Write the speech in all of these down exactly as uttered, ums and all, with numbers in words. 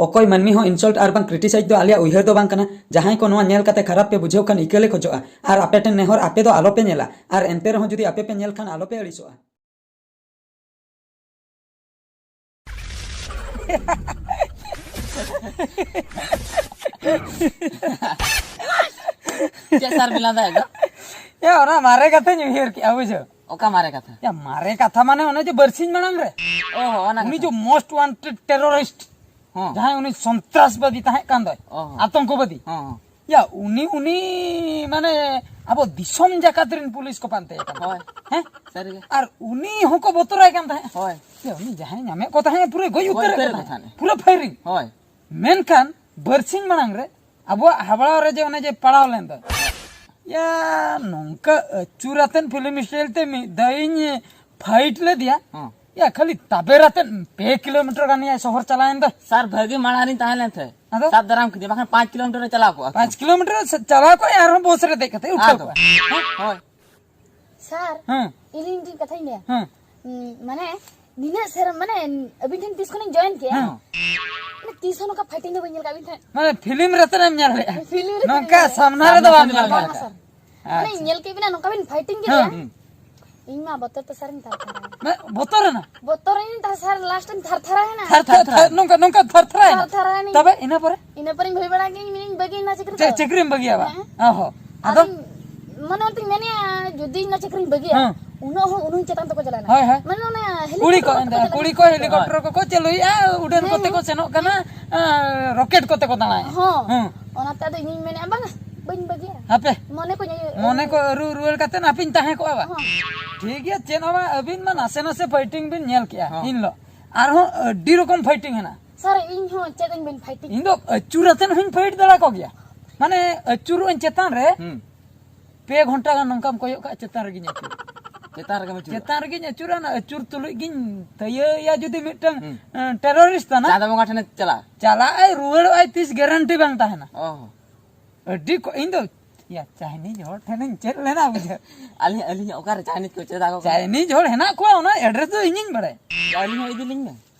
ᱚᱠᱚᱭ ᱢᱟᱹᱱᱢᱤ ᱦᱚᱸ insult ᱟᱨ ᱵᱟᱝ criticize ᱫᱚ ᱟᱞᱮᱭᱟᱜ ᱩᱭᱦᱟᱹᱨ ᱫᱚ ᱵᱟᱝ ᱠᱟᱱᱟ᱾ ᱡᱟᱦᱟᱸᱭ ᱠᱚ ᱱᱚᱣᱟ ᱧᱮᱞ ᱠᱟᱛᱮ ᱠᱷᱟᱨᱟᱯ ᱯᱮ ᱵᱩᱡᱷᱟᱹᱣ ᱠᱷᱟᱱ, ᱤᱠᱟᱹ ᱞᱮ ᱠᱷᱚᱡᱚᱜᱼᱟ᱾ ᱟᱨ ᱟᱯᱮ ᱴᱷᱮᱱ ᱱᱮᱦᱚᱨ, ᱟᱯᱮ ᱫᱚ ᱟᱞᱚ ᱯᱮ ᱧᱮᱞᱟ, ᱟᱨ ᱮᱱᱛᱮ ᱨᱮᱦᱚᱸ ᱡᱩᱫᱤ ᱟᱯᱮ ᱯᱮ ᱧᱮᱞ ᱠᱷᱟᱱ, ᱟᱞᱚ ᱯᱮ ᱟᱹᱲᱤᱥᱚᱜᱼᱟ᱾ ᱪᱮᱫ ᱥᱟᱨ ᱵᱤᱱ ᱞᱟᱸᱫᱟᱭᱮᱫ ᱫᱚ? ᱭᱟ, ᱚᱱᱟ ᱢᱟᱨᱮ ᱠᱟᱛᱷᱟᱧ ᱩᱭᱦᱟᱹᱨ ᱠᱮᱜᱼᱟ, ᱵᱩᱡᱷᱟᱹᱣ᱾ ᱚᱠᱟ ᱢᱟᱨᱮ ᱠᱟᱛᱷᱟ? ᱭᱟ, ᱢᱟᱨᱮ ᱠᱟᱛᱷᱟ ᱢᱟᱱᱮ ᱚᱱᱮ ᱡᱮ ᱵᱟᱨᱥᱤᱧ ᱢᱟᱲᱟᱝ ᱨᱮ ᱚ, ᱚᱱᱟ ᱩᱱᱤ ᱠᱟᱛᱷᱟ᱾ ᱡᱮ most wanted terrorist, ᱦᱚᱸ᱾ ᱡᱟᱦᱟᱸᱭ ᱩᱱᱤ ᱥᱚᱱᱛᱨᱟᱥᱵᱟᱫᱤ ᱛᱟᱦᱮᱸ ᱠᱟᱱ ᱫᱚᱭ, ᱚ, ᱦᱚᱸ᱾ ᱟᱛᱚᱝᱠᱚᱵᱟᱫᱤ᱾ ᱦᱚᱸ, ᱦᱚᱸ᱾ ᱭᱟ, ᱩᱱᱤ, ᱩᱱᱤ ᱢᱟᱱᱮ ᱟᱵᱚ ᱫᱤᱥᱚᱢ ᱡᱟᱠᱟᱛ ᱨᱮᱱ ᱯᱩᱞᱤᱥ ᱠᱚ ᱯᱟᱱᱛᱮᱭᱮ ᱠᱟᱱᱟ᱾ ᱦᱳᱭ᱾ ᱦᱮᱸ? ᱥᱟᱹᱨᱤᱜᱮ᱾ ᱟᱨ ᱩᱱᱤ ᱦᱚᱸᱠᱚ ᱵᱚᱛᱚᱨᱟᱭ ᱠᱟᱱ ᱛᱟᱦᱮᱸᱫ᱾ ᱦᱳᱭ᱾ ᱭᱟ, ᱩᱱᱤ ᱡᱟᱦᱟᱸᱭ ᱧᱟᱢᱮᱫ ᱠᱚ ᱛᱟᱦᱮᱸᱫ, ᱯᱩᱨᱟᱹ ᱜᱚᱡ ᱜᱚᱡ ᱩᱛᱟᱹᱨᱮᱫ ᱠᱚ ᱩᱛᱟᱹᱨᱮᱫ ᱠᱚ ᱛᱟᱦᱮᱸᱫ᱾ ᱛᱟᱦᱮᱸᱫ᱾ ᱯᱩᱨᱟᱹ firing᱾ ᱦᱳᱭ᱾ ᱢᱮᱱᱠᱷᱟᱱ ᱵᱟᱨᱥᱤᱧ ᱢᱟᱲᱟᱝ ᱨᱮ ᱟᱵᱚᱣᱟᱜ ᱦᱟᱵᱲᱟ ᱨᱮ ᱡᱮ ᱚᱱᱮ ᱡᱮ ᱯᱟᱲᱟᱣ ᱞᱮᱱ ᱫᱚ, ᱭᱟ, ᱱᱚᱝᱠᱟ ᱟᱹᱪᱩᱨ ᱟᱛᱮᱫ film style ᱛᱮ ᱢᱤᱫ ᱫᱷᱟᱣ ᱤᱧ fight ᱞᱮᱫᱮᱭᱟ᱾ ᱦᱚᱸ᱾ ᱭᱟ, ᱠᱷᱟᱹᱞᱤ ᱛᱟᱵᱮᱨ ᱟᱛᱮᱫ ᱯᱮ ᱠᱤᱞᱳᱢᱤᱴᱟᱨ ᱜᱟᱱ ᱭᱟ ᱥᱚᱦᱚᱨ ᱪᱟᱞᱟᱣᱮᱱ ᱫᱚ᱾ ᱥᱟᱨ, ᱵᱷᱟᱹᱜᱤ ᱢᱟᱲᱟᱝ ᱨᱤᱧ ᱛᱟᱦᱮᱸ ᱞᱮᱱ ᱛᱟᱦᱮᱸᱫ᱾ ᱟᱫᱚ? ᱥᱟᱵ ᱫᱟᱨᱟᱢ ᱠᱤᱫᱤᱧᱟ, ᱵᱟᱠᱷᱟᱱ ᱯᱟᱸᱪ ᱠᱤᱞᱳᱢᱤᱴᱟᱨ ᱮ ᱪᱟᱞᱟᱣ ᱠᱚᱜᱼᱟ᱾ ᱯᱟᱸᱪ ᱠᱤᱞᱳᱢᱤᱴᱟᱨ ᱥᱮ ᱪᱟᱞᱟᱣ ᱠᱚᱜᱼᱟ, ᱟᱨᱦᱚᱸ ᱵᱚᱥ ᱨᱮ ᱫᱮᱡ ᱠᱟᱛᱮ ᱩᱴᱷᱟᱹᱣ ᱟᱫᱚ? ᱠᱚᱜᱼᱟ᱾ ᱦᱮᱸ? ᱦᱳᱭ᱾ ᱥᱟᱨ, ᱦᱮᱸ᱾ ᱤᱧ ᱢᱤᱫᱴᱤᱡ ᱠᱟᱛᱷᱟᱧ ᱞᱟᱹᱭᱟ᱾ ᱦᱮᱸ᱾ ᱩᱸ, ᱢᱟᱱᱮ, ᱱᱤᱱᱟᱹᱜ ᱥᱮᱨᱢᱟ, ᱢᱟᱱᱮ, ᱟᱹᱵᱤᱱ ᱴᱷᱮᱱ ᱛᱤᱥ ᱠᱷᱚᱱᱤᱧ join ᱠᱮᱜᱼᱟ, ᱦᱮᱸ᱾ ᱢᱟᱱᱮ, ᱛᱤᱥ ᱦᱚᱸ ᱱᱚᱝᱠᱟ fighting ᱫᱚ ᱵᱟᱹᱧ ᱧᱮᱞ ᱠᱟᱜ ᱟᱹᱵᱤᱱ ᱴᱷᱮᱱ᱾ ᱢᱟᱱᱮ, film ᱨᱮ ᱛᱚ ᱮᱢ ᱧᱮᱞ ᱞᱮᱜᱼᱟ᱾ Film ᱨᱮ ᱱᱚᱝᱠᱟ ᱧᱮᱞ ᱞᱮᱜᱼᱟ᱾ ᱥᱟᱢᱱᱟ ᱨᱮᱫᱚ ᱥᱟᱢᱱᱟ ᱵᱟᱢ ᱥᱟᱢᱱᱟ ᱧᱮᱞ ᱨᱮᱫᱚ ᱵᱟᱝ, ᱠᱟᱜᱼᱟ᱾ ᱥᱟᱨ᱾ ᱟᱪᱪᱷᱟ᱾ ᱢᱟᱱᱮ, ᱧᱮᱞ ᱠᱮᱫ ᱵᱤᱱᱟ, ᱱᱚᱝᱠᱟ ᱵᱤᱱ fighting ᱠᱮᱫᱟ᱾ ᱦᱮᱸ᱾ ᱤᱧ ᱢᱟ ᱵᱚᱛᱚᱨ ᱛᱮ ᱥᱟᱨᱤᱧ ᱛᱷᱟᱨ ᱛᱷᱟᱨᱟᱭᱮᱱᱟ᱾ ᱢᱟᱱᱮ, ᱵᱚᱛᱚᱨ ᱮᱱᱟ? ᱵᱚᱛᱚᱨ ᱮᱱᱟ, ᱛᱟᱦᱞᱮ ᱥᱟᱨ last ᱤᱧ ᱛᱷᱟᱨ ᱛᱷᱟᱨᱟᱭᱮᱱᱟ᱾ ᱛᱷᱟᱨ ᱛᱷᱟᱨ, ᱱᱚᱝᱠᱟ, ᱱᱚᱝᱠᱟ ᱛᱷᱟᱨ ᱛᱷᱟᱨᱟᱭᱮᱱᱟ? ᱛᱷᱟᱨ ᱛᱷᱟᱨᱟᱭᱮᱱᱟᱹᱧ᱾ ᱛᱚᱵᱮ ᱤᱱᱟᱹ ᱯᱚᱨᱮ? ᱤᱱᱟᱹ ᱯᱚᱨᱮᱧ ᱵᱷᱟᱹᱵᱤ ᱵᱟᱲᱟ ᱠᱮᱫᱟᱹᱧ, ᱢᱮᱱᱟᱹᱧ ᱵᱟᱹᱜᱤᱭᱮᱱᱟ ᱪᱟᱹᱠᱨᱤ ᱪᱮᱫ ᱫᱚ᱾ ᱪᱟᱹᱠᱨᱤᱢ ᱵᱟᱹᱜᱤᱭᱟ ᱵᱟ? ᱦᱮᱸ᱾ ᱚ ᱦᱚᱸ᱾ ᱟᱫᱚ? ᱟᱫᱚᱧ ᱢᱚᱱᱮ ᱢᱚᱱᱮᱛᱤᱧ ᱢᱮᱱᱮᱜᱼᱟ, ᱡᱩᱫᱤ ᱤᱧ ᱱᱚᱣᱟ ᱪᱟᱹᱠᱨᱤᱧ ᱵᱟᱹᱜᱤᱭᱟ, ᱦᱮᱸ᱾ ᱩᱱᱟᱹᱜ ᱦᱚᱸ, ᱩᱱᱟᱹᱜ ᱪᱮᱛᱟᱱ ᱛᱮᱠᱚ ᱪᱟᱞᱟᱣᱮᱱᱟ᱾ ᱦᱳᱭ, ᱦᱳᱭ᱾ ᱢᱟᱱᱮ ᱚᱱᱟ ᱠᱩᱲᱤ ᱠᱚ helicopter ᱮᱱᱛᱮ, ᱠᱚ ᱪᱟᱞᱟᱣᱮᱱᱟ᱾ ᱠᱩᱲᱤ ᱠᱚ helicopter ᱠᱚᱠᱚ ᱪᱟᱹᱞᱩᱭᱮᱫᱼᱟ, ᱩᱰᱟᱹᱱ ᱦᱮᱸ, ᱠᱚᱛᱮ ᱠᱚ ᱦᱮᱸ᱾ ᱥᱮᱱᱚᱜ ᱠᱟᱱᱟ, ᱦᱮᱸ᱾ ᱟᱸ, rocket ᱠᱚᱛᱮ ᱠᱚ ᱫᱟᱬᱟᱭᱟ᱾ ᱦᱚᱸ᱾ ᱦᱮᱸ᱾ ᱚᱱᱟᱛᱮ ᱟᱫᱚ ᱤᱧᱤᱧ ᱢᱮᱱᱮᱜᱼᱟ, ᱵᱟᱝᱟ, ᱵᱟᱹᱧ ᱵᱟᱹᱜᱤᱭᱟ᱾ ᱦᱟᱯᱮ᱾ ᱢᱚᱱᱮ ᱠᱚ ᱧᱮ-, ᱢᱚᱱᱮ ᱠᱚ ᱟᱹᱨᱩ ᱨᱩᱣᱟᱹᱲ ᱠᱟᱛᱮ ᱟᱹᱵᱤᱱ ᱛᱟᱦᱮᱸ ᱠᱚᱜᱼᱟ ᱵᱟ? ᱦᱚᱸ᱾ ᱴᱷᱤᱠ ᱜᱮᱭᱟ, ᱪᱮᱫ ᱦᱚᱸ ᱵᱟᱝ, ᱟᱹᱵᱤᱱ ᱢᱟ ᱱᱟᱥᱮ ᱱᱟᱥᱮ fighting ᱵᱤᱱ ᱧᱮᱞ ᱠᱮᱜᱼᱟ ᱦᱚᱸ᱾ ᱤᱱ ᱦᱤᱞᱳᱜ᱾ ᱟᱨᱦᱚᱸ ᱟᱹᱰᱤ ᱨᱚᱠᱚᱢ fighting ᱦᱮᱱᱟᱜᱼᱟ᱾ ᱥᱟᱨ, ᱤᱧ ᱦᱚᱸ ᱪᱮᱫ ᱟᱹᱧ ᱵᱤᱱ fighting? ᱤᱧ ᱫᱚ ᱟᱹᱪᱩᱨ ᱟᱛᱮᱫ ᱦᱚᱸᱧ fight ᱫᱟᱲᱮ ᱠᱚ ᱜᱮᱭᱟ᱾ ᱢᱟᱱᱮ, ᱟᱹᱪᱩᱨᱚᱜ ᱟᱹᱧ ᱪᱮᱛᱟᱱ ᱨᱮ, ᱦᱩᱸ᱾ ᱯᱮ ᱜᱷᱚᱱᱴᱟ ᱜᱟᱱ ᱱᱚᱝᱠᱟᱢ ᱠᱚᱭᱚᱜ ᱠᱟᱜᱼᱟ, ᱪᱮᱛᱟᱱ ᱨᱮᱜᱮᱧ ᱟᱹᱪᱩᱨᱚᱜᱼᱟ᱾ ᱪᱮᱛᱟᱱ ᱨᱮᱜᱮᱢ ᱟᱹᱪᱩᱨᱚᱜᱼᱟ? ᱪᱮᱛᱟᱱ ᱨᱮᱜᱮᱧ ᱟᱹᱪᱩᱨᱟ, ᱚᱱᱟ ᱟᱹᱪᱩᱨ ᱛᱩᱞᱩᱡ ᱜᱤᱧ ᱛᱟᱹᱭᱟᱹᱭᱟ ᱡᱩᱫᱤ ᱢᱤᱫᱴᱟᱝ, ᱦᱩᱸ᱾ ᱮᱸ, terrorist ᱛᱟᱱᱟ᱾ ᱪᱟᱸᱫᱟ ᱵᱚᱸᱜᱟ ᱴᱷᱮᱱᱮ ᱪᱟᱞᱟᱜᱼᱟ᱾ ᱪᱟᱞᱟᱜ ᱟᱭ, ᱨᱩᱣᱟᱹᱲᱚᱜ ᱟᱭ, ᱛᱤᱥ guarantee ᱵᱟᱝ ᱛᱟᱦᱮᱱᱟ᱾ ᱚ᱾ ᱟᱹᱰᱤ ᱠᱚ, ᱤᱧ ᱫᱚ, ᱭᱟ, Chinese ᱦᱚᱲ ᱴᱷᱮᱱᱤᱧ ᱪᱮᱫ ᱞᱮᱱᱟ, ᱵᱩᱡᱷᱟᱹᱣ᱾ ᱟᱹᱞᱤᱧ, ᱟᱹᱞᱤᱧ ᱚᱠᱟᱨᱮ Chinese ᱠᱚ ᱪᱮᱫ ᱟᱠᱚ ᱠᱟᱱᱟ? Chinese ᱦᱚᱲ ᱦᱮᱱᱟᱜ ᱠᱚᱣᱟ, ᱚᱱᱟ address ᱫᱚ ᱤᱧᱤᱧ ᱵᱟᱲᱟᱭᱟ᱾ ᱟᱹᱞᱤᱧ ᱦᱚᱸ ᱤᱫᱤ ᱞᱤᱧ ᱢᱮ᱾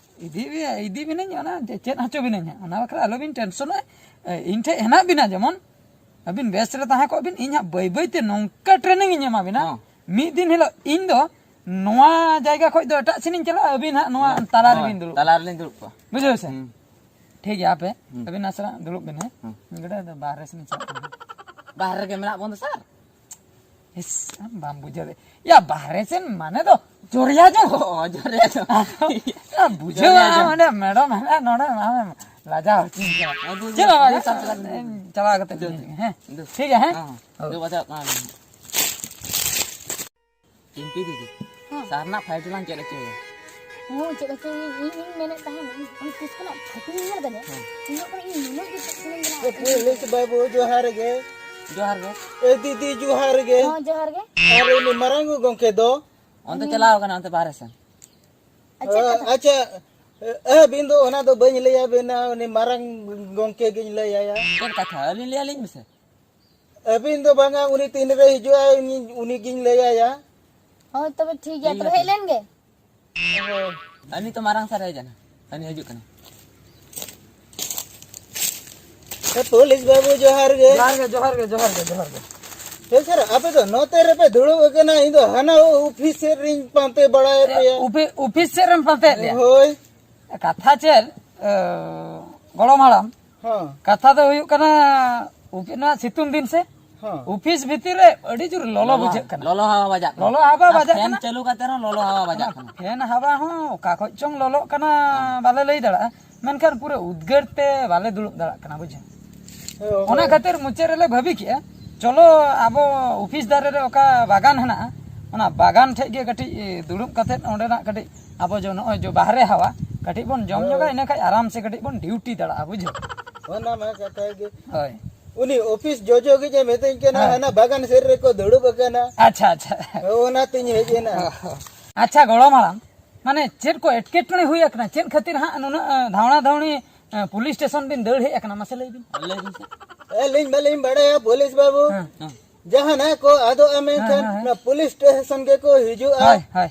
ᱤᱫᱤ ᱵᱤ- ᱤᱫᱤ ᱵᱤᱱᱟᱹᱧ, ᱚᱱᱟ ᱪᱮ- ᱪᱮᱫ ᱦᱚᱪᱚ ᱵᱤᱱᱟᱹᱧ ᱦᱟᱸᱜ, ᱚᱱᱟ ᱵᱟᱠᱷᱨᱟ ᱟᱞᱚᱵᱤᱱ ᱴᱮᱱᱥᱚᱱᱚᱜᱼᱟ᱾ ᱮ, ᱤᱧ ᱴᱷᱮᱡ ᱦᱮᱱᱟᱜ ᱵᱤᱱᱟ, ᱡᱮᱢᱚᱱ ᱟᱹᱵᱤᱱ ᱵᱮᱥ ᱨᱮ ᱛᱟᱦᱮᱸ ᱠᱚᱜ ᱵᱤᱱ, ᱤᱧ ᱦᱟᱸᱜ ᱵᱟᱹᱭ ᱵᱟᱹᱭ ᱛᱮ ᱱᱚᱝᱠᱟ ᱴᱨᱮᱱᱤᱝ ᱤᱧ ᱮᱢᱟ ᱵᱤᱱᱟ᱾ ᱦᱚᱸ᱾ ᱢᱤᱫ ᱫᱤᱱ ᱦᱤᱞᱳᱜ ᱤᱧ ᱫᱚ ᱱᱚᱣᱟ ᱡᱟᱭᱜᱟ ᱠᱷᱚᱡ ᱫᱚ ᱮᱴᱟᱜ ᱥᱮᱱ ᱤᱧ ᱪᱟᱞᱟᱜᱼᱟ, ᱟᱹᱵᱤᱱ ᱦᱟᱸᱜ ᱱᱚᱣᱟ ᱦᱚᱸ, ᱛᱟᱞᱟ ᱦᱚᱸ, ᱨᱮᱵᱤᱱ ᱫᱩᱲᱩᱵ᱾ ᱛᱟᱞᱟ ᱨᱮᱞᱤᱧ ᱫᱩᱲᱩᱵ ᱠᱚᱜᱼᱟ᱾ ᱵᱩᱡᱷᱟᱹᱣ ᱥᱮ? ᱦᱩᱸ᱾ ᱴᱷᱤᱠ ᱜᱮᱭᱟ, ᱟᱯᱮ ᱦᱩᱸ᱾ ᱟᱹᱵᱤᱱ ᱱᱟᱥᱮᱱᱟᱜ ᱫᱩᱲᱩᱵ ᱵᱤᱱ, ᱦᱮᱸ? ᱦᱩᱸ᱾ ᱜᱟᱹᱰᱤ ᱫᱚ ᱵᱟᱦᱨᱮ ᱥᱮᱱ ᱪᱟᱞᱟᱜ ᱠᱟᱱᱟ᱾ ᱵᱟᱦᱨᱮ ᱨᱮᱜᱮ ᱢᱮᱱᱟᱜ ᱵᱚᱱ ᱫᱚ, ᱥᱟᱨ᱾ ᱤᱥ, ᱟᱢ ᱵᱟᱢ ᱵᱩᱡᱷᱟᱹᱣ ᱫᱟ᱾ ᱭᱟ, ᱵᱟᱦᱨᱮ ᱥᱮᱱ ᱢᱟᱱᱮ ᱫᱚ ᱡᱚᱨᱭᱟ ᱡᱚᱝ᱾ ᱚ, ᱡᱚᱨᱭᱟ ᱡᱚᱝ᱾ ᱟ, ᱵᱩᱡᱷᱟᱹᱣ ᱡᱚᱨᱭᱟ ᱡᱚᱝ᱾ ᱢᱟᱱᱮ ᱢᱮᱰᱚᱢ ᱦᱮᱱᱟᱜᱼᱟ ᱱᱚᱰᱮ, ᱟᱢᱮᱢ ᱞᱟᱡᱟᱣ ᱦᱚᱪᱚᱧ ᱠᱟᱱᱟ᱾ ᱟᱫᱚ ᱪᱮᱫ ᱦᱚᱸ ᱵᱟᱝ, ᱫᱩ ᱥᱟᱞ ᱪᱟᱞᱟᱜ ᱠᱟᱱᱟ᱾ ᱪᱟᱞᱟᱣ ᱠᱟᱛᱮ ᱫᱩ᱾ ᱦᱮᱸ᱾ ᱫᱩ᱾ ᱴᱷᱤᱠ ᱜᱮᱭᱟ, ᱦᱮᱸ? ᱦᱮᱸ, ᱦᱮᱸ᱾ ᱦᱳᱭ᱾ ᱫᱩ ᱵᱟᱡᱟᱜ ᱠᱟᱱᱟ᱾ ᱪᱤᱢᱯᱤ ᱫᱤᱫᱤ, ᱦᱮᱸ᱾ ᱥᱟᱨ ᱨᱮᱱᱟᱜ ᱯᱷᱟᱭᱤᱞ ᱞᱟᱝ ᱪᱮᱫ ᱦᱚᱪᱚᱭᱟ᱾ ᱦᱚᱸ, ᱪᱮᱫ ᱦᱚᱪᱚ ᱤᱧ, ᱤᱧ, ᱤᱧ ᱢᱮᱱᱮᱫ ᱛᱟᱦᱮᱱ, ᱤᱧ ᱛᱤᱥ ᱠᱷᱚᱱᱟᱜ ᱯᱷᱳᱴᱳᱧ ᱧᱮᱞ ᱠᱟᱫᱟ, ᱦᱮᱸ᱾ ᱩᱱᱟᱹᱜ ᱠᱷᱚᱱᱟᱜ ᱤᱧ ᱱᱩᱱᱟᱹᱜ ᱜᱮ ᱪᱮᱫ ᱥᱟᱱᱟᱧ ᱠᱟᱱᱟ᱾ ᱮ, ᱯᱩᱞᱤᱥ ᱵᱟᱹᱵᱩ, ᱡᱚᱦᱟᱨ ᱜᱮ᱾ ᱡᱚᱦᱟᱨ ᱜᱮ᱾ ᱮ, ᱫᱤᱫᱤ, ᱡᱚᱦᱟᱨ ᱜᱮ᱾ ᱦᱚᱸ, ᱡᱚᱦᱟᱨ ᱜᱮ᱾ ᱟᱨ ᱩᱱᱤ ᱢᱟᱨᱟᱝ ᱜᱚᱝᱠᱮ ᱫᱚ? ᱚᱱᱛᱮ ᱪᱟᱞᱟᱣ ᱠᱟᱱᱟ, ᱚᱱᱛᱮ ᱵᱟᱦᱨᱮ ᱥᱮᱱ᱾ ᱟᱪᱪᱷᱟ, ᱟᱪᱪᱷᱟ᱾ ᱟᱪᱪᱷᱟ, ᱮ, ᱟᱹᱵᱤᱱ ᱫᱚ ᱚᱱᱟ ᱫᱚ ᱵᱟᱹᱧ ᱞᱟᱹᱭ ᱟᱵᱤᱱᱟ, ᱩᱱᱤ ᱢᱟᱨᱟᱝ ᱜᱚᱝᱠᱮ ᱜᱮᱧ ᱞᱟᱹᱭ ᱟᱭᱟ᱾ ᱪᱮᱫ ᱠᱟᱛᱷᱟ? ᱟᱹᱞᱤᱧ ᱞᱟᱹᱭ ᱟᱹᱞᱤᱧ ᱢᱮᱥᱮ᱾ ᱟᱹᱵᱤᱱ ᱫᱚ ᱵᱟᱝᱟ, ᱩᱱᱤ ᱛᱤᱱ ᱨᱮ ᱦᱤᱡᱩᱜᱼᱟᱭ, ᱩᱱᱤ, ᱩᱱᱤ ᱜᱤᱧ ᱞᱟᱹᱭ ᱟᱭᱟ᱾ ᱦᱳᱭ, ᱛᱚᱵᱮ ᱴᱷᱤᱠ ᱜᱮᱭᱟ, ᱴᱷᱤᱠ ᱛᱚᱵᱮ ᱜᱮᱭᱟ, ᱦᱮᱡ ᱴᱷᱤᱠ ᱞᱮᱱ ᱜᱮ᱾ ᱦᱳᱭ᱾ ᱩᱱᱤ ᱛᱚ ᱢᱟᱨᱟᱝ ᱥᱟᱨ ᱦᱮᱡ ᱮᱱᱟ, ᱩᱱᱤ ᱦᱤᱡᱩᱜ ᱠᱟᱱᱟ᱾ ᱮ, ᱯᱩᱞᱤᱥ ᱵᱟᱹᱵᱩ, ᱡᱚᱦᱟᱨ ᱜᱮ᱾ ᱡᱚᱦᱟᱨ ᱜᱮ, ᱡᱚᱦᱟᱨ ᱜᱮ, ᱡᱚᱦᱟᱨ ᱜᱮ, ᱡᱚᱦᱟᱨ ᱜᱮ᱾ ᱦᱮᱸ ᱥᱟᱨ, ᱟᱯᱮ ᱫᱚ ᱱᱚᱛᱮ ᱨᱮᱯᱮ ᱫᱩᱲᱩᱵ ᱟᱠᱟᱱᱟ, ᱤᱧ ᱫᱚ ᱦᱟᱱᱟ ᱚᱯᱷᱤᱥ ᱥᱮᱫ ᱨᱤᱧ ᱯᱟᱱᱛᱮ ᱵᱟᱲᱟᱭᱮᱫ ᱯᱮᱭᱟ᱾ ᱚᱯᱷᱤ-, ᱚᱯᱷᱤᱥ ᱥᱮᱫ ᱨᱮᱢ ᱯᱟᱱᱛᱮᱭᱮᱫ ᱞᱮᱭᱟ? ᱦᱳᱭ᱾ ᱠᱟᱛᱷᱟ ᱪᱮᱫ, ᱮ, ᱜᱚᱲᱚᱢ ᱦᱟᱲᱟᱢ? ᱦᱮᱸ᱾ ᱠᱟᱛᱷᱟ ᱫᱚ ᱦᱩᱭᱩᱜ ᱠᱟᱱᱟ, ᱩᱯ-, ᱱᱚᱣᱟ ᱥᱤᱛᱩᱝ ᱫᱤᱱ ᱥᱮ? ᱦᱮᱸ᱾ ᱚᱯᱷᱤᱥ ᱵᱷᱤᱛᱤᱨ ᱨᱮ ᱟᱹᱰᱤ ᱡᱳᱨ ᱞᱚᱞᱚ ᱞᱚᱞᱚ, ᱵᱩᱡᱷᱟᱹᱜ ᱠᱟᱱᱟ᱾ ᱞᱚᱞᱚ ᱦᱟᱣᱟ ᱵᱟᱡᱟᱜ ᱠᱟᱱᱟ᱾ ᱞᱚᱞᱚ ᱦᱟᱣᱟ ᱟᱨ ᱵᱟᱡᱟᱜ ᱯᱷᱮᱱ ᱠᱟᱱᱟ᱾ ᱪᱟᱹᱞᱩ ᱠᱟᱛᱮ ᱨᱮᱦᱚᱸ ᱞᱚᱞᱚ ᱦᱟᱣᱟ ᱵᱟᱡᱟᱜ ᱚᱱᱟ ᱠᱟᱱᱟ᱾ ᱯᱷᱮᱱ ᱦᱟᱣᱟ ᱦᱚᱸ ᱚᱠᱟ ᱠᱷᱚᱡ ᱪᱚᱝ ᱞᱚᱞᱚᱜ ᱠᱟᱱᱟ, ᱦᱮᱸ᱾ ᱵᱟᱞᱮ ᱞᱟᱹᱭ ᱫᱟᱲᱮᱭᱟᱜᱼᱟ᱾ ᱢᱮᱱᱠᱷᱟᱱ ᱯᱩᱨᱟᱹ ᱩᱫᱽᱜᱟᱹᱨ ᱛᱮ ᱵᱟᱞᱮ ᱫᱩᱲᱩᱵ ᱫᱟᱲᱮᱭᱟᱜ ᱠᱟᱱᱟ, ᱵᱩᱡᱷᱟᱹᱣ᱾ ᱦᱳᱭ, ᱦᱳᱭ᱾ ᱚᱱᱟ ᱠᱷᱟᱹᱛᱤᱨ ᱢᱩᱪᱟᱹᱫ ᱨᱮᱞᱮ ᱵᱷᱟᱹᱵᱤ ᱠᱮᱜᱼᱟ, ᱪᱚᱞᱚ ᱟᱵᱚ ᱚᱯᱷᱤᱥ ᱫᱟᱨᱮ ᱨᱮ ᱚᱠᱟ ᱵᱟᱜᱟᱱ ᱦᱮᱱᱟᱜᱼᱟ, ᱚᱱᱟ ᱵᱟᱜᱟᱱ ᱴᱷᱮᱡ ᱜᱮ ᱠᱟᱹᱴᱤᱡ ᱫᱩᱲᱩᱵ ᱠᱟᱛᱮᱫ ᱚᱸᱰᱮᱱᱟᱜ ᱠᱟᱹᱴᱤᱡ ᱟᱵᱚ ᱡᱚ-, ᱱᱚᱜᱼᱚᱭ ᱡᱚ ᱵᱟᱦᱨᱮ ᱦᱟᱣᱟ ᱠᱟᱹᱴᱤᱡ ᱵᱚᱱ ᱡᱚᱢ ᱦᱳᱭ᱾ ᱧᱚᱜᱟ, ᱤᱱᱟᱹ ᱠᱷᱟᱡ ᱟᱨᱟᱢ ᱥᱮ ᱠᱟᱹᱴᱤᱡ ᱵᱚᱱ ᱰᱤᱭᱩᱴᱤ ᱫᱟᱲᱮᱭᱟᱜᱼᱟ, ᱵᱩᱡᱷᱟᱹᱣ᱾ ᱚᱱᱟ ᱢᱟ ᱠᱟᱛᱷᱟ ᱜᱮ᱾ ᱦᱳᱭ᱾ ᱩᱱᱤ ᱚᱯᱷᱤᱥ ᱡᱚᱡᱚ ᱜᱮ ᱡᱮ ᱢᱤᱛᱟᱹᱧ ᱠᱟᱱᱟ, ᱦᱳᱭ᱾ ᱦᱟᱱᱟ ᱵᱟᱜᱟᱱ ᱥᱮᱫ ᱨᱮᱠᱚ ᱫᱩᱲᱩᱵ ᱟᱠᱟᱱᱟ᱾ ᱟᱪᱪᱷᱟ, ᱟᱪᱪᱷᱟ᱾ ᱚᱱᱟᱛᱤᱧ ᱦᱮᱡ ᱮᱱᱟ᱾ ᱟᱪᱪᱷᱟ, ᱜᱚᱲᱚᱢ ᱦᱟᱲᱟᱢ, ᱢᱟᱱᱮ ᱪᱮᱫ ᱠᱚ ᱮᱴᱠᱮᱴᱚᱬᱮ ᱦᱩᱭ ᱟᱠᱟᱱᱟ? ᱪᱮᱫ ᱠᱷᱟᱹᱛᱤᱨ ᱦᱟᱸᱜ ᱱᱩᱱᱟᱹᱜ, ᱮ, ᱫᱷᱟᱣᱲᱟ ᱫᱷᱟᱣᱲᱤ, ᱮ, ᱯᱩᱞᱤᱥ ᱥᱴᱮᱥᱚᱱ ᱵᱤᱱ ᱫᱟᱹᱲ ᱦᱮᱡ ᱟᱠᱟᱱᱟ? ᱢᱟᱥᱮ ᱞᱟᱹᱭ ᱵᱤᱱ᱾ ᱞᱟᱹᱭ ᱵᱤᱱ ᱥᱮ᱾ ᱟᱹᱞᱤᱧ ᱵᱟᱹᱞᱤᱧ ᱵᱟᱲᱟᱭᱟ, ᱯᱩᱞᱤᱥ ᱵᱟᱹᱵᱩ᱾ ᱦᱮᱸ, ᱦᱮᱸ᱾ ᱡᱟᱦᱟᱱᱟᱜ ᱠᱚ ᱟᱫᱚᱜᱼᱟ ᱢᱮᱱᱠᱷᱟᱱ ᱦᱮᱸ, ᱦᱮᱸ, ᱦᱮᱸ᱾ ᱱᱚᱣᱟ ᱯᱩᱞᱤᱥ ᱥᱴᱮᱥᱚᱱ ᱜᱮᱠᱚ ᱦᱤᱡᱩᱜᱼᱟ᱾ ᱦᱳᱭ, ᱦᱳᱭ᱾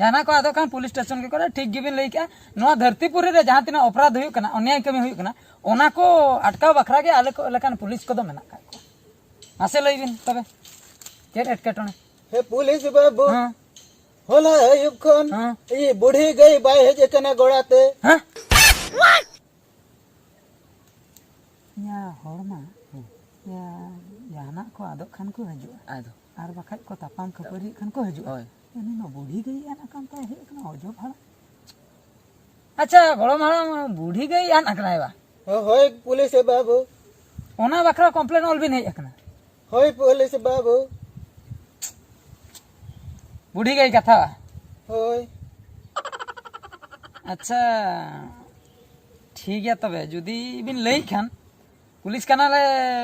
ᱡᱟᱦᱟᱱᱟᱜ ᱠᱚ ᱟᱫᱚᱜ ᱠᱷᱟᱱ ᱯᱩᱞᱤᱥ ᱥᱴᱮᱥᱚᱱ ᱜᱮ ᱠᱚᱨᱮ, ᱴᱷᱤᱠ ᱜᱮᱵᱤᱱ ᱞᱟᱹᱭ ᱠᱮᱜᱼᱟ᱾ ᱱᱚᱣᱟ ᱫᱷᱟᱹᱨᱛᱤᱯᱩᱨᱤ ᱨᱮ ᱡᱟᱦᱟᱸ ᱛᱤᱱᱟᱹᱜ ᱚᱯᱨᱟᱫᱷ ᱦᱩᱭᱩᱜ ᱠᱟᱱᱟ, ᱚᱱᱭᱟᱭ ᱠᱟᱹᱢᱤ ᱦᱩᱭᱩᱜ ᱠᱟᱱᱟ, ᱚᱱᱟ ᱠᱚ ᱟᱴᱠᱟᱣ ᱵᱟᱠᱷᱨᱟ ᱜᱮ ᱟᱞᱮ ᱠᱚ ᱞᱮᱠᱟᱱ ᱯᱩᱞᱤᱥ ᱠᱚᱫᱚ ᱢᱮᱱᱟᱜ ᱠᱟᱜ ᱠᱚᱣᱟ᱾ ᱢᱟᱥᱮ ᱞᱟᱹᱭ ᱵᱤᱱ ᱛᱚᱵᱮ, ᱪᱮᱫ ᱮᱴᱠᱮᱴᱚᱬᱮ? ᱦᱮ ᱯᱩᱞᱤᱥ ᱵᱟᱹᱵᱩ, ᱦᱮᱸ᱾ ᱦᱚᱞᱟ ᱟᱹᱭᱩᱵ ᱠᱷᱚᱱ ᱦᱮᱸ᱾ ᱤᱧ ᱵᱩᱲᱦᱤ ᱜᱟᱹᱭ ᱵᱟᱭ ᱦᱮᱡ ᱟᱠᱟᱱᱟ ᱜᱚᱲᱟ ᱛᱮ᱾ ᱦᱮᱸ? ᱭᱟ ᱦᱚᱲ ᱢᱟ, ᱭᱟ ᱡᱟᱦᱟᱱᱟᱜ ᱠᱚ ᱟᱫᱚᱜ ᱠᱷᱟᱱ ᱠᱚ ᱦᱤᱡᱩᱜᱼᱟ᱾ ᱟᱫᱚ᱾ ᱟᱨ ᱵᱟᱠᱷᱟᱡ ᱠᱚ ᱛᱟᱯᱟᱢ ᱠᱷᱟᱹᱯᱟᱹᱨᱤᱜ ᱠᱷᱟᱱ ᱠᱚ ᱦᱤᱡᱩᱜᱼᱟ᱾ ᱦᱳᱭ᱾ ᱩᱱᱤ ᱢᱟ ᱵᱩᱲᱦᱤ ᱜᱟᱹᱭ ᱟᱫ ᱟᱠᱟᱱ ᱛᱟᱭ ᱦᱮᱡ ᱟᱠᱟᱱᱟ, ᱚᱡᱚᱵ ᱦᱟᱲᱟᱢ᱾ ᱟᱪᱪᱷᱟ, ᱜᱚᱲᱚᱢ ᱦᱟᱲᱟᱢ, ᱵᱩᱲᱦᱤ ᱜᱟᱹᱭ ᱟᱫ ᱟᱠᱟᱱᱟᱭ ᱵᱟ? ᱦᱳᱭ, ᱯᱩᱞᱤᱥ ᱵᱟᱹᱵᱩ᱾ ᱚᱱᱟ ᱵᱟᱠᱷᱨᱟ ᱠᱚᱢᱯᱞᱮᱱ ᱚᱞ ᱵᱤᱱ ᱦᱮᱡ ᱟᱠᱟᱱᱟ? ᱦᱳᱭ, ᱯᱩᱞᱤᱥ ᱵᱟᱹᱵᱩ᱾ ᱵᱩᱲᱦᱤ ᱜᱟᱹᱭ ᱠᱟᱛᱷᱟ? ᱦᱳᱭ᱾ ᱟᱪᱪᱷᱟ, ᱴᱷᱤᱠ ᱜᱮᱭᱟ ᱛᱚᱵᱮ, ᱡᱩᱫᱤ ᱵᱤᱱ ᱞᱟᱹᱭ ᱠᱷᱟᱱ᱾ ᱯᱩᱞᱤᱥ ᱠᱟᱱᱟᱞᱮ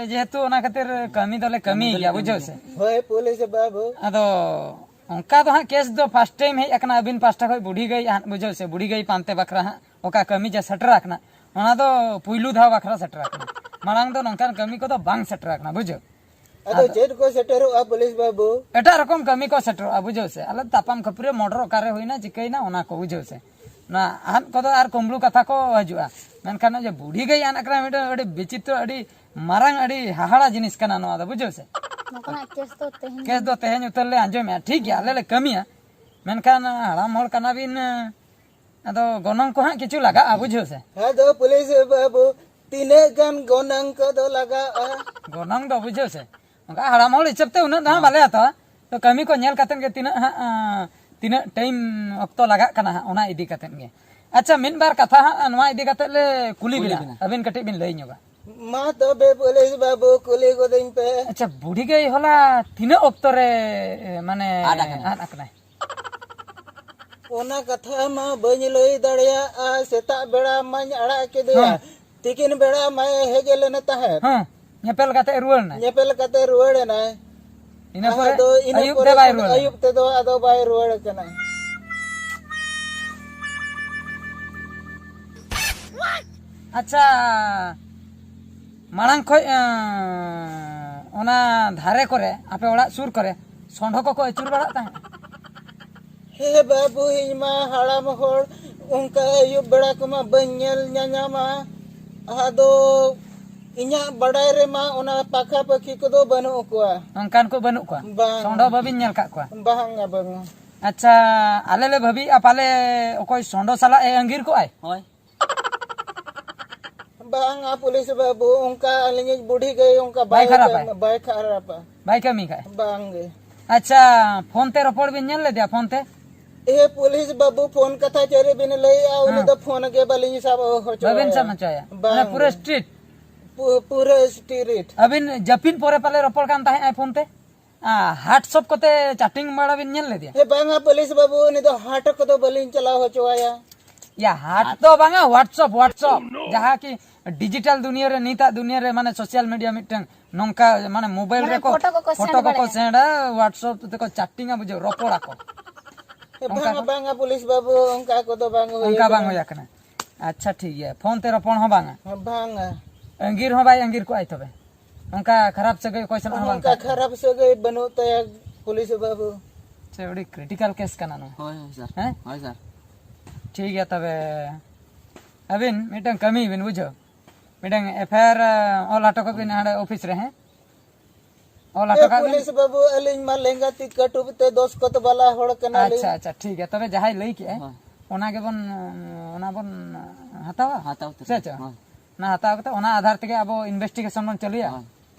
ᱡᱮᱦᱮᱛᱩ, ᱚᱱᱟ ᱠᱷᱟᱹᱛᱤᱨ ᱠᱟᱹᱢᱤ ᱫᱚᱞᱮ ᱠᱟᱹᱢᱤ ᱜᱮᱭᱟ, ᱵᱩᱡᱷᱟᱹᱣ ᱥᱮ? ᱦᱳᱭ, ᱯᱩᱞᱤᱥ ᱵᱟᱹᱵᱩ᱾ ᱟᱫᱚ ᱚᱱᱠᱟ ᱫᱚ ᱦᱟᱸᱜ ᱠᱮᱥ ᱫᱚ ᱯᱷᱟᱥᱴ ᱴᱟᱭᱤᱢ ᱦᱮᱡ ᱟᱠᱟᱱᱟ ᱟᱹᱵᱤᱱ ᱯᱟᱥᱴᱟ ᱠᱷᱚᱱ, ᱵᱩᱲᱦᱤ ᱜᱟᱹᱭ ᱦᱟᱸᱜ, ᱵᱩᱡᱷᱟᱹᱣ ᱥᱮ, ᱵᱩᱲᱦᱤ ᱜᱟᱹᱭ ᱯᱟᱱᱛᱮ ᱵᱟᱠᱷᱨᱟ ᱦᱟᱸᱜ ᱚᱠᱟ ᱠᱟᱹᱢᱤ ᱡᱟ ᱥᱮᱴᱮᱨ ᱟᱠᱟᱱᱟ, ᱚᱱᱟ ᱫᱚ ᱯᱩᱭᱞᱩ ᱫᱷᱟᱣ ᱵᱟᱠᱷᱨᱟ ᱥᱮᱴᱮᱨ ᱟᱠᱟᱱᱟ᱾ ᱢᱟᱲᱟᱝ ᱫᱚ ᱱᱚᱝᱠᱟᱱ ᱠᱟᱹᱢᱤ ᱠᱚᱫᱚ ᱵᱟᱝ ᱥᱮᱴᱮᱨ ᱟᱠᱟᱱᱟ, ᱵᱩᱡᱷᱟᱹᱣ᱾ ᱟᱫᱚ ᱟᱫᱚ ᱪᱮᱫ ᱠᱚ ᱥᱮᱴᱮᱨᱚᱜᱼᱟ, ᱯᱩᱞᱤᱥ ᱵᱟᱹᱵᱩ? ᱮᱴᱟᱜ ᱨᱚᱠᱚᱢ ᱠᱟᱹᱢᱤ ᱠᱚ ᱥᱮᱴᱮᱨᱚᱜᱼᱟ, ᱵᱩᱡᱷᱟᱹᱣ ᱥᱮ᱾ ᱟᱞᱮ ᱛᱟᱯᱟᱢ ᱠᱷᱟᱹᱯᱟᱹᱨᱤ, ᱢᱚᱴᱚᱨ ᱚᱠᱟᱨᱮ ᱦᱩᱭᱱᱟ, ᱪᱤᱠᱟᱹᱭᱱᱟ, ᱚᱱᱟ ᱠᱚ, ᱵᱩᱡᱷᱟᱹᱣ ᱥᱮ᱾ ᱱᱚᱣᱟ ᱟᱫ ᱠᱚᱫᱚ ᱟᱨ ᱠᱩᱢᱵᱽᱲᱩ ᱠᱟᱛᱷᱟ ᱠᱚ ᱦᱤᱡᱩᱜᱼᱟ, ᱢᱮᱱᱠᱷᱟᱱ ᱱᱚᱜᱼᱚᱭ ᱡᱮ ᱵᱩᱲᱦᱤ ᱜᱟᱹᱭ ᱟᱫ ᱟᱠᱟᱱᱟ, ᱢᱤᱫᱴᱟᱝ ᱟᱹᱰᱤ ᱵᱤᱪᱤᱛᱨᱚ, ᱟᱹᱰᱤ ᱢᱟᱨᱟᱝ, ᱟᱹᱰᱤ ᱦᱟᱦᱟᱲᱟ ᱡᱤᱱᱤᱥ ᱠᱟᱱᱟ ᱱᱚᱣᱟ ᱫᱚ, ᱵᱩᱡᱷᱟᱹᱣ ᱥᱮ᱾ ᱱᱚᱝᱠᱟᱱᱟᱜ ᱠᱮᱥ ᱫᱚ ᱛᱮᱦᱮᱧ ᱠᱮᱥ ᱫᱚ ᱛᱮᱦᱮᱧ ᱩᱛᱟᱹᱨ ᱞᱮ ᱟᱸᱡᱚᱢᱮᱜᱼᱟ, ᱴᱷᱤᱠ ᱜᱮᱭᱟ, ᱟᱞᱮ ᱞᱮ ᱠᱟᱹᱢᱤᱭᱟ, ᱢᱮᱱᱠᱷᱟᱱ ᱦᱟᱲᱟᱢ ᱦᱚᱲ ᱠᱟᱱᱟᱵᱤᱱ, ᱟᱫᱚ ᱜᱚᱱᱚᱝ ᱠᱚ ᱦᱟᱸᱜ ᱠᱤᱪᱷᱩ ᱞᱟᱜᱟᱜᱼᱟ, ᱵᱩᱡᱷᱟᱹᱣ ᱥᱮ᱾ ᱟᱫᱚ ᱯᱩᱞᱤᱥ ᱵᱟᱹᱵᱩ, ᱛᱤᱱᱟᱹᱜ ᱜᱟᱱ ᱜᱚᱱᱚᱝ ᱠᱚᱫᱚ ᱞᱟᱜᱟᱜᱼᱟ? ᱜᱚᱱᱚᱝ ᱫᱚ, ᱵᱩᱡᱷᱟᱹᱣ ᱥᱮ, ᱚᱱᱠᱟ ᱦᱟᱲᱟᱢ ᱦᱚᱲ ᱦᱤᱥᱟᱹᱵ ᱛᱮ ᱩᱱᱟᱹᱜ ᱫᱚ ᱦᱟᱸᱜ ᱵᱟᱞᱮ ᱦᱟᱛᱟᱣᱟ᱾ ᱛᱚ ᱠᱟᱹᱢᱤ ᱠᱚ ᱧᱮᱞ ᱠᱟᱛᱮᱫ ᱜᱮ ᱛᱤᱱᱟᱹᱜ ᱦᱟᱸᱜ, ᱟᱸ, ᱛᱤᱱᱟᱹᱜ ᱴᱟᱭᱤᱢ ᱚᱠᱛᱚ ᱞᱟᱜᱟᱜ ᱠᱟᱱᱟ ᱦᱟᱸᱜ, ᱚᱱᱟ ᱤᱫᱤ ᱠᱟᱛᱮᱫ ᱜᱮ᱾ ᱟᱪᱪᱷᱟ, ᱢᱤᱫ ᱵᱟᱨ ᱠᱟᱛᱷᱟ ᱦᱟᱸᱜ ᱱᱚᱣᱟ ᱤᱫᱤ ᱠᱟᱛᱮᱫ ᱞᱮ ᱠᱩᱞᱤ ᱠᱩᱞᱤ ᱵᱤᱱᱟ᱾ ᱵᱤᱱᱟ᱾ ᱟᱹᱵᱤᱱ ᱠᱟᱹᱴᱤᱡ ᱵᱤᱱ ᱞᱟᱹᱭ ᱧᱚᱜᱟ᱾ ᱢᱟ ᱛᱚᱵᱮ ᱯᱩᱞᱤᱥ ᱵᱟᱹᱵᱩ, ᱠᱩᱞᱤ ᱜᱚᱫᱤᱧ ᱯᱮ᱾ ᱟᱪᱪᱷᱟ, ᱵᱩᱲᱦᱤ ᱜᱟᱹᱭ ᱦᱚᱞᱟ ᱛᱤᱱᱟᱹᱜ ᱚᱠᱛᱚ ᱨᱮ, ᱮ, ᱢᱟᱱᱮ ᱟᱫ ᱟᱠᱟᱱᱟᱭ? ᱟᱫ ᱟᱠᱟᱱᱟᱭ? ᱚᱱᱟ ᱠᱟᱛᱷᱟ ᱢᱟ ᱵᱟᱹᱧ ᱞᱟᱹᱭ ᱫᱟᱲᱮᱭᱟᱜᱼᱟ, ᱥᱮᱛᱟᱜ ᱵᱮᱲᱟ ᱢᱟᱧ ᱟᱲᱟᱜ ᱠᱮᱫᱮᱭᱟ᱾ ᱦᱮᱸ᱾ ᱛᱤᱠᱤᱱ ᱵᱮᱲᱟ ᱢᱟᱭ ᱦᱮᱡ ᱞᱮᱱ ᱛᱟᱦᱮᱸᱫ᱾ ᱦᱮᱸ, ᱧᱮᱯᱮᱞ ᱠᱟᱛᱮ ᱨᱩᱣᱟᱹᱲ ᱮᱱᱟᱭ᱾ ᱧᱮᱯᱮᱞ ᱠᱟᱛᱮ ᱨᱩᱣᱟᱹᱲ ᱮᱱᱟᱭ᱾ ᱤᱱᱟᱹ ᱯᱚᱨᱮ ᱟᱫᱚ ᱤᱱᱟᱹ ᱟᱹᱭᱩᱵ ᱯᱚᱨᱮ ᱛᱮ ᱵᱟᱭ ᱠᱷᱚᱱ ᱨᱩᱣᱟᱹᱲ ᱮᱱᱟ᱾ ᱟᱹᱭᱩᱵ ᱛᱮᱫᱚ ᱟᱫᱚ ᱵᱟᱭ ᱨᱩᱣᱟᱹᱲ ᱠᱟᱱᱟ᱾ ᱟᱪᱪᱷᱟ, ᱢᱟᱲᱟᱝ ᱠᱷᱚᱡ, ᱮᱸ, ᱚᱱᱟ ᱫᱷᱟᱨᱮ ᱠᱚᱨᱮ, ᱟᱯᱮ ᱚᱲᱟᱜ ᱥᱩᱨ ᱠᱚᱨᱮ ᱥᱚᱸᱰᱷᱚ ᱠᱚᱠᱚ ᱟᱹᱪᱩᱨ ᱵᱟᱲᱟᱜ ᱛᱟᱦᱮᱸᱫ? ᱦᱮᱸ ᱵᱟᱹᱵᱩ, ᱤᱧ ᱢᱟ ᱦᱟᱲᱟᱢ ᱦᱚᱲ, ᱚᱱᱠᱟ ᱟᱹᱭᱩᱵ ᱵᱮᱲᱟ ᱠᱚᱢᱟ ᱵᱟᱹᱧ ᱧᱮᱞ ᱧᱟᱧᱟᱢᱟ᱾ ᱟᱫᱚ ᱤᱧᱟᱹᱜ ᱵᱟᱰᱟᱭ ᱨᱮᱢᱟ ᱚᱱᱟ ᱯᱟᱠᱷᱟ ᱯᱟᱹᱠᱷᱤ ᱠᱚᱫᱚ ᱵᱟᱹᱱᱩᱜ ᱠᱚᱣᱟ᱾ ᱚᱱᱠᱟᱱ ᱠᱚ ᱵᱟᱹᱱᱩᱜ ᱠᱚᱣᱟ? ᱵᱟᱝ᱾ ᱥᱚᱸᱰᱚ ᱵᱟᱹᱵᱤᱱ ᱧᱮᱞ ᱠᱟᱜ ᱠᱚᱣᱟ? ᱵᱟᱝᱟ, ᱵᱟᱝᱟ᱾ ᱟᱪᱪᱷᱟ, ᱟᱞᱮ ᱞᱮ ᱵᱷᱟᱹᱵᱤᱭᱮᱜᱼᱟ ᱯᱟᱞᱮ ᱚᱠᱚᱭ ᱥᱚᱸᱰᱚ ᱥᱟᱞᱟᱜ ᱮ ᱟᱸᱜᱤᱨ ᱠᱚᱜᱼᱟᱭ? ᱦᱳᱭ᱾ ᱵᱟᱝᱟ ᱯᱩᱞᱤᱥ ᱵᱟᱹᱵᱩ, ᱚᱱᱠᱟ ᱟᱹᱞᱤᱧᱤᱡ ᱵᱩᱰᱷᱤ ᱜᱟᱹᱭ ᱚᱱᱠᱟ ᱵᱟᱭ ᱵᱟᱭ ᱠᱷᱟᱨᱟᱯᱟᱭ? ᱠᱟᱹᱢᱤ-, ᱵᱟᱭ ᱠᱷᱟᱨᱟᱯᱟ᱾ ᱵᱟᱭ ᱠᱟᱹᱢᱤ ᱠᱟᱜᱼᱟ? ᱵᱟᱝ ᱜᱮ᱾ ᱟᱪᱪᱷᱟ, ᱯᱷᱳᱱ ᱛᱮ ᱨᱚᱯᱚᱲ ᱵᱤᱱ ᱧᱮᱞ ᱞᱮᱫᱮᱭᱟ, ᱯᱷᱳᱱ ᱛᱮ? ᱮ ᱯᱩᱞᱤᱥ ᱵᱟᱹᱵᱩ, ᱯᱷᱳᱱ ᱠᱟᱛᱷᱟ ᱪᱮᱫ ᱨᱮ ᱵᱤᱱ ᱞᱟᱹᱭᱮᱜᱼᱟ? ᱩᱱᱤ ᱦᱮᱸ᱾ ᱫᱚ ᱯᱷᱳᱱ ᱜᱮ ᱵᱟᱹᱞᱤᱧ ᱥᱟᱵ ᱦᱚᱪᱚ ᱵᱟᱹᱵᱤᱱ ᱟᱭᱟ᱾ ᱥᱟᱵ ᱦᱚᱪᱚ ᱟᱭᱟ? ᱵᱟᱝ ᱢᱟᱱᱮ ᱯᱩᱨᱟᱹ ᱜᱮ᱾ ᱥᱴᱨᱤᱴ? ᱯᱩ-, ᱯᱩᱨᱟᱹ ᱥᱴᱨᱤᱴ᱾ ᱟᱹᱵᱤᱱ ᱡᱟᱹᱯᱤᱫ ᱯᱚᱨᱮ ᱯᱟᱞᱮ ᱨᱚᱯᱚᱲ ᱠᱟᱱ ᱛᱟᱦᱮᱸᱜ ᱟᱭ ᱯᱷᱳᱱ ᱛᱮ? ᱟ, WhatsApp ᱠᱚᱛᱮ ᱪᱟᱴᱤᱝ ᱵᱟᱲᱟ ᱵᱤᱱ ᱧᱮᱞ ᱞᱮᱫᱮᱭᱟ? ᱮ ᱵᱟᱝᱟ ᱯᱩᱞᱤᱥ ᱵᱟᱹᱵᱩ, ᱩᱱᱤ ᱫᱚ ᱦᱟᱴ ᱠᱚᱫᱚ ᱵᱟᱹᱞᱤᱧ ᱪᱟᱞᱟᱣ ᱦᱚᱪᱚ ᱟᱭᱟ᱾ ᱭᱟ, ᱦᱟᱴ ᱫᱚ ᱵᱟᱝᱟ, WhatsApp, WhatsApp᱾ ᱡᱟᱦᱟᱸ ᱠᱤ ᱰᱤᱡᱤᱴᱟᱞ ᱫᱩᱱᱤᱭᱟᱹ ᱨᱮ, ᱱᱤᱛᱟᱜ ᱫᱩᱱᱤᱭᱟᱹ ᱨᱮ, ᱢᱟᱱᱮ, ᱥᱳᱥᱟᱞ ᱢᱤᱰᱤᱭᱟ ᱢᱤᱫᱴᱟᱝ ᱱᱚᱝᱠᱟ, ᱢᱟᱱᱮ, ᱢᱳᱵᱟᱭᱤᱞ ᱢᱟᱱᱮ, ᱨᱮᱠᱚ ᱯᱷᱳᱴᱳ ᱠᱚᱠᱚ ᱯᱷᱳᱴᱳ ᱥᱮᱱᱰ ᱠᱚᱠᱚ ᱵᱟᱲᱟᱭᱟ᱾ ᱥᱮᱱᱰᱟ, WhatsApp ᱛᱮᱠᱚ ᱪᱟᱴᱤᱝᱟ, ᱵᱩᱡᱷᱟᱹᱣ, ᱨᱚᱯᱚᱲᱟᱠᱚ᱾ ᱮ ᱚᱱᱠᱟ ᱵᱟᱝᱟ, ᱠᱚ ᱵᱟᱝᱟ, ᱯᱩᱞᱤᱥ ᱵᱟᱹᱵᱩ, ᱚᱱᱠᱟ ᱠᱚᱫᱚ ᱵᱟᱝ ᱦᱩᱭ ᱚᱱᱠᱟ ᱵᱟᱝ ᱟᱠᱟᱱᱟ᱾ ᱦᱩᱭ ᱟᱠᱟᱱᱟ᱾ ᱟᱪᱪᱷᱟ, ᱴᱷᱤᱠ ᱜᱮᱭᱟ, ᱯᱷᱳᱱ ᱛᱮ ᱨᱚᱯᱚᱲ ᱦᱚᱸ ᱵᱟᱝᱟ? ᱵᱟᱝᱟ᱾ ᱟᱸᱜᱤᱨ ᱦᱚᱸ ᱵᱟᱭ ᱟᱸᱜᱤᱨ ᱠᱚᱜᱼᱟᱭ ᱛᱚᱵᱮ? ᱚᱱᱠᱟ ᱠᱷᱟᱨᱟᱯ ᱥᱟᱹᱜᱟᱹᱭ ᱚᱠᱚᱭ ᱥᱟᱞᱟᱜ ᱦᱚᱸ ᱵᱟᱝ ᱚᱱᱠᱟ ᱛᱟᱦᱮᱸ ᱠᱟᱱᱟ? ᱠᱷᱟᱨᱟᱯ ᱥᱟᱹᱜᱟᱹᱭ ᱵᱟᱹᱱᱩᱜ ᱛᱟᱭᱟ, ᱯᱩᱞᱤᱥ ᱵᱟᱹᱵᱩ᱾ ᱥᱮ ᱟᱹᱰᱤ ᱠᱨᱤᱴᱤᱠᱟᱞ ᱠᱮᱥ ᱠᱟᱱᱟ ᱱᱚᱣᱟ᱾ ᱦᱳᱭ, ᱦᱳᱭ, ᱥᱟᱨ᱾ ᱦᱮᱸ? ᱦᱳᱭ, ᱥᱟᱨ᱾ ᱴᱷᱤᱠ ᱜᱮᱭᱟ, ᱛᱚᱵᱮ ᱟᱹᱵᱤᱱ ᱢᱤᱫᱴᱟᱝ ᱠᱟᱹᱢᱤ ᱵᱤᱱ, ᱵᱩᱡᱷᱟᱹᱣ, ᱢᱤᱫᱴᱟᱝ FIR ᱚᱞ ᱦᱚᱴᱚ ᱠᱟᱜ ᱵᱤᱱ ᱦᱟᱸᱰᱮ ᱚᱯᱷᱤᱥ ᱨᱮ, ᱦᱮᱸ? ᱚᱞ ᱮ ᱦᱚᱴᱚ ᱠᱟᱜ ᱵᱤᱱ᱾ ᱯᱩᱞᱤᱥ ᱵᱟᱹᱵᱩ, ᱟᱹᱞᱤᱧ ᱢᱟ ᱞᱮᱸᱜᱟ ᱛᱤ ᱠᱟᱹᱴᱩᱵ ᱛᱮ ᱫᱚᱥ ᱠᱚᱛᱮ ᱵᱟᱞᱟ ᱦᱚᱲ ᱠᱟᱱᱟᱞᱤᱧ᱾ ᱟᱪᱪᱷᱟ, ᱟᱪᱪᱷᱟ, ᱴᱷᱤᱠ ᱜᱮᱭᱟ᱾ ᱛᱚᱵᱮ ᱡᱟᱦᱟᱸᱭ ᱞᱟᱹᱭ ᱠᱮᱜᱼᱟᱭ, ᱦᱳᱭ᱾ ᱚᱱᱟ ᱜᱮᱵᱚᱱ, ᱚᱱᱟ ᱵᱚᱱ ᱦᱟᱛᱟᱣᱟ? ᱦᱟᱛᱟᱣ ᱩᱛᱟᱹᱨ ᱥᱮ ᱵᱤᱱ᱾ ᱪᱮᱫ? ᱦᱳᱭ᱾ ᱚᱱᱟ ᱦᱟᱛᱟᱣ ᱠᱟᱛᱮ ᱚᱱᱟ ᱟᱫᱷᱟᱨ ᱛᱮᱜᱮ ᱟᱵᱚ ᱤᱱᱵᱷᱮᱥᱴᱤᱜᱮᱥᱚᱱ ᱵᱚᱱ ᱪᱟᱹᱞᱩᱭᱟ᱾ ᱦᱳᱭ᱾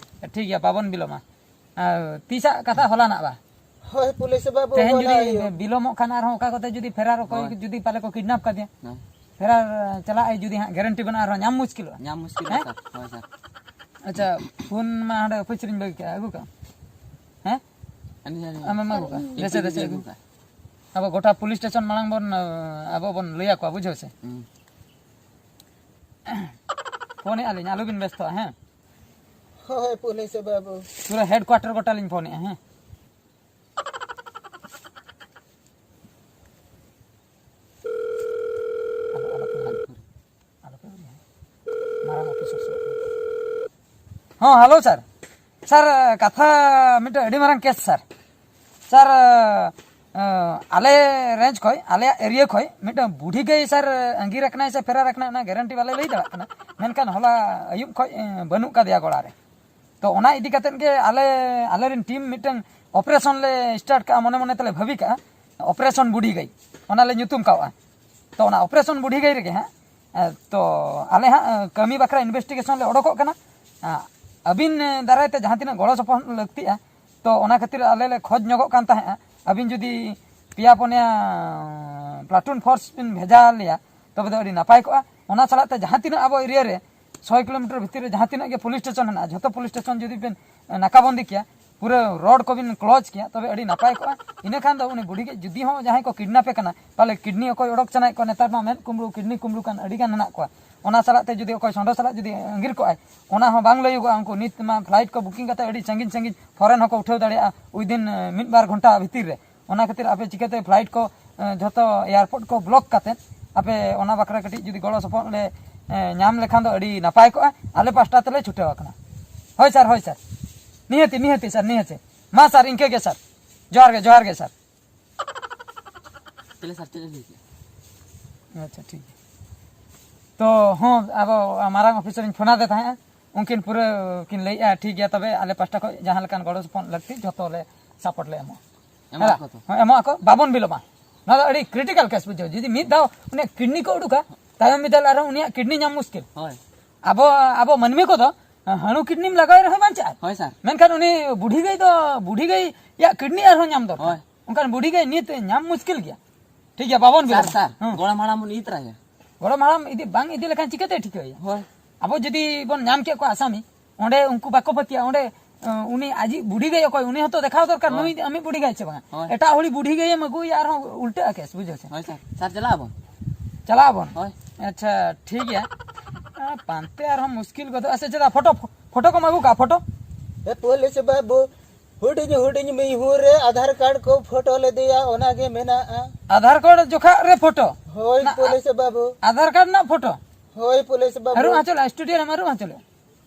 ᱴᱷᱤᱠ ᱜᱮᱭᱟ, ᱵᱟᱵᱚᱱ ᱵᱤᱞᱚᱢᱟ᱾ ᱟᱨ ᱛᱤᱥᱟᱜ ᱠᱟᱛᱷᱟ? ᱦᱚᱞᱟᱱᱟᱜ ᱵᱟ? ᱦᱳᱭ, ᱯᱩᱞᱤᱥ ᱵᱟᱹᱵᱩ, ᱛᱮᱦᱮᱧ ᱦᱚᱞᱟ ᱡᱩᱫᱤ ᱟᱹᱭᱩᱵ᱾ ᱵᱤᱞᱚᱢᱚᱜ ᱠᱷᱟᱱ ᱟᱨᱦᱚᱸ ᱚᱠᱟ ᱠᱚᱛᱮ ᱡᱩᱫᱤ ᱯᱷᱮᱨᱟᱨ ᱚᱠᱚᱭ ᱦᱳᱭ᱾ ᱡᱩᱫᱤ ᱯᱟᱞᱮ ᱠᱚ ᱠᱤᱰᱱᱟᱯ ᱠᱟᱫᱮᱭᱟ, ᱦᱳᱭ᱾ ᱯᱷᱮᱨᱟᱨ ᱪᱟᱞᱟᱜ ᱟᱭ ᱡᱩᱫᱤ ᱦᱟᱸᱜ, ᱜᱮᱨᱮᱱᱴᱤ ᱵᱟᱹᱱᱩᱜᱼᱟ, ᱟᱨᱦᱚᱸ ᱧᱟᱢ ᱢᱩᱥᱠᱤᱞᱚᱜᱼᱟ᱾ ᱧᱟᱢ ᱢᱩᱥᱠᱤᱞᱚᱜᱼᱟ, ᱦᱮᱸ? ᱥᱟᱨ᱾ ᱦᱳᱭ, ᱥᱟᱨ᱾ ᱟᱪᱪᱷᱟ, ᱯᱷᱳᱱ ᱢᱟ ᱦᱟᱸᱰᱮ ᱚᱯᱷᱤᱥ ᱨᱤᱧ ᱵᱟᱹᱜᱤ ᱠᱟᱜᱼᱟ, ᱟᱹᱜᱩ ᱠᱟᱜ ᱟᱢ? ᱦᱮᱸ? ᱟᱹᱞᱤᱧ, ᱟᱹᱞᱤᱧ᱾ ᱟᱢᱮᱢ ᱟᱹᱜᱩ ᱠᱟᱜᱼᱟ? ᱤᱧ ᱫᱮᱥᱮ, ᱫᱮᱥᱮ ᱟᱹᱜᱩ᱾ ᱟᱹᱜᱩ ᱠᱟᱜᱼᱟ᱾ ᱟᱵᱚ ᱜᱚᱴᱟ ᱯᱩᱞᱤᱥ ᱥᱴᱮᱥᱚᱱ ᱢᱟᱲᱟᱝ ᱵᱚᱱ, ᱟᱵᱚ ᱵᱚᱱ ᱞᱟᱹᱭ ᱟᱠᱚᱣᱟ, ᱵᱩᱡᱷᱟᱹᱣ ᱥᱮ? ᱦᱩᱸ᱾ ᱯᱷᱳᱱᱮᱫᱼᱟ ᱞᱤᱧ, ᱟᱞᱚᱵᱤᱱ ᱵᱮᱥᱛᱚᱜᱼᱟ, ᱦᱮᱸ? ᱦᱳᱭ, ᱯᱩᱞᱤᱥ ᱵᱟᱹᱵᱩ᱾ ᱯᱩᱨᱟᱹ ᱦᱮᱰᱠᱩᱣᱟᱴᱟᱨ ᱜᱚᱴᱟ ᱞᱤᱧ ᱯᱷᱳᱱᱮᱫᱼᱟ, ᱦᱮᱸ? ᱟᱞᱚ, ᱟᱞᱚᱯᱮ ᱦᱟᱞᱠᱩᱨᱤ, ᱟᱞᱚᱯᱮ ᱩᱨᱤᱭᱟ᱾ ᱢᱟᱨᱟᱝ ᱚᱯᱷᱤᱥᱟᱨ ᱥᱟᱞᱟᱜ ᱯᱮ ᱦᱚᱸ, ᱦᱮᱞᱳ ᱥᱟᱨ᱾ ᱥᱟᱨ, ᱠᱟᱛᱷᱟ ᱢᱤᱫᱴᱮᱱ ᱟᱹᱰᱤ ᱢᱟᱨᱟᱝ ᱠᱮᱥ ᱥᱟᱨ᱾ ᱥᱟᱨ, ᱟᱞᱮ ᱨᱮᱧᱡᱽ ᱠᱷᱚᱡ, ᱟᱞᱮᱭᱟᱜ ᱮᱨᱤᱭᱟ ᱠᱷᱚᱡ ᱢᱤᱫᱴᱟᱝ ᱵᱩᱰᱷᱤ ᱜᱟᱹᱭ ᱥᱟᱨ ᱟᱸᱜᱤᱨ ᱟᱠᱟᱱᱟᱭ ᱥᱮ ᱯᱷᱮᱨᱟᱨ ᱟᱠᱟᱱᱟᱭ, ᱚᱱᱟ ᱜᱮᱨᱮᱱᱴᱤ ᱵᱟᱞᱮ ᱞᱟᱹᱭ ᱫᱟᱲᱮᱭᱟᱜ ᱠᱟᱱᱟ᱾ ᱢᱮᱱᱠᱷᱟᱱ ᱦᱚᱞᱟ ᱟᱹᱭᱩᱵ ᱠᱷᱚᱡ, ᱮ, ᱵᱟᱹᱱᱩᱜ ᱠᱟᱫᱮᱭᱟ ᱜᱚᱲᱟ ᱨᱮ᱾ ᱛᱚ ᱚᱱᱟ ᱤᱫᱤ ᱠᱟᱛᱮᱫ ᱜᱮ ᱟᱞᱮ, ᱟᱞᱮᱨᱮᱱ ᱴᱤᱢ ᱢᱤᱫᱴᱟᱝ ᱚᱯᱟᱨᱮᱥᱚᱱ ᱞᱮ ᱥᱴᱟᱨᱴ ᱠᱟᱜᱼᱟ, ᱢᱚᱱᱮ ᱢᱚᱱᱮ ᱛᱮᱞᱮ ᱵᱷᱟᱹᱵᱤ ᱠᱟᱜᱼᱟ, ᱚᱯᱟᱨᱮᱥᱚᱱ ᱵᱩᱰᱷᱤ ᱜᱟᱹᱭ, ᱚᱱᱟ ᱞᱮ ᱧᱩᱛᱩᱢ ᱠᱟᱣᱟ᱾ ᱛᱚ ᱚᱱᱟ ᱚᱯᱟᱨᱮᱥᱚᱱ ᱵᱩᱰᱷᱤ ᱜᱟᱹᱭ ᱨᱮᱜᱮ ᱦᱟᱸᱜ, ᱮ, ᱛᱚ ᱟᱞᱮ ᱦᱟᱸᱜ, ᱮ, ᱠᱟᱹᱢᱤ ᱵᱟᱠᱷᱨᱟ ᱤᱱᱵᱷᱮᱥᱴᱤᱜᱮᱥᱚᱱ ᱞᱮ ᱚᱰᱚᱠᱚᱜ ᱠᱟᱱᱟ᱾ ᱮ, ᱟᱹᱵᱤᱱ, ᱮ, ᱫᱟᱨᱟᱭ ᱛᱮ ᱡᱟᱦᱟᱸ ᱛᱤᱱᱟᱹᱜ ᱜᱚᱲᱚ ᱥᱚᱯᱚᱦᱚᱫ ᱞᱟᱹᱠᱛᱤᱜᱼᱟ, ᱛᱚ ᱚᱱᱟ ᱠᱷᱟᱹᱛᱤᱨ ᱟᱞᱮ ᱞᱮ ᱠᱷᱚᱡᱽ ᱧᱚᱜᱚᱜ ᱠᱟᱱ ᱛᱟᱦᱮᱸᱜᱼᱟ, ᱟᱹᱵᱤᱱ ᱡᱩᱫᱤ ᱯᱮᱭᱟ ᱯᱩᱱᱭᱟ ᱯᱞᱟᱴᱩᱱ ᱯᱷᱳᱨᱥ ᱵᱤᱱ ᱵᱷᱮᱡᱟ ᱞᱮᱭᱟ, ᱛᱚᱵᱮ ᱫᱚ ᱟᱹᱰᱤ ᱱᱟᱯᱟᱭ ᱠᱚᱜᱼᱟ᱾ ᱚᱱᱟ ᱥᱟᱞᱟᱜ ᱛᱮ ᱡᱟᱦᱟᱸ ᱛᱤᱱᱟᱹᱜ ᱟᱵᱚ ᱮᱨᱤᱭᱟ ᱨᱮ ᱥᱚᱭ ᱠᱤᱞᱳᱢᱤᱴᱟᱨ ᱵᱷᱤᱛᱤᱨ ᱨᱮ ᱡᱟᱦᱟᱸ ᱛᱤᱱᱟᱹᱜ ᱜᱮ ᱯᱩᱞᱤᱥ ᱥᱴᱮᱥᱚᱱ ᱦᱮᱱᱟᱜᱼᱟ, ᱡᱷᱚᱛᱚ ᱯᱩᱞᱤᱥ ᱥᱴᱮᱥᱚᱱ ᱡᱩᱫᱤ ᱵᱤᱱ, ᱮ, ᱱᱟᱠᱟᱵᱚᱱᱫᱤ ᱠᱮᱭᱟ, ᱯᱩᱨᱟᱹ ᱨᱳᱰ ᱠᱚᱵᱤᱱ ᱠᱞᱳᱡᱽ ᱠᱮᱭᱟ, ᱛᱚᱵᱮ ᱟᱹᱰᱤ ᱱᱟᱯᱟᱭ ᱠᱚᱜᱼᱟ᱾ ᱤᱱᱟᱹ ᱠᱷᱟᱱ ᱫᱚ ᱩᱱᱤ ᱵᱩᱰᱷᱤ ᱜᱮ ᱡᱩᱫᱤ ᱦᱚᱸ ᱡᱟᱦᱟᱸᱭ ᱠᱚ ᱠᱤᱰᱱᱟᱯᱮ ᱠᱟᱱᱟ, ᱯᱟᱞᱮ ᱠᱤᱰᱱᱤ ᱚᱠᱚᱭ ᱚᱰᱚᱠ ᱥᱟᱱᱟᱭᱮᱫ ᱠᱚᱣᱟ, ᱱᱮᱛᱟᱨ ᱢᱟ ᱢᱮᱫ ᱠᱩᱢᱵᱽᱲᱩ, ᱠᱤᱰᱱᱤ ᱠᱩᱢᱵᱽᱲᱩ ᱠᱟᱱ ᱟᱹᱰᱤ ᱜᱟᱱ ᱦᱮᱱᱟᱜ ᱠᱚᱣᱟ᱾ ᱚᱱᱟ ᱥᱟᱞᱟᱜ ᱛᱮ ᱡᱩᱫᱤ ᱚᱠᱚᱭ ᱥᱚᱸᱰᱚ ᱥᱟᱞᱟᱜ ᱡᱩᱫᱤ ᱟᱸᱜᱤᱨ ᱠᱚᱜᱼᱟᱭ, ᱚᱱᱟ ᱦᱚᱸ ᱵᱟᱝ ᱞᱟᱹᱭᱚᱜᱚᱜᱼᱟ᱾ ᱩᱱᱠᱩ ᱱᱤᱛ ᱢᱟ ᱯᱷᱞᱟᱭᱤᱴ ᱠᱚ ᱵᱩᱠᱤᱝ ᱠᱟᱛᱮ ᱟᱹᱰᱤ ᱥᱟᱺᱜᱤᱧ ᱥᱟᱺᱜᱤᱧ ᱯᱷᱚᱨᱮᱱ ᱦᱚᱸᱠᱚ ᱩᱴᱷᱟᱹᱣ ᱫᱟᱲᱮᱭᱟᱜᱼᱟ ᱩᱭᱫᱤᱱ, ᱮ, ᱢᱤᱫ ᱵᱟᱨ ᱜᱷᱚᱱᱴᱟ ᱵᱷᱤᱛᱤᱨ ᱨᱮ᱾ ᱚᱱᱟ ᱠᱷᱟᱹᱛᱤᱨ ᱟᱯᱮ ᱪᱤᱠᱟᱹᱛᱮ ᱯᱷᱞᱟᱭᱤᱴ ᱠᱚ, ᱮ, ᱡᱷᱚᱛᱚ ᱮᱭᱟᱨᱯᱳᱨᱴ ᱠᱚ ᱵᱞᱚᱠ ᱠᱟᱛᱮ ᱟᱯᱮ ᱚᱱᱟ ᱵᱟᱠᱷᱨᱟ ᱠᱟᱹᱴᱤᱡ ᱡᱩᱫᱤ ᱜᱚᱲᱚ ᱥᱚᱯᱚᱦᱚᱫ ᱞᱮ, ᱮ, ᱧᱟᱢ ᱞᱮᱠᱷᱟᱱ ᱫᱚ ᱟᱹᱰᱤ ᱱᱟᱯᱟᱭ ᱠᱚᱜᱼᱟ᱾ ᱟᱞᱮ ᱯᱟᱥᱴᱟ ᱛᱮᱞᱮ ᱪᱷᱩᱴᱟᱹᱣ ᱟᱠᱟᱱᱟ᱾ ᱦᱳᱭ ᱥᱟᱨ, ᱦᱳᱭ ᱥᱟᱨ, ᱱᱤᱦᱟᱹᱛᱤ, ᱱᱤᱦᱟᱹᱛᱤ ᱥᱟᱨ, ᱱᱤᱦᱟᱹᱛᱤ᱾ ᱢᱟ ᱥᱟᱨ, ᱤᱱᱠᱟᱹ ᱜᱮ ᱥᱟᱨ, ᱡᱚᱦᱟᱨ ᱜᱮ, ᱡᱚᱦᱟᱨ ᱜᱮ ᱥᱟᱨ᱾ ᱛᱟᱦᱞᱮ ᱥᱟᱨ ᱪᱮᱫ ᱮ ᱞᱟᱹᱭ ᱠᱮᱫᱟ? ᱟᱪᱪᱷᱟ, ᱴᱷᱤᱠ ᱜᱮᱭᱟ᱾ ᱛᱚ ᱦᱚᱸ, ᱟᱵᱚ ᱢᱟᱨᱟᱝ ᱚᱯᱷᱤᱥᱟᱨᱤᱧ ᱯᱷᱳᱱ ᱟᱫᱮ ᱛᱟᱦᱮᱸᱫᱼᱟ, ᱩᱱᱠᱤᱱ ᱯᱩᱨᱟᱹ ᱠᱤᱱ ᱞᱟᱹᱭᱮᱫᱼᱟ, ᱴᱷᱤᱠ ᱜᱮᱭᱟ, ᱛᱚᱵᱮ ᱟᱞᱮ ᱯᱟᱥᱴᱟ ᱠᱷᱚᱱ ᱡᱟᱦᱟᱸ ᱞᱮᱠᱟᱱ ᱜᱚᱲᱚ ᱥᱚᱯᱚᱦᱚᱫ ᱞᱟᱹᱠᱛᱤ ᱡᱷᱚᱛᱚ ᱞᱮ ᱥᱟᱯᱳᱨᱴ ᱞᱮ ᱮᱢᱚᱜᱼᱟ᱾ ᱮᱢᱚᱜ ᱦᱮᱸ, ᱟᱠᱚ ᱛᱚ? ᱦᱮᱸ, ᱮᱢᱚᱜ ᱟᱠᱚ, ᱵᱟᱵᱚᱱ ᱵᱤᱞᱚᱢᱟ᱾ ᱱᱚᱣᱟ ᱫᱚ ᱟᱹᱰᱤ ᱠᱨᱤᱴᱤᱠᱟᱞ ᱠᱮᱥ, ᱵᱩᱡᱷᱟᱹᱣ᱾ ᱡᱩᱫᱤ ᱢᱤᱫ ᱫᱷᱟᱣ ᱩᱱᱤᱭᱟᱜ ᱠᱤᱰᱱᱤ ᱠᱚ ᱩᱰᱩᱠᱟ, ᱛᱟᱭᱚᱢ ᱵᱤᱫᱟᱹᱞ ᱟᱨᱦᱚᱸ ᱩᱱᱤᱭᱟᱜ ᱠᱤᱰᱱᱤ ᱧᱟᱢ ᱢᱩᱥᱠᱤᱞ᱾ ᱦᱳᱭ᱾ ᱟᱵᱚ, ᱟᱵᱚ ᱢᱟᱹᱱᱢᱤ ᱠᱚᱫᱚ ᱦᱟᱹᱬᱩ ᱠᱤᱰᱱᱤᱢ ᱞᱟᱜᱟᱣ ᱨᱮᱦᱚᱸ ᱵᱟᱧᱪᱟᱜᱼᱟ᱾ ᱦᱳᱭ ᱥᱟᱨ᱾ ᱢᱮᱱᱠᱷᱟᱱ ᱩᱱᱤ ᱵᱩᱰᱷᱤ ᱜᱟᱹᱭ ᱫᱚ, ᱵᱩᱰᱷᱤ ᱜᱟᱹᱭ ᱭᱟᱜ ᱠᱤᱰᱱᱤ ᱟᱨᱦᱚᱸ ᱧᱟᱢ ᱫᱚᱨᱠᱟᱨ᱾ ᱦᱳᱭ᱾ ᱚᱱᱠᱟᱱ ᱵᱩᱰᱷᱤ ᱜᱟᱹᱭ ᱱᱤᱛ ᱧᱟᱢ ᱢᱩᱥᱠᱤᱞ ᱜᱮᱭᱟ᱾ ᱴᱷᱤᱠ ᱜᱮᱭᱟ, ᱵᱟᱵᱚᱱ ᱥᱟᱨ, ᱵᱤᱞᱚᱢᱟ᱾ ᱥᱟᱨ, ᱦᱮᱸ᱾ ᱜᱚᱲᱚᱢ ᱦᱟᱲᱟᱢ ᱵᱚᱱ ᱤᱫᱤ ᱛᱚᱨᱟᱭᱟ᱾ ᱜᱚᱲᱚᱢ ᱦᱟᱲᱟᱢ ᱤᱫᱤ, ᱵᱟᱝ ᱤᱫᱤ ᱞᱮᱠᱷᱟᱱ ᱪᱤᱠᱟᱹᱛᱮ ᱴᱷᱤᱠᱟᱹᱭᱟ? ᱦᱳᱭ᱾ ᱟᱵᱚ ᱡᱩᱫᱤ ᱵᱚᱱ ᱧᱟᱢ ᱠᱮᱫ ᱠᱚᱣᱟ ᱟᱥᱟᱢᱤ, ᱚᱸᱰᱮ ᱩᱱᱠᱩ ᱵᱟᱠᱚ ᱯᱟᱹᱛᱭᱟᱹᱜᱼᱟ, ᱚᱸᱰᱮ, ᱮ, ᱩᱱᱤ ᱟᱡᱤᱡ ᱵᱩᱰᱷᱤ ᱜᱟᱹᱭ ᱚᱠᱚᱭ, ᱩᱱᱤ ᱦᱚᱸᱛᱚ ᱫᱮᱠᱷᱟᱣ ᱫᱚᱨᱠᱟᱨ, ᱦᱳᱭ᱾ ᱱᱩᱭ ᱟᱢᱤᱡ ᱵᱩᱰᱷᱤ ᱜᱟᱹᱭ ᱥᱮ ᱵᱟᱝᱟ? ᱦᱳᱭ᱾ ᱮᱴᱟᱜ ᱦᱚᱲᱤᱡ ᱵᱩᱰᱷᱤ ᱜᱟᱹᱭᱮᱢ ᱟᱹᱜᱩᱭᱟ, ᱟᱨᱦᱚᱸ ᱩᱞᱴᱟᱹᱜᱼᱟ ᱠᱮᱥ, ᱵᱩᱡᱷᱟᱹᱣ ᱥᱮ? ᱦᱳᱭ ᱥᱟᱨ, ᱥᱟᱨ ᱪᱟᱞᱟᱜ ᱟᱵᱚᱱ᱾ ᱪᱟᱞᱟᱜ ᱟᱵᱚᱱ? ᱦᱳᱭ᱾ ᱟᱪᱪᱷᱟ, ᱴᱷᱤᱠ ᱜᱮᱭᱟ᱾ ᱟ, ᱯᱟᱱᱛᱮ ᱟᱨᱦᱚᱸ ᱢᱩᱥᱠᱤᱞ ᱜᱚᱫᱚᱜᱼᱟ ᱥᱮ ᱪᱮᱫᱟᱜ? ᱯᱷᱳᱴᱳ, ᱯᱷᱳᱴᱳ ᱠᱚᱢ ᱟᱹᱜᱩ ᱠᱟᱜᱼᱟ, ᱯᱷᱳᱴᱳ? ᱮ ᱯᱩᱞᱤᱥ ᱵᱟᱹᱵᱩ, ᱦᱩᱰᱤᱧ ᱦᱩᱰᱤᱧ ᱢᱤᱦᱩ ᱨᱮ ᱟᱫᱷᱟᱨ ᱠᱟᱨᱰ ᱠᱚ ᱯᱷᱳᱴᱳ ᱞᱮᱫᱮᱭᱟ, ᱚᱱᱟ ᱜᱮ ᱢᱮᱱᱟᱜᱼᱟ᱾ ᱟᱫᱷᱟᱨ ᱠᱟᱨᱰ ᱡᱚᱠᱷᱟ ᱨᱮ ᱯᱷᱳᱴᱳ? ᱦᱳᱭ, ᱱᱟ-, ᱯᱩᱞᱤᱥ ᱵᱟᱹᱵᱩ᱾ ᱟᱫᱷᱟᱨ ᱠᱟᱨᱰ ᱨᱮᱱᱟᱜ ᱯᱷᱳᱴᱳ? ᱦᱳᱭ, ᱯᱩᱞᱤᱥ ᱵᱟᱹᱵᱩ᱾ ᱟᱹᱨᱩᱵ ᱦᱚᱪᱚ ᱞᱮ, ᱥᱴᱩᱰᱤᱭᱳ ᱨᱮᱢ ᱟᱹᱨᱩᱵ ᱦᱚᱪᱚ ᱞᱮ᱾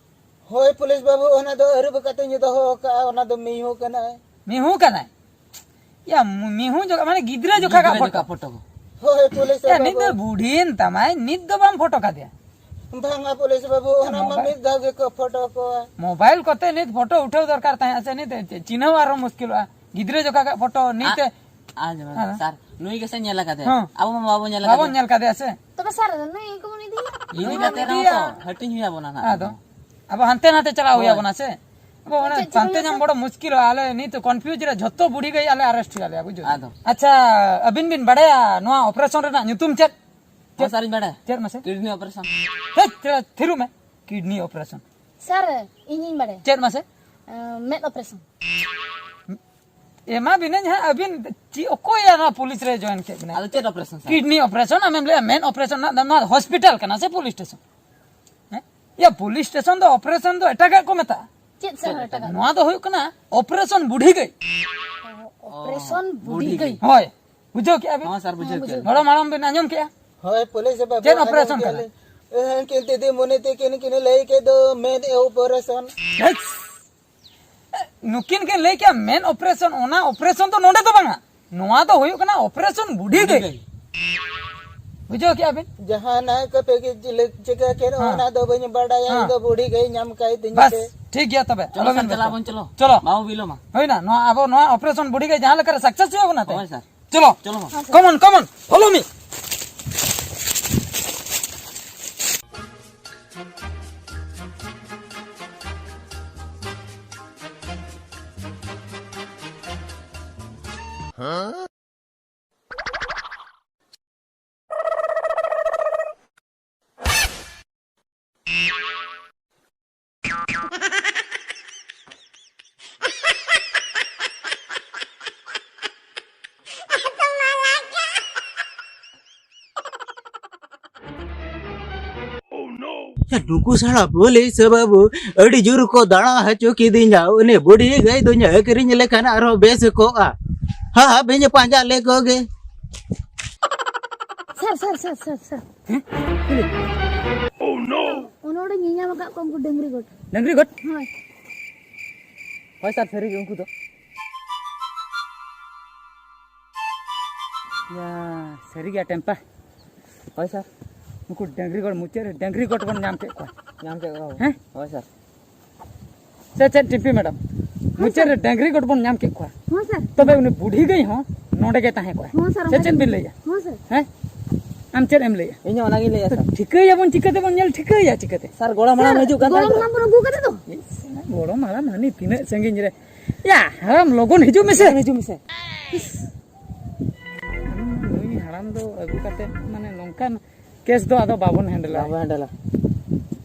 ᱦᱳᱭ, ᱯᱩᱞᱤᱥ ᱵᱟᱹᱵᱩ, ᱚᱱᱟ ᱫᱚ ᱟᱹᱨᱩᱵ ᱠᱟᱛᱮᱧ ᱫᱚᱦᱚ ᱟᱠᱟᱫᱼᱟ, ᱚᱱᱟ ᱫᱚ ᱢᱤᱦᱩ ᱠᱟᱱᱟᱭ᱾ ᱢᱤᱦᱩ ᱠᱟᱱᱟᱭ? ᱭᱟ, ᱢᱤᱦᱩ ᱡᱚᱠᱷᱟ, ᱢᱟᱱᱮ ᱜᱤᱫᱽᱨᱟᱹ ᱡᱚᱠᱷᱟ ᱠᱟᱜ ᱜᱤᱫᱽᱨᱟᱹ ᱯᱷᱳᱴᱳ᱾ ᱡᱚᱠᱷᱟ ᱯᱷᱳᱴᱳ᱾ ᱦᱳᱭ, ᱯᱩᱞᱤᱥ ᱭᱟ, ᱱᱤᱛ ᱫᱚ ᱵᱟᱹᱵᱩ᱾ ᱵᱩᱰᱷᱤᱭᱮᱱ ᱛᱟᱢᱟᱭ, ᱱᱤᱛ ᱫᱚ ᱵᱟᱢ ᱯᱷᱳᱴᱳ ᱠᱟᱫᱮᱭᱟ᱾ ᱵᱟᱝᱟ, ᱯᱩᱞᱤᱥ ᱵᱟᱹᱵᱩ, ᱚᱱᱟ ᱢᱟ ᱢᱳᱵᱟᱭᱤᱞ᱾ ᱢᱤᱫ ᱫᱷᱟᱣ ᱜᱮᱠᱚ ᱯᱷᱳᱴᱳ ᱠᱚᱣᱟ᱾ ᱢᱳᱵᱟᱭᱤᱞ ᱠᱚᱛᱮ ᱱᱤᱛ ᱯᱷᱳᱴᱳ ᱩᱴᱷᱟᱹᱣ ᱫᱚᱨᱠᱟᱨ ᱛᱟᱦᱮᱸ ᱥᱮ, ᱱᱤᱛ ᱪᱤᱱᱦᱟᱹᱣ ᱟᱨᱦᱚᱸ ᱢᱩᱥᱠᱤᱞᱚᱜᱼᱟ᱾ ᱜᱤᱫᱽᱨᱟᱹ ᱡᱚᱠᱷᱟ ᱠᱟᱜ ᱯᱷᱳᱴᱳ, ᱱᱤᱛ ᱟ-, ᱮ-, ᱟᱸᱡᱚᱢ ᱢᱮ, ᱦᱮᱸ᱾ ᱥᱟᱨ, ᱱᱩᱭ ᱜᱮᱥᱮ ᱧᱮᱞ ᱟᱠᱟᱫᱮᱭᱟ᱾ ᱦᱮᱸ᱾ ᱟᱵᱚ ᱢᱟ ᱵᱟᱵᱚ ᱧᱮᱞ ᱵᱟᱵᱚᱱ ᱟᱠᱟᱫᱮᱭᱟ᱾ ᱧᱮᱞ ᱠᱟᱫᱮᱭᱟ ᱥᱮ᱾ ᱛᱚᱵᱮ ᱥᱟᱨ, ᱱᱩᱭ ᱠᱚᱵᱚᱱ ᱤᱫᱤᱭᱟ? ᱤᱫᱤ ᱠᱟᱛᱮ ᱨᱮᱦᱚᱸ ᱛᱚ ᱦᱟᱹᱴᱤᱧ ᱦᱩᱭ ᱟᱵᱚᱱᱟ ᱱᱟᱦᱟᱜ᱾ ᱟᱫᱚ ᱟᱵᱚ ᱦᱟᱱᱛᱮ ᱱᱟᱛᱮ ᱪᱟᱞᱟᱣ ᱦᱩᱭ ᱦᱳᱭ᱾ ᱟᱵᱚᱱᱟ ᱥᱮ᱾ ᱟᱵᱚ ᱚᱱᱟ ᱪᱮᱫ ᱪᱤᱠᱟᱹ ᱯᱟᱱᱛᱮ ᱦᱩᱭᱩᱜᱼᱟ ᱧᱟᱢ ᱥᱮ? ᱵᱚᱲᱚ ᱢᱩᱥᱠᱤᱞᱚᱜᱼᱟ᱾ ᱟᱞᱮ ᱱᱤᱛ confuse ᱨᱮ ᱡᱷᱚᱛᱚ ᱵᱩᱲᱦᱤ ᱜᱟᱹᱭ ᱟᱞᱮ arrest ᱦᱩᱭᱩᱜᱼᱟ ᱞᱮᱭᱟ, ᱵᱩᱡᱷᱟᱹᱣ? ᱟᱫᱚ᱾ ᱟᱪᱪᱷᱟ, ᱟᱹᱵᱤᱱ ᱵᱤᱱ ᱵᱟᱲᱟᱭᱟ ᱱᱚᱣᱟ operation ᱨᱮᱱᱟᱜ ᱧᱩᱛᱩᱢ ᱪᱮᱫ? ᱦᱚᱸ, ᱪᱮᱫ? ᱥᱟᱨ, ᱤᱧ ᱵᱟᱲᱟᱭᱟ᱾ ᱪᱮᱫ ᱢᱟᱥᱮ? Kidney operation᱾ ᱦᱮᱡ, ᱪᱮᱫ, ᱛᱷᱤᱨᱚᱜ ᱢᱮ᱾ Kidney operation᱾ ᱥᱟᱨ, ᱤᱧᱤᱧ ᱵᱟᱲᱟᱭᱟ᱾ ᱪᱮᱫ ᱢᱟᱥᱮ? ᱟᱸ, ᱢᱮᱫ operation᱾ ᱮᱢᱟ ᱵᱤᱱᱟᱹᱧ ᱦᱟᱸᱜ, ᱟᱹᱵᱤᱱ ᱪᱮᱫ, ᱚᱠᱚᱭ ᱱᱚᱣᱟ ᱯᱩᱞᱤᱥ ᱨᱮ join ᱠᱮᱫ ᱵᱤᱱᱟ? ᱟᱫᱚ ᱪᱮᱫ operation, ᱥᱟᱨ? Kidney operation, ᱟᱢᱮᱢ ᱞᱟᱹᱭᱟ ᱢᱮᱫ operation ᱨᱮᱱᱟᱜ, ᱱᱚᱣᱟ hospital ᱠᱟᱱᱟ ᱥᱮ police station? ᱦᱮᱸ? ᱭᱟ, police station ᱫᱚ operation ᱫᱚ ᱮᱴᱟᱜᱟᱜ ᱠᱚ ᱢᱮᱛᱟᱜᱼᱟ᱾ ᱪᱮᱫ, ᱥᱟᱨ, ᱪᱮᱫ ᱮᱴᱟᱜᱟᱜ? ᱱᱚᱣᱟ ᱫᱚ ᱦᱩᱭᱩᱜ ᱠᱟᱱᱟ operation ᱵᱩᱰᱷᱤ ᱜᱟᱹᱭ᱾ Operation ᱵᱩᱰᱷᱤ ᱜᱟᱹᱭ᱾ ᱦᱳᱭ, ᱵᱩᱡᱷᱟᱹᱣ ᱠᱮᱜᱼᱟ ᱵᱤᱱ? ᱦᱚᱸ, ᱥᱟᱨ, ᱵᱩᱡᱷᱟᱹᱣ ᱦᱮᱸ, ᱠᱮᱜᱼᱟ ᱵᱩᱡᱷᱟᱹᱣ᱾ ᱞᱤᱧ᱾ ᱜᱚᱲᱚᱢ ᱦᱟᱲᱟᱢ ᱵᱤᱱ ᱟᱸᱡᱚᱢ ᱠᱮᱜᱼᱟ? ᱦᱳᱭ, ᱯᱩᱞᱤᱥ ᱵᱟᱹᱵᱩ, ᱪᱮᱫ ᱟᱸᱡᱚᱢ operation ᱠᱮᱜᱼᱟ ᱠᱟᱱᱟ? ᱞᱤᱧ᱾ ᱮ, ᱩᱱᱠᱤᱱ ᱫᱤᱫᱤ ᱢᱩᱱᱤ ᱛᱤᱠᱤᱱ ᱠᱤᱱ ᱞᱟᱹᱭ ᱠᱮᱫ ᱫᱚ ᱢᱮᱫ operation᱾ ᱦᱮᱴ! ᱱᱩᱠᱤᱱ ᱠᱤᱱ ᱞᱟᱹᱭ ᱠᱮᱜᱼᱟ ᱢᱮᱫ operation, ᱚᱱᱟ operation ᱫᱚ ᱱᱚᱰᱮ ᱫᱚ ᱵᱟᱝᱟ, ᱱᱚᱣᱟ ᱫᱚ ᱦᱩᱭᱩᱜ ᱠᱟᱱᱟ operation ᱵᱩᱰᱷᱤ ᱜᱟᱹᱭ᱾ ᱵᱩᱰᱷᱤ ᱜᱟᱹᱭ᱾ ᱵᱩᱡᱷᱟᱹᱣ ᱠᱮᱜᱼᱟ ᱵᱤᱱ? ᱡᱟᱦᱟᱱᱟᱜ ᱠᱚᱯᱮ ᱜᱮ ᱪᱤᱞᱤ ᱪᱤᱠᱟᱹ ᱠᱮᱫ, ᱦᱮᱸ᱾ ᱚᱱᱟ ᱫᱚ ᱵᱟᱹᱧ ᱵᱟᱰᱟᱭᱟ, ᱦᱮᱸ᱾ ᱤᱧ ᱫᱚ ᱵᱩᱰᱷᱤ ᱜᱟᱹᱭ ᱧᱟᱢ ᱠᱟᱭ ᱛᱤᱧ ᱵᱟᱥ, ᱯᱮ᱾ ᱴᱷᱤᱠ ᱜᱮᱭᱟ ᱛᱚᱵᱮ, ᱪᱚᱞᱚ ᱟᱞᱚᱵᱤᱱ ᱥᱟᱨ, ᱪᱟᱞᱟᱣ ᱵᱮᱥᱛᱚᱜᱼᱟ᱾ ᱵᱚᱱ ᱪᱚᱞᱚ᱾ ᱪᱚᱞᱚ᱾ ᱵᱟᱵᱚ ᱵᱤᱞᱚᱢᱟ᱾ ᱦᱩᱭᱱᱟ, ᱱᱚᱣᱟ ᱟᱵᱚ ᱱᱚᱣᱟ operation ᱵᱩᱰᱷᱤ ᱜᱟᱹᱭ ᱡᱟᱦᱟᱸ ᱞᱮᱠᱟᱨᱮ success ᱦᱩᱭᱩᱜ ᱠᱟᱱᱟ ᱛᱮ᱾ ᱦᱳᱭ ᱥᱟᱨ᱾ ᱪᱚᱞᱚ᱾ ᱪᱚᱞᱚ ᱢᱟ᱾ Come on, come on, follow me. ᱱᱩᱠᱩ ᱥᱟᱞᱟ ᱯᱩᱞᱤᱥ ᱵᱟᱹᱵᱩ ᱟᱹᱰᱤ ᱡᱳᱨ ᱠᱚ ᱫᱟᱬᱟ ᱦᱚᱪᱚ ᱠᱤᱫᱤᱧᱟ᱾ ᱩᱱᱤ ᱵᱩᱰᱷᱤ ᱜᱟᱹᱭ ᱫᱚᱧ ᱟᱹᱠᱷᱨᱤᱧ ᱞᱮᱠᱷᱟᱱ ᱟᱨᱦᱚᱸ ᱵᱮᱥ ᱠᱚᱜᱼᱟ᱾ ᱦᱟ, ᱦᱟ, ᱵᱤᱧ ᱯᱟᱸᱡᱟ ᱞᱮᱠᱚ ᱜᱮ᱾ ᱥᱟᱨ, ᱥᱟᱨ, ᱥᱟᱨ, ᱥᱟᱨ, ᱥᱟᱨ᱾ ᱦᱮᱸ? ᱪᱤᱞᱤ? ᱚᱱᱚᱲᱮ ᱧᱮᱧᱟᱢ ᱟᱠᱟᱫ ᱠᱚᱣᱟ ᱩᱱᱠᱩ ᱰᱟᱹᱝᱨᱤ ᱜᱚᱴ᱾ ᱰᱟᱹᱝᱨᱤ ᱜᱚᱴ? ᱦᱳᱭ᱾ ᱦᱳᱭ ᱥᱟᱨ, ᱥᱟᱹᱨᱤ ᱜᱮ ᱩᱱᱠᱩ ᱫᱚ᱾ ᱭᱟ, ᱥᱟᱹᱨᱤ ᱜᱮᱭᱟ ᱴᱮᱢᱯᱟ᱾ ᱦᱳᱭ ᱥᱟᱨ᱾ ᱱᱩᱠᱩ ᱰᱟᱹᱝᱨᱤ ᱜᱚᱲ ᱢᱩᱪᱟᱹᱫ ᱨᱮ ᱰᱟᱹᱝᱨᱤ ᱜᱚᱴ ᱵᱚᱱ ᱧᱟᱢ ᱠᱮᱫ ᱠᱚᱣᱟ᱾ ᱧᱟᱢ ᱠᱮᱫ ᱠᱚᱣᱟ ᱵᱚᱱ᱾ ᱦᱮᱸ? ᱦᱳᱭ ᱥᱟᱨ᱾ ᱥᱮ ᱪᱮᱫ ᱴᱤᱢᱯᱤ ᱢᱮᱰᱟᱢ? ᱦᱳᱭ ᱢᱩᱪᱟᱹᱫ ᱥᱟᱨ᱾ ᱨᱮ ᱰᱟᱹᱝᱨᱤ ᱜᱚᱴ ᱵᱚᱱ ᱧᱟᱢ ᱠᱮᱫ ᱠᱚᱣᱟ᱾ ᱦᱳᱭ ᱥᱟᱨ᱾ ᱛᱚᱵᱮ ᱩᱱᱤ ᱵᱩᱰᱷᱤ ᱜᱟᱹᱭ ᱦᱚᱸ ᱱᱚᱰᱮ ᱜᱮ ᱛᱟᱦᱮᱸ ᱠᱚᱜᱼᱟᱭ᱾ ᱦᱳᱭ ᱥᱟᱨ, ᱥᱮ ᱚᱱᱠᱟ ᱪᱮᱫ ᱜᱮ᱾ ᱵᱤᱱ ᱞᱟᱹᱭᱟ? ᱦᱳᱭ ᱥᱟᱨ᱾ ᱦᱮᱸ? ᱟᱢ ᱪᱮᱫ ᱮᱢ ᱞᱟᱹᱭᱟ? ᱤᱧ ᱦᱚᱸ ᱚᱱᱟᱜᱤᱧ ᱞᱟᱹᱭᱟ ᱥᱟᱨ᱾ ᱴᱷᱤᱠᱟᱹᱭᱟᱵᱚᱱ ᱪᱤᱠᱟᱹᱛᱮᱵᱚᱱ ᱧᱮᱞ ᱴᱷᱤᱠᱟᱹᱭᱟ ᱪᱤᱠᱟᱹᱛᱮ? ᱥᱟᱨ, ᱜᱚᱲᱚᱢ ᱦᱟᱲᱟᱢ ᱥᱟᱨ, ᱦᱤᱡᱩᱜ ᱠᱟᱱ ᱜᱚᱲᱚᱢ ᱛᱟᱭ ᱫᱚ᱾ ᱦᱟᱲᱟᱢ ᱵᱚᱱ ᱟᱹᱜᱩ ᱠᱟᱫᱮ ᱫᱚ᱾ ᱤᱥ, ᱜᱚᱲᱚᱢ ᱦᱟᱲᱟᱢ ᱦᱟᱹᱱᱤ ᱛᱤᱱᱟᱹᱜ ᱥᱟᱺᱜᱤᱧ ᱨᱮ᱾ ᱭᱟ, ᱦᱟᱲᱟᱢ ᱞᱚᱜᱚᱱ ᱦᱤᱡᱩᱜ ᱢᱮᱥᱮ᱾ ᱦᱤᱡᱩᱜ ᱢᱮᱥᱮ᱾ ᱱᱩᱭ ᱦᱟᱲᱟᱢ ᱫᱚ ᱟᱹᱜᱩ ᱠᱟᱛᱮ ᱢᱟᱱᱮ ᱱᱚᱝᱠᱟᱱ ᱠᱮᱥ ᱫᱚ ᱟᱫᱚ ᱵᱟᱵᱚᱱ ᱦᱮᱱᱰᱮᱞᱟ᱾ ᱵᱟᱵᱚᱱ ᱦᱮᱱᱰᱮᱞᱟ᱾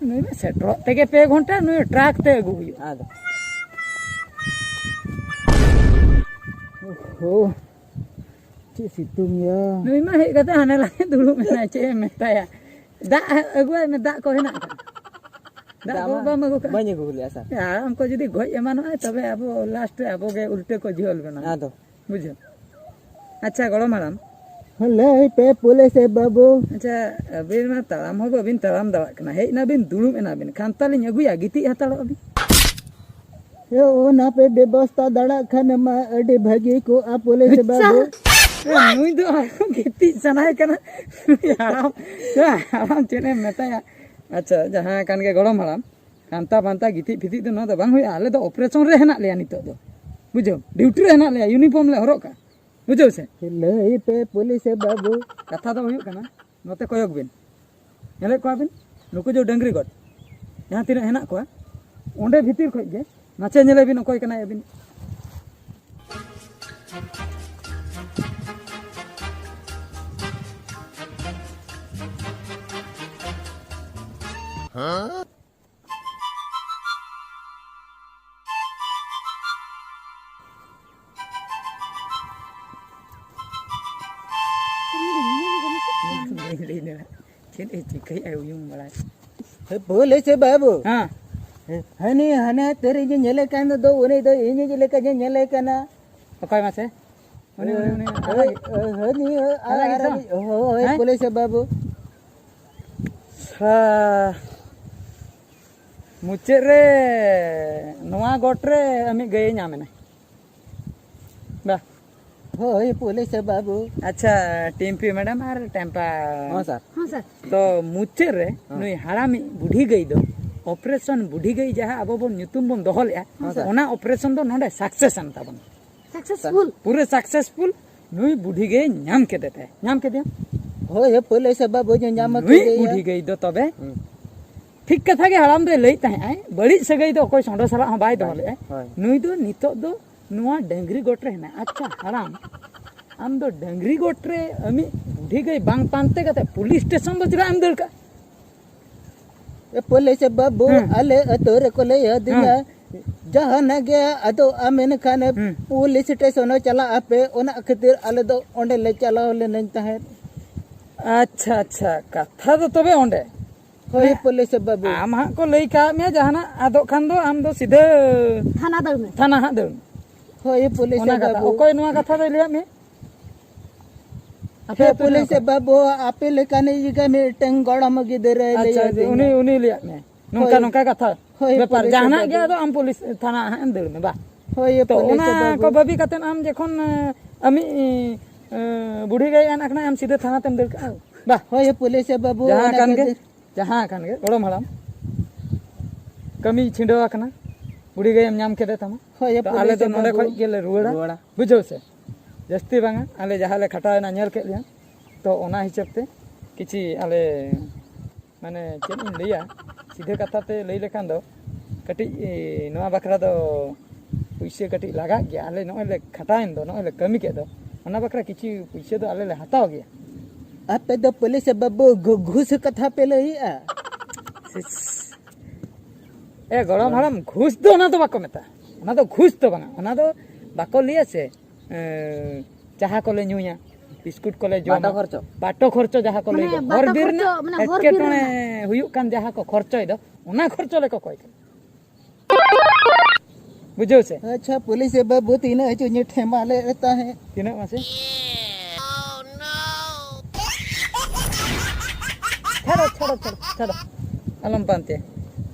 ᱱᱩᱭ ᱢᱟ ᱥᱮᱴᱮᱨᱚᱜ ᱛᱮᱜᱮ ᱯᱮ ᱜᱷᱚᱱᱴᱟ, ᱱᱩᱭ ᱴᱨᱟᱠ ᱛᱮ ᱟᱹᱜᱩ ᱦᱩᱭᱩᱜᱼᱟ᱾ ᱟᱫᱚ᱾ ᱳᱦᱳ, ᱪᱮᱫ ᱥᱤᱛᱩᱝ ᱭᱟ᱾ ᱱᱩᱭ ᱢᱟ ᱦᱮᱡ ᱠᱟᱛᱮ ᱦᱟᱱᱮ ᱞᱟᱦᱟ ᱫᱩᱲᱩᱵ ᱮᱱᱟᱭ, ᱪᱮᱫ ᱮᱢ ᱢᱮᱛᱟᱭᱟ? ᱫᱟᱜ ᱟᱹᱜᱩᱣᱟᱭ ᱢᱮ, ᱫᱟᱜ ᱠᱚ ᱦᱮᱱᱟᱜ ᱠᱟᱜᱼᱟ? ᱫᱟᱜ ᱫᱟᱜ ᱠᱚ ᱢᱟ ᱵᱟᱢ ᱟᱹᱜᱩ ᱠᱟᱜᱼᱟ? ᱵᱟᱹᱧ ᱟᱹᱜᱩ ᱞᱮᱜᱼᱟ ᱥᱟᱨ᱾ ᱦᱟᱲᱟᱢ ᱠᱚ ᱡᱩᱫᱤ ᱜᱚᱡ ᱮᱢᱟᱱᱚᱜᱼᱟᱭ, ᱛᱚᱵᱮ ᱟᱵᱚ ᱞᱟᱥᱴ ᱨᱮ ᱟᱵᱚ ᱜᱮ ᱩᱞᱴᱟᱹ ᱠᱚ ᱡᱷᱟᱹᱞ ᱵᱮᱱᱟ᱾ ᱟᱫᱚ᱾ ᱵᱩᱡᱷᱟᱹᱣ? ᱟᱪᱪᱷᱟ, ᱜᱚᱲᱚᱢ ᱦᱟᱲᱟᱢ᱾ ᱞᱟᱹᱭ ᱯᱮ ᱯᱩᱞᱤᱥ ᱵᱟᱹᱵᱩ᱾ ᱟᱪᱪᱷᱟ, ᱟᱹᱵᱤᱱ ᱢᱟ ᱛᱟᱲᱟᱢ ᱦᱚᱸ ᱵᱟᱹᱵᱤᱱ ᱛᱟᱲᱟᱢ ᱫᱟᱲᱮᱭᱟᱜ ᱠᱟᱱᱟ᱾ ᱦᱮᱡ ᱱᱟᱵᱤᱱ, ᱫᱩᱲᱩᱵ ᱮᱱᱟᱵᱤᱱ, ᱠᱷᱟᱱᱛᱟ ᱞᱤᱧ ᱟᱹᱜᱩᱭᱟ, ᱜᱤᱛᱤᱡ ᱦᱟᱛᱟᱲᱚᱜ ᱟᱵᱤᱱ᱾ ᱮ, ᱚᱱᱟ ᱯᱮ ᱵᱮᱵᱚᱥᱛᱟ ᱫᱟᱲᱮᱭᱟᱜ ᱠᱷᱟᱱ ᱢᱟ ᱟᱹᱰᱤ ᱵᱷᱟᱹᱜᱤ ᱠᱚᱜᱼᱟ ᱯᱩᱞᱤᱥ ᱟᱪᱪᱷᱟ᱾ ᱵᱟᱹᱵᱩ᱾ ᱮ, ᱱᱩᱭ ᱫᱚ ᱟᱨᱦᱚᱸ ᱜᱤᱛᱤᱡ ᱥᱟᱱᱟᱭᱮ ᱠᱟᱱᱟ᱾ ᱱᱩᱭ ᱦᱟᱲᱟᱢ, ᱮ, ᱦᱟᱲᱟᱢ ᱪᱮᱫ ᱮᱢ ᱢᱮᱛᱟᱭᱟ? ᱟᱪᱪᱷᱟ, ᱡᱟᱦᱟᱸ ᱠᱟᱱ ᱜᱮ ᱜᱚᱲᱚᱢ ᱦᱟᱲᱟᱢ, ᱠᱷᱟᱱᱛᱟ ᱯᱷᱟᱱᱛᱟ ᱜᱤᱛᱤᱡ ᱯᱷᱤᱛᱤᱡ ᱫᱚ ᱱᱚᱣᱟ ᱫᱚ ᱵᱟᱝ ᱦᱩᱭᱩᱜᱼᱟ᱾ ᱟᱞᱮ ᱫᱚ ᱚᱯᱟᱨᱮᱥᱚᱱ ᱨᱮ ᱦᱮᱱᱟᱜ ᱞᱮᱭᱟ ᱱᱤᱛᱚᱜ ᱫᱚ, ᱵᱩᱡᱷᱟᱹᱣ, ᱰᱤᱭᱩᱴᱤ ᱨᱮ ᱦᱮᱱᱟᱜ ᱞᱮᱭᱟ, ᱤᱭᱩᱱᱤᱯᱷᱚᱨᱢ ᱞᱮ ᱦᱚᱨᱚᱜ ᱠᱟᱜᱼᱟ, ᱵᱩᱡᱷᱟᱹᱣ ᱥᱮ? ᱞᱟᱹᱭ ᱯᱮ ᱯᱩᱞᱤᱥ ᱵᱟᱹᱵᱩ᱾ ᱠᱟᱛᱷᱟ ᱫᱚ ᱦᱩᱭᱩᱜ ᱠᱟᱱᱟ, ᱱᱚᱛᱮ ᱠᱚᱭᱚᱜ ᱵᱤᱱ, ᱧᱮᱞᱮᱫ ᱠᱚᱣᱟ ᱵᱤᱱ ᱱᱩᱠᱩ ᱡᱮ ᱰᱟᱹᱝᱨᱤ ᱜᱚᱴ ᱡᱟᱦᱟᱸ ᱛᱤᱱᱟᱹᱜ ᱦᱮᱱᱟᱜ ᱠᱚᱣᱟ, ᱚᱸᱰᱮ ᱵᱷᱤᱛᱤᱨ ᱠᱷᱚᱡ ᱜᱮ ᱱᱟᱪᱮ ᱧᱮᱞᱮ ᱵᱤᱱ ᱚᱠᱚᱭ ᱠᱟᱱᱟᱭ ᱟᱹᱵᱤᱱ᱾ ᱵᱟᱹᱧ ᱞᱟᱹᱭ ᱫᱟᱲᱮᱭᱟᱜ᱾ ᱪᱮᱫ ᱮ ᱪᱤᱠᱟᱹᱭᱮᱫᱼᱟ ᱩᱭᱩᱝ ᱵᱟᱲᱟᱭ? ᱦᱮ, ᱵᱷᱩᱞ ᱦᱮᱥᱮ ᱵᱟᱹᱵᱩ? ᱦᱮᱸ᱾ ᱦᱟᱹᱱᱤ ᱦᱟᱱᱟ ᱛᱟᱹᱨᱤ ᱡᱮ ᱧᱮᱞᱮ ᱠᱟᱱ ᱫᱚ, ᱩᱱᱤ ᱫᱚ ᱤᱧᱤᱡ ᱞᱮᱠᱟ ᱡᱮ ᱧᱮᱞᱮ ᱠᱟᱱᱟ᱾ ᱚᱠᱚᱭ ᱢᱟᱥᱮ? ᱩᱱᱤ, ᱩᱱᱤ, ᱩᱱᱤ, ᱮ, ᱟᱨᱟᱜᱤᱡ? ᱮ, ᱦᱟᱹᱱᱤ, ᱦᱮ, ᱟᱨᱟᱜᱤᱡ ᱟᱨᱟᱜᱤᱡ, ᱥᱮ? ᱦᱳᱭ, ᱦᱮᱸ? ᱯᱩᱞᱤᱥ ᱵᱟᱹᱵᱩ᱾ ᱥᱟ, ᱢᱩᱪᱟᱹᱫ ᱨᱮ ᱱᱚᱣᱟ ᱜᱚᱴ ᱨᱮ ᱟᱢᱤᱡ ᱜᱟᱹᱭᱮ ᱧᱟᱢ ᱮᱱᱟ᱾ ᱵᱟ᱾ ᱦᱳᱭ ᱯᱩᱞᱤᱥ ᱵᱟᱹᱵᱩ᱾ ᱟᱪᱪᱷᱟ, ᱴᱤᱢᱯᱤ ᱢᱮᱰᱟᱢ ᱟᱨ ᱴᱮᱢᱯᱟ᱾ ᱦᱚᱸ ᱥᱟᱨ᱾ ᱦᱚᱸ ᱥᱟᱨ᱾ ᱛᱚ ᱢᱩᱪᱟᱹᱫ ᱨᱮ ᱦᱚᱸ᱾ ᱱᱩᱭ ᱦᱟᱲᱟᱢᱤᱡ ᱵᱩᱰᱷᱤ ᱜᱟᱹᱭ ᱫᱚ ᱚᱯᱟᱨᱮᱥᱚᱱ ᱵᱩᱰᱷᱤ ᱜᱟᱹᱭ ᱡᱟᱦᱟᱸ ᱟᱵᱚ ᱵᱚᱱ ᱧᱩᱛᱩᱢ ᱵᱚᱱ ᱫᱚᱦᱚ ᱞᱮᱫᱼᱟ, ᱦᱚᱸ ᱥᱟᱨ᱾ ᱚᱱᱟ ᱚᱯᱟᱨᱮᱥᱚᱱ ᱫᱚ ᱱᱚᱰᱮ ᱥᱟᱠᱥᱮᱥ ᱮᱱ ᱛᱟᱵᱚᱱᱟ᱾ ᱥᱟᱠᱥᱮᱥᱯᱷᱩᱞ᱾ ᱯᱩᱨᱟᱹ ᱥᱟᱠᱥᱮᱥᱯᱷᱩᱞ᱾ ᱱᱩᱭ ᱵᱩᱰᱷᱤ ᱜᱟᱹᱭ ᱧᱟᱢ ᱠᱮᱫᱮ ᱛᱟᱭ, ᱧᱟᱢ ᱠᱮᱫᱮᱭᱟ᱾ ᱦᱳᱭ ᱦᱳᱭ ᱯᱩᱞᱤᱥ ᱵᱟᱹᱵᱩ ᱧᱟᱢ ᱱᱩᱭ ᱠᱮᱫᱮᱭᱟ᱾ ᱵᱩᱰᱷᱤ ᱜᱟᱹᱭ ᱫᱚ ᱛᱚᱵᱮ ᱦᱩᱸ᱾ ᱴᱷᱤᱠ ᱠᱟᱛᱷᱟ ᱜᱮ ᱦᱟᱲᱟᱢ ᱫᱚᱭ ᱞᱟᱹᱭᱮᱫ ᱛᱟᱦᱮᱸᱫ ᱟᱭ, ᱵᱟᱹᱲᱤᱡ ᱥᱟᱹᱜᱟᱹᱭ ᱫᱚ ᱚᱠᱚᱭ ᱥᱚᱸᱰᱚ ᱥᱟᱞᱟᱜ ᱦᱚᱸ ᱵᱟᱭ ᱫᱚᱦᱚ ᱞᱮᱫᱼᱟ᱾ ᱦᱳᱭ᱾ ᱱᱩᱭ ᱫᱚ ᱱᱤᱛᱚᱜ ᱫᱚ ᱱᱚᱣᱟ ᱰᱟᱹᱝᱨᱤ ᱜᱚᱴ ᱨᱮ ᱦᱮᱱᱟᱭ᱾ ᱟᱪᱪᱷᱟ ᱦᱟᱲᱟᱢ, ᱟᱢ ᱫᱚ ᱰᱟᱹᱝᱨᱤ ᱜᱚᱴ ᱨᱮ ᱟᱢᱤᱡ ᱵᱩᱰᱷᱤ ᱜᱟᱹᱭ ᱵᱟᱝ ᱯᱟᱱᱛᱮ ᱠᱟᱛᱮ ᱯᱩᱞᱤᱥ ᱥᱴᱮᱥᱚᱱ ᱫᱚ ᱪᱮᱫᱟᱜ ᱮᱢ ᱫᱟᱹᱲ ᱠᱟᱜᱼᱟ? ᱮ ᱯᱩᱞᱤᱥ ᱵᱟᱹᱵᱩ, ᱦᱮᱸ᱾ ᱟᱞᱮ ᱟᱹᱛᱩ ᱨᱮᱠᱚ ᱞᱟᱹᱭ ᱟᱹᱫᱤᱧᱟ, ᱦᱮᱸ᱾ ᱡᱟᱦᱟᱱᱟᱜ ᱜᱮ ᱟᱫᱚ ᱟᱢ ᱮᱱᱠᱷᱟᱱ ᱦᱮᱸ᱾ ᱯᱩᱞᱤᱥ ᱥᱴᱮᱥᱚᱱ ᱪᱟᱞᱟᱜ ᱟᱯᱮ, ᱚᱱᱟ ᱠᱷᱟᱹᱛᱤᱨ ᱟᱞᱮ ᱫᱚ ᱚᱸᱰᱮ ᱞᱮ ᱪᱟᱞᱟᱣ ᱞᱮᱱᱟᱧ ᱛᱟᱦᱮᱸᱫ᱾ ᱟᱪᱪᱷᱟ, ᱟᱪᱪᱷᱟ, ᱠᱟᱛᱷᱟ ᱫᱚ ᱛᱚᱵᱮ ᱚᱸᱰᱮ᱾ ᱦᱳᱭ ᱢᱟᱱᱮ ᱯᱩᱞᱤᱥ ᱵᱟᱹᱵᱩ᱾ ᱟᱢ ᱦᱟᱸᱜ ᱠᱚ ᱞᱟᱹᱭ ᱠᱟᱜ ᱢᱮᱭᱟ ᱡᱟᱦᱟᱱᱟᱜ ᱟᱫᱚᱜ ᱠᱷᱟᱱ ᱫᱚ ᱟᱢ ᱫᱚ ᱥᱤᱫᱷᱟᱹ ᱛᱷᱟᱱᱟ ᱫᱟᱹᱲ ᱢᱮ᱾ ᱛᱷᱟᱱᱟ ᱦᱟᱸᱜ ᱫᱟᱹᱲ ᱢᱮ᱾ ᱦᱳᱭ ᱯᱩᱞᱤᱥ ᱚᱱᱟ ᱠᱟᱛᱷᱟ᱾ ᱵᱟᱹᱵᱩ᱾ ᱚᱠᱚᱭ ᱱᱚᱣᱟ ᱠᱟᱛᱷᱟ ᱫᱚᱭ ᱞᱟᱹᱭᱟᱫ ᱢᱮᱭᱟ? ᱟᱯᱮ ᱦᱮᱸ ᱟᱹᱛᱩ ᱨᱮ ᱯᱩᱞᱤᱥ ᱚᱱᱠᱟ? ᱵᱟᱹᱵᱩ, ᱟᱯᱮ ᱞᱮᱠᱟᱱᱤᱡ ᱜᱮ ᱢᱤᱫᱴᱟᱝ ᱜᱚᱲᱚᱢ ᱜᱤᱫᱽᱨᱟᱹᱭ ᱟᱪᱪᱷᱟ, ᱞᱟᱹᱭ ᱟᱪᱪᱷᱟ, ᱟᱹᱫᱤᱧᱟ᱾ ᱩᱱᱤ, ᱩᱱᱤ ᱞᱟᱹᱭᱟᱫ ᱢᱮᱭᱟ ᱱᱚᱝᱠᱟ, ᱦᱳᱭ᱾ ᱱᱚᱝᱠᱟ ᱠᱟᱛᱷᱟ ᱦᱳᱭ, ᱵᱮᱯᱟᱨ᱾ ᱯᱩᱞᱤᱥ ᱡᱟᱦᱟᱱᱟᱜ ᱵᱟᱹᱵᱩ᱾ ᱜᱮ ᱟᱫᱚ ᱟᱢ ᱯᱩᱞᱤᱥ ᱛᱷᱟᱱᱟ ᱦᱟᱸᱜ ᱮᱢ ᱫᱟᱹᱲ ᱢᱮ, ᱵᱟ? ᱦᱳᱭ, ᱛᱚ ᱯᱩᱞᱤᱥ ᱚᱱᱟ ᱵᱟᱹᱵᱩ᱾ ᱠᱚ ᱵᱟᱹᱵᱤ ᱠᱟᱛᱮ ᱟᱢ ᱡᱚᱠᱷᱚᱱ, ᱮ, ᱟᱢᱤᱡ, ᱮ, ᱵᱩᱰᱷᱤ ᱜᱟᱹᱭ ᱟᱱ ᱟᱠᱷᱱᱟ ᱟᱢ ᱥᱤᱫᱷᱟᱹ ᱛᱷᱟᱱᱟ ᱛᱮᱢ ᱫᱟᱹᱲ ᱠᱟᱜᱼᱟ, ᱵᱟ? ᱦᱳᱭ, ᱯᱩᱞᱤᱥ ᱵᱟᱹᱵᱩ, ᱡᱟᱦᱟᱸ ᱚᱱᱟ ᱠᱟᱱ ᱜᱮ, ᱠᱷᱟᱹᱛᱤᱨ᱾ ᱡᱟᱦᱟᱸ ᱠᱟᱱ ᱜᱮ, ᱜᱚᱲᱚᱢ ᱦᱟᱲᱟᱢ, ᱠᱟᱹᱢᱤ ᱪᱷᱤᱰᱟᱹᱣ ᱟᱠᱟᱱᱟ, ᱵᱩᱰᱷᱤ ᱜᱟᱹᱭᱮᱢ ᱧᱟᱢ ᱠᱮᱫᱮ ᱛᱟᱢᱟ᱾ ᱦᱳᱭ, ᱛᱚ ᱟᱞᱮ ᱯᱩᱞᱤᱥ ᱫᱚ ᱱᱚᱰᱮ ᱵᱟᱹᱵᱩ᱾ ᱠᱷᱚᱡ ᱜᱮᱞᱮ ᱨᱩᱣᱟᱹᱲᱟ᱾ ᱨᱩᱣᱟᱹᱲᱟ᱾ ᱵᱩᱡᱷᱟᱹᱣ ᱥᱮ? ᱡᱟᱹᱥᱛᱤ ᱵᱟᱝᱟ, ᱟᱞᱮ ᱡᱟᱦᱟᱸ ᱞᱮ ᱠᱷᱟᱴᱟᱣᱮᱱᱟ ᱧᱮᱞ ᱠᱮᱫ ᱞᱮᱭᱟ, ᱛᱚ ᱚᱱᱟ ᱦᱤᱥᱟᱹᱵ ᱛᱮ ᱠᱤᱪᱷᱤ ᱟᱞᱮ ᱢᱟᱱᱮ ᱪᱮᱫ ᱤᱧ ᱞᱟᱹᱭᱟ, ᱥᱤᱫᱷᱟᱹ ᱠᱟᱛᱷᱟ ᱛᱮ ᱞᱟᱹᱭ ᱞᱮᱠᱷᱟᱱ ᱫᱚ ᱠᱟᱹᱴᱤᱡ, ᱮ, ᱱᱚᱣᱟ ᱵᱟᱠᱷᱨᱟ ᱫᱚ ᱯᱩᱭᱥᱟᱹ ᱠᱟᱹᱴᱤᱡ ᱞᱟᱜᱟᱜ ᱜᱮᱭᱟ᱾ ᱟᱞᱮ ᱱᱚᱜᱼᱚᱭ ᱞᱮ ᱠᱷᱟᱴᱟᱣᱮᱱ ᱫᱚ, ᱱᱚᱜᱼᱚᱭ ᱞᱮ ᱠᱟᱹᱢᱤ ᱠᱮᱫ ᱫᱚ, ᱚᱱᱟ ᱵᱟᱠᱷᱨᱟ ᱠᱤᱪᱷᱩ ᱯᱩᱭᱥᱟᱹ ᱫᱚ ᱟᱞᱮ ᱞᱮ ᱦᱟᱛᱟᱣ ᱜᱮᱭᱟ᱾ ᱟᱯᱮ ᱫᱚ ᱯᱩᱞᱤᱥ ᱵᱟᱹᱵᱩ ᱜᱷᱩ-, ᱜᱷᱩᱥ ᱠᱟᱛᱷᱟ ᱯᱮ ᱞᱟᱹᱭᱮᱜᱼᱟ᱾ ᱮ ᱜᱚᱲᱚᱢ ᱦᱟᱲᱟᱢ, ᱜᱷᱩᱥ ᱫᱚ ᱚᱱᱟ ᱫᱚ ᱵᱟᱠᱚ ᱢᱮᱛᱟᱜᱼᱟ, ᱚᱱᱟ ᱫᱚ ᱜᱷᱩᱥ ᱫᱚ ᱵᱟᱝᱟ, ᱚᱱᱟ ᱫᱚ ᱵᱟᱠᱚ ᱞᱟᱹᱭᱟ ᱥᱮ᱾ ᱮᱸ, ᱡᱟᱦᱟᱸ ᱠᱚᱞᱮ ᱧᱩᱭᱟ, ᱵᱤᱥᱠᱩᱴ ᱠᱚᱞᱮ ᱡᱚᱢᱟ, ᱵᱟᱴᱚ ᱠᱷᱚᱨᱪᱚ᱾ ᱵᱟᱴᱚ ᱠᱷᱚᱨᱪᱚ ᱡᱟᱦᱟᱸ ᱠᱚ ᱞᱟᱹᱭ ᱢᱟᱱᱮ ᱫᱚ, ᱦᱚᱨ ᱵᱟᱴᱚ ᱵᱤᱨ ᱨᱮᱱᱟᱜ ᱠᱷᱚᱨᱪᱚ, ᱢᱟᱱᱮ ᱦᱚᱨ ᱵᱤᱨ ᱮᱴᱠᱮᱴᱚᱬᱮ ᱨᱮᱱᱟᱜ᱾ ᱦᱩᱭᱩᱜ ᱠᱟᱱ ᱡᱟᱦᱟᱸ ᱠᱚ ᱠᱷᱚᱨᱪᱚᱭ ᱫᱚ, ᱚᱱᱟ ᱠᱷᱚᱨᱪᱚ ᱞᱮ ᱠᱚᱠᱚᱭ ᱠᱟᱱᱟ᱾ ᱵᱩᱡᱷᱟᱹᱣ ᱥᱮ? ᱟᱪᱪᱷᱟ, ᱯᱩᱞᱤᱥ ᱵᱟᱹᱵᱩ, ᱛᱤᱱᱟᱹᱜ ᱦᱚᱪᱚ ᱧᱩ ᱴᱷᱮᱢᱟ ᱞᱮᱫ ᱛᱟᱦᱮᱸᱫ? ᱛᱤᱱᱟᱹᱜ ᱢᱟᱥᱮ? ᱪᱷᱟᱲᱚ, ᱪᱷᱟᱲᱚ, ᱪᱷᱟᱲᱚ, ᱪᱷᱟᱲᱚ᱾ ᱟᱞᱚᱢ ᱯᱟᱱᱛᱮᱭᱟ᱾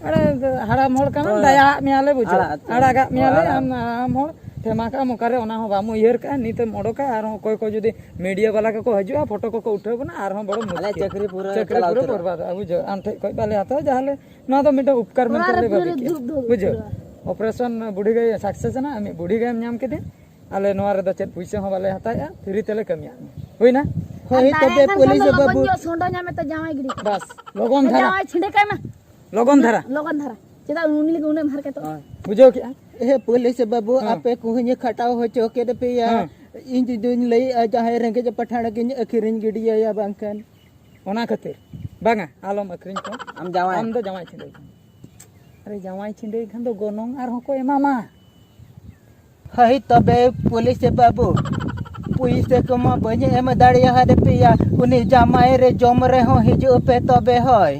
ᱟᱲᱮ, ᱦᱟᱲᱟᱢ ᱦᱚᱲ ᱠᱟᱱᱟᱢ, ᱦᱳᱭ᱾ ᱫᱟᱭᱟᱜ ᱢᱮᱭᱟᱞᱮ, ᱵᱩᱡᱷᱟᱹᱣ᱾ ᱟᱲᱟᱜ ᱟᱪᱪᱷᱟ᱾ ᱟᱲᱟᱜᱟᱜ ᱢᱮᱭᱟᱞᱮ, ᱟᱲᱟᱜ᱾ ᱟᱢ ᱦᱟᱲᱟᱢ ᱦᱚᱲ᱾ ᱴᱷᱮᱢᱟ ᱠᱟᱜᱼᱟᱢ ᱚᱠᱟᱨᱮ, ᱚᱱᱟ ᱦᱚᱸ ᱵᱟᱢ ᱩᱭᱦᱟᱹᱨ ᱠᱟᱜᱼᱟ᱾ ᱱᱤᱛᱮᱢ ᱚᱰᱚᱠᱟ, ᱟᱨᱦᱚᱸ ᱚᱠᱚᱭ ᱠᱚ ᱡᱩᱫᱤ ᱢᱤᱰᱤᱭᱟ ᱵᱟᱞᱟ ᱠᱚᱠᱚ ᱦᱤᱡᱩᱜᱼᱟ, ᱯᱷᱳᱴᱳ ᱠᱚᱠᱚ ᱩᱴᱷᱟᱹᱣ ᱵᱚᱱᱟ, ᱟᱨᱦᱚᱸ ᱵᱚᱲᱚ ᱟᱞᱮᱭᱟᱜ ᱢᱩᱥᱠᱤᱞ᱾ ᱪᱟᱹᱠᱨᱤ ᱯᱩᱨᱟᱹ ᱪᱟᱹᱠᱨᱤ ᱪᱟᱞᱟᱣ ᱯᱩᱨᱟᱹ ᱩᱛᱟᱹᱨᱚᱜᱼᱟ᱾ ᱵᱚᱨᱵᱟᱫᱚᱜᱼᱟ, ᱵᱩᱡᱷᱟᱹᱣ᱾ ᱟᱢ ᱴᱷᱮᱡ ᱠᱷᱚᱡ ᱵᱟᱞᱮ ᱦᱟᱛᱟᱣᱟ, ᱡᱟᱦᱟᱸ ᱞᱮ, ᱱᱚᱣᱟ ᱫᱚ ᱢᱤᱫᱴᱟᱝ ᱩᱯᱠᱟᱨ ᱚᱲᱟᱜ ᱢᱮᱱᱛᱮ ᱨᱮ ᱞᱮ ᱯᱩᱨᱟᱹ ᱵᱷᱟᱵᱤ ᱠᱮᱜᱼᱟ, ᱫᱩᱜ ᱫᱩᱜ ᱵᱩᱡᱷᱟᱹᱣ᱾ ᱩᱛᱟᱹᱨᱚᱜᱼᱟ᱾ ᱚᱯᱟᱨᱮᱥᱚᱱ ᱵᱩᱰᱷᱤ ᱜᱟᱹᱭ ᱥᱟᱠᱥᱮᱥ ᱮᱱᱟ, ᱢᱤᱫ ᱵᱩᱰᱷᱤ ᱜᱟᱹᱭᱮᱢ ᱧᱟᱢ ᱠᱮᱫᱮ᱾ ᱟᱞᱮ ᱱᱚᱣᱟ ᱨᱮᱫᱚ ᱪᱮᱫ ᱯᱩᱭᱥᱟᱹ ᱦᱚᱸ ᱵᱟᱞᱮ ᱦᱟᱛᱟᱣᱮᱜᱼᱟ, ᱯᱷᱨᱤ ᱛᱮᱞᱮ ᱠᱟᱹᱢᱤᱭᱟ᱾ ᱦᱩᱭᱱᱟ? ᱦᱳᱭ, ᱟᱨ ᱛᱚᱵᱮ ᱫᱟᱭᱟ ᱠᱷᱟᱱ ᱯᱩᱞᱤᱥ ᱫᱚ ᱞᱚᱜᱚᱱ ᱵᱟᱹᱵᱩ᱾ ᱧᱚᱜ ᱥᱚᱸᱰᱚ ᱧᱟᱢᱮ ᱛᱮ ᱡᱟᱶᱟᱭ ᱜᱤᱰᱤ ᱠᱟᱜ ᱢᱮ᱾ ᱵᱟᱥ, ᱞᱚᱜᱚᱱ ᱫᱷᱟᱨᱟ᱾ ᱡᱟᱶᱟᱭ ᱪᱷᱤᱸᱰᱟᱹ ᱠᱟᱭ ᱢᱮ᱾ ᱞᱚᱜᱚᱱ ᱫᱷᱟᱨᱟ᱾ ᱞᱚᱜᱚᱱ ᱫᱷᱟᱨᱟ᱾ ᱪᱮᱫᱟᱜ ᱩᱱᱤ ᱞᱟᱹᱜᱤᱫ ᱩᱱᱟᱹᱜ ᱮᱢ ᱦᱟᱨᱠᱮᱛᱚᱜᱼᱟ? ᱦᱳᱭ᱾ ᱵᱩᱡᱷᱟᱹᱣ ᱠᱮᱜᱼᱟ? ᱦᱮᱸ, ᱯᱩᱞᱤᱥ ᱵᱟᱹᱵᱩ, ᱦᱮᱸ᱾ ᱟᱯᱮ ᱠᱚᱦᱚᱸᱧ ᱠᱷᱟᱴᱟᱣ ᱦᱚᱪᱚ ᱠᱮᱫ ᱯᱮᱭᱟ᱾ ᱦᱮᱸ᱾ ᱤᱧ ᱡᱩᱫᱤᱧ ᱞᱟᱹᱭᱮᱜᱼᱟ, ᱡᱟᱦᱟᱸᱭ ᱨᱮᱸᱜᱮᱡ ᱯᱟᱴᱷᱟᱲ ᱜᱤᱧ ᱟᱹᱠᱷᱨᱤᱧ ᱜᱤᱰᱤᱭᱟᱭᱟ ᱵᱟᱝᱠᱷᱟᱱ᱾ ᱚᱱᱟ ᱠᱷᱟᱹᱛᱤᱨ᱾ ᱵᱟᱝᱟ, ᱟᱞᱚᱢ ᱟᱹᱠᱷᱨᱤᱧ ᱠᱚᱣᱟ᱾ ᱟᱢ ᱡᱟᱶᱟᱭ᱾ ᱟᱢ ᱫᱚ ᱡᱟᱶᱟᱭ ᱪᱷᱤᱸᱰᱟᱹᱣ ᱠᱟᱱᱟ᱾ ᱟᱨᱮ, ᱡᱟᱶᱟᱭ ᱪᱷᱤᱸᱰᱟᱹᱣ ᱠᱷᱟᱱ ᱫᱚ ᱜᱚᱱᱚᱝ ᱟᱨᱦᱚᱸ ᱠᱚ ᱮᱢᱟᱢᱟ᱾ ᱦᱳᱭ ᱛᱚᱵᱮ ᱯᱩᱞᱤᱥ ᱵᱟᱹᱵᱩ, ᱯᱩᱭᱥᱟᱹ ᱠᱚᱢᱟ ᱵᱟᱹᱧ ᱮᱢ ᱫᱟᱲᱮᱭᱟᱦᱟᱫ ᱯᱮᱭᱟ᱾ ᱩᱱᱤ ᱡᱟᱢᱟᱭ ᱨᱮ ᱡᱚᱢ ᱨᱮᱦᱚᱸ ᱦᱤᱡᱩᱜ ᱯᱮ ᱛᱚᱵᱮ ᱦᱳᱭ᱾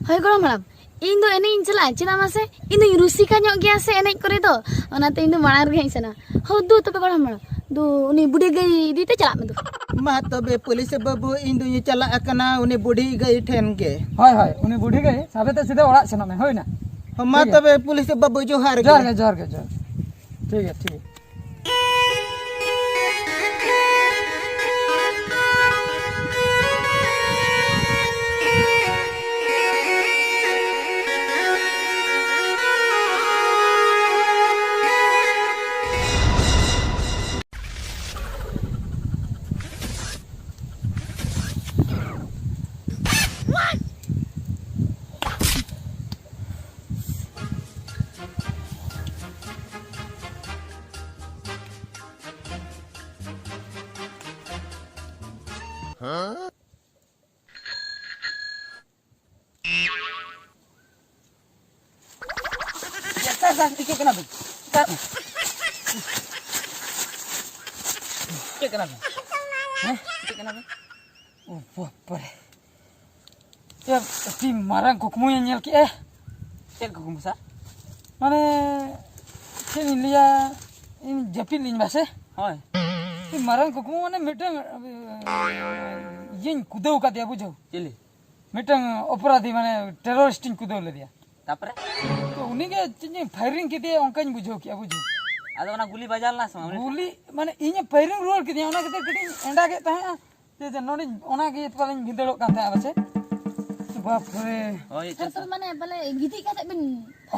ᱦᱳᱭ ᱜᱚᱲᱚᱢ ᱦᱟᱲᱟᱢ, ᱤᱧ ᱫᱚ ᱮᱱᱮᱡ ᱤᱧ ᱪᱟᱞᱟᱜᱼᱟ, ᱪᱮᱫᱟᱜ ᱢᱟᱥᱮ? ᱤᱧ ᱫᱚᱧ ᱨᱩᱥᱤᱠᱟ ᱧᱚᱜ ᱜᱮᱭᱟ ᱥᱮ ᱮᱱᱮᱡ ᱠᱚᱨᱮ ᱫᱚ, ᱚᱱᱟᱛᱮ ᱤᱧ ᱫᱚ ᱢᱟᱲᱟᱝ ᱨᱮᱜᱮ ᱦᱮᱡ ᱥᱟᱱᱟ᱾ ᱦᱳ ᱫᱩ, ᱛᱚᱵᱮ ᱜᱚᱲᱚᱢ ᱦᱟᱲᱟᱢ, ᱫᱩ ᱩᱱᱤ ᱵᱩᱰᱷᱤ ᱜᱟᱹᱭ ᱤᱫᱤ ᱛᱮ ᱪᱟᱞᱟᱜ ᱢᱮ ᱫᱩ᱾ ᱢᱟ ᱛᱚᱵᱮ ᱯᱩᱞᱤᱥ ᱵᱟᱹᱵᱩ, ᱤᱧ ᱫᱩᱧ ᱪᱟᱞᱟᱜ ᱠᱟᱱᱟ ᱩᱱᱤ ᱵᱩᱰᱷᱤ ᱜᱟᱹᱭ ᱴᱷᱮᱱ ᱜᱮ᱾ ᱦᱳᱭ, ᱦᱳᱭ, ᱩᱱᱤ ᱵᱩᱰᱷᱤ ᱜᱟᱹᱭ ᱥᱟᱵᱮ ᱛᱮ ᱥᱤᱫᱷᱟᱹ ᱚᱲᱟᱜ ᱥᱮᱱᱚᱜ ᱢᱮ, ᱦᱩᱭᱱᱟ? ᱦᱚᱸ, ᱢᱟ ᱴᱷᱤᱠ ᱜᱮᱭᱟ᱾ ᱛᱚᱵᱮ ᱯᱩᱞᱤᱥ ᱵᱟᱹᱵᱩ, ᱡᱚᱦᱟᱨ ᱜᱮ᱾ ᱡᱚᱦᱟᱨ ᱜᱮ, ᱡᱚᱦᱟᱨ ᱜᱮ, ᱡᱚᱦᱟᱨ ᱜᱮ᱾ ᱴᱷᱤᱠ ᱜᱮᱭᱟ, ᱴᱷᱤᱠ ᱜᱮᱭᱟ᱾ ᱥᱟᱨ, ᱥᱟᱨ, ᱪᱤᱠᱟᱹᱜ ᱠᱟᱱᱟ ᱵᱤᱱ? ᱥᱟᱨ, ᱪᱤᱠᱟᱹᱜ ᱠᱟᱱᱟ ᱵᱤᱱ? ᱦᱮᱸ? ᱪᱤᱠᱟᱹᱜ ᱠᱟᱱᱟ ᱵᱤᱱ? ᱳ ᱵᱟᱯᱨᱮ᱾ ᱮ, ᱟᱹᱰᱤ ᱢᱟᱨᱟᱝ ᱠᱩᱠᱢᱩᱧ ᱧᱮᱞ ᱠᱮᱜᱼᱟ᱾ ᱪᱮᱫ ᱠᱩᱠᱢᱩ, ᱥᱟᱨ? ᱢᱟᱱᱮ, ᱪᱮᱫ ᱤᱧ ᱞᱟᱹᱭᱟ, ᱤᱧ ᱡᱟᱹᱯᱤᱫ ᱞᱤᱧ ᱵᱟᱥᱮ? ᱦᱳᱭ᱾ ᱟᱹᱰᱤ ᱢᱟᱨᱟᱝ ᱠᱩᱠᱢᱩ, ᱢᱟᱱᱮ, ᱢᱤᱫᱴᱟᱝ, ᱮ, ᱤᱭᱟᱹᱧ ᱠᱩᱫᱟᱹᱣ ᱠᱟᱫᱮᱭᱟ, ᱵᱩᱡᱷᱟᱹᱣ? ᱪᱤᱞᱤ? ᱢᱤᱫᱴᱟᱝ ᱚᱯᱚᱨᱟᱫᱷᱤ, ᱢᱟᱱᱮ, terrorist ᱤᱧ ᱠᱩᱫᱟᱹᱣ ᱞᱮᱫᱮᱭᱟ᱾ ᱛᱟᱯᱚᱨᱮ? ᱛᱚ, ᱩᱱᱤᱜᱮ ᱪᱮᱫ ᱤᱧ firing ᱠᱮᱫᱮᱭᱟ, ᱚᱱᱠᱟᱧ ᱵᱩᱡᱷᱟᱹᱣ ᱠᱮᱜᱼᱟ, ᱵᱩᱡᱷᱟᱹᱣ᱾ ᱟᱫᱚ ᱚᱱᱟ ᱜᱩᱞᱤ ᱵᱟᱡᱟᱣ ᱞᱮᱱᱟ ᱥᱮ ᱵᱟᱝ ᱩᱱᱤ ᱴᱷᱮᱱ? ᱜᱩᱞᱤ, ᱢᱟᱱᱮ ᱤᱧᱮ ᱯᱟᱹᱭᱨᱤᱧ ᱨᱩᱣᱟᱹᱲ ᱠᱮᱫᱮᱭᱟ, ᱚᱱᱟ ᱠᱷᱟᱹᱛᱤᱨ ᱠᱟᱹᱴᱤᱡ ᱤᱧ ᱮᱸᱰᱟᱜᱮᱫ ᱛᱟᱦᱮᱸᱜᱼᱟ᱾ ᱪᱮᱫ ᱱᱚᱰᱮᱧ, ᱚᱱᱟᱜᱮ ᱯᱟᱞᱮᱧ ᱵᱷᱤᱸᱫᱟᱹᱲᱚᱜ ᱠᱟᱱ ᱛᱟᱦᱮᱸᱜᱼᱟ ᱯᱟᱪᱮ᱾ ᱵᱟᱯ ᱨᱮ᱾ ᱦᱳᱭ, ᱟᱪᱪᱷᱟ, ᱥᱟᱨ, ᱥᱟᱨ᱾ ᱛᱚ ᱢᱟᱱᱮ ᱵᱚᱞᱮ ᱜᱤᱛᱤᱡ ᱠᱟᱛᱮ ᱵᱤᱱ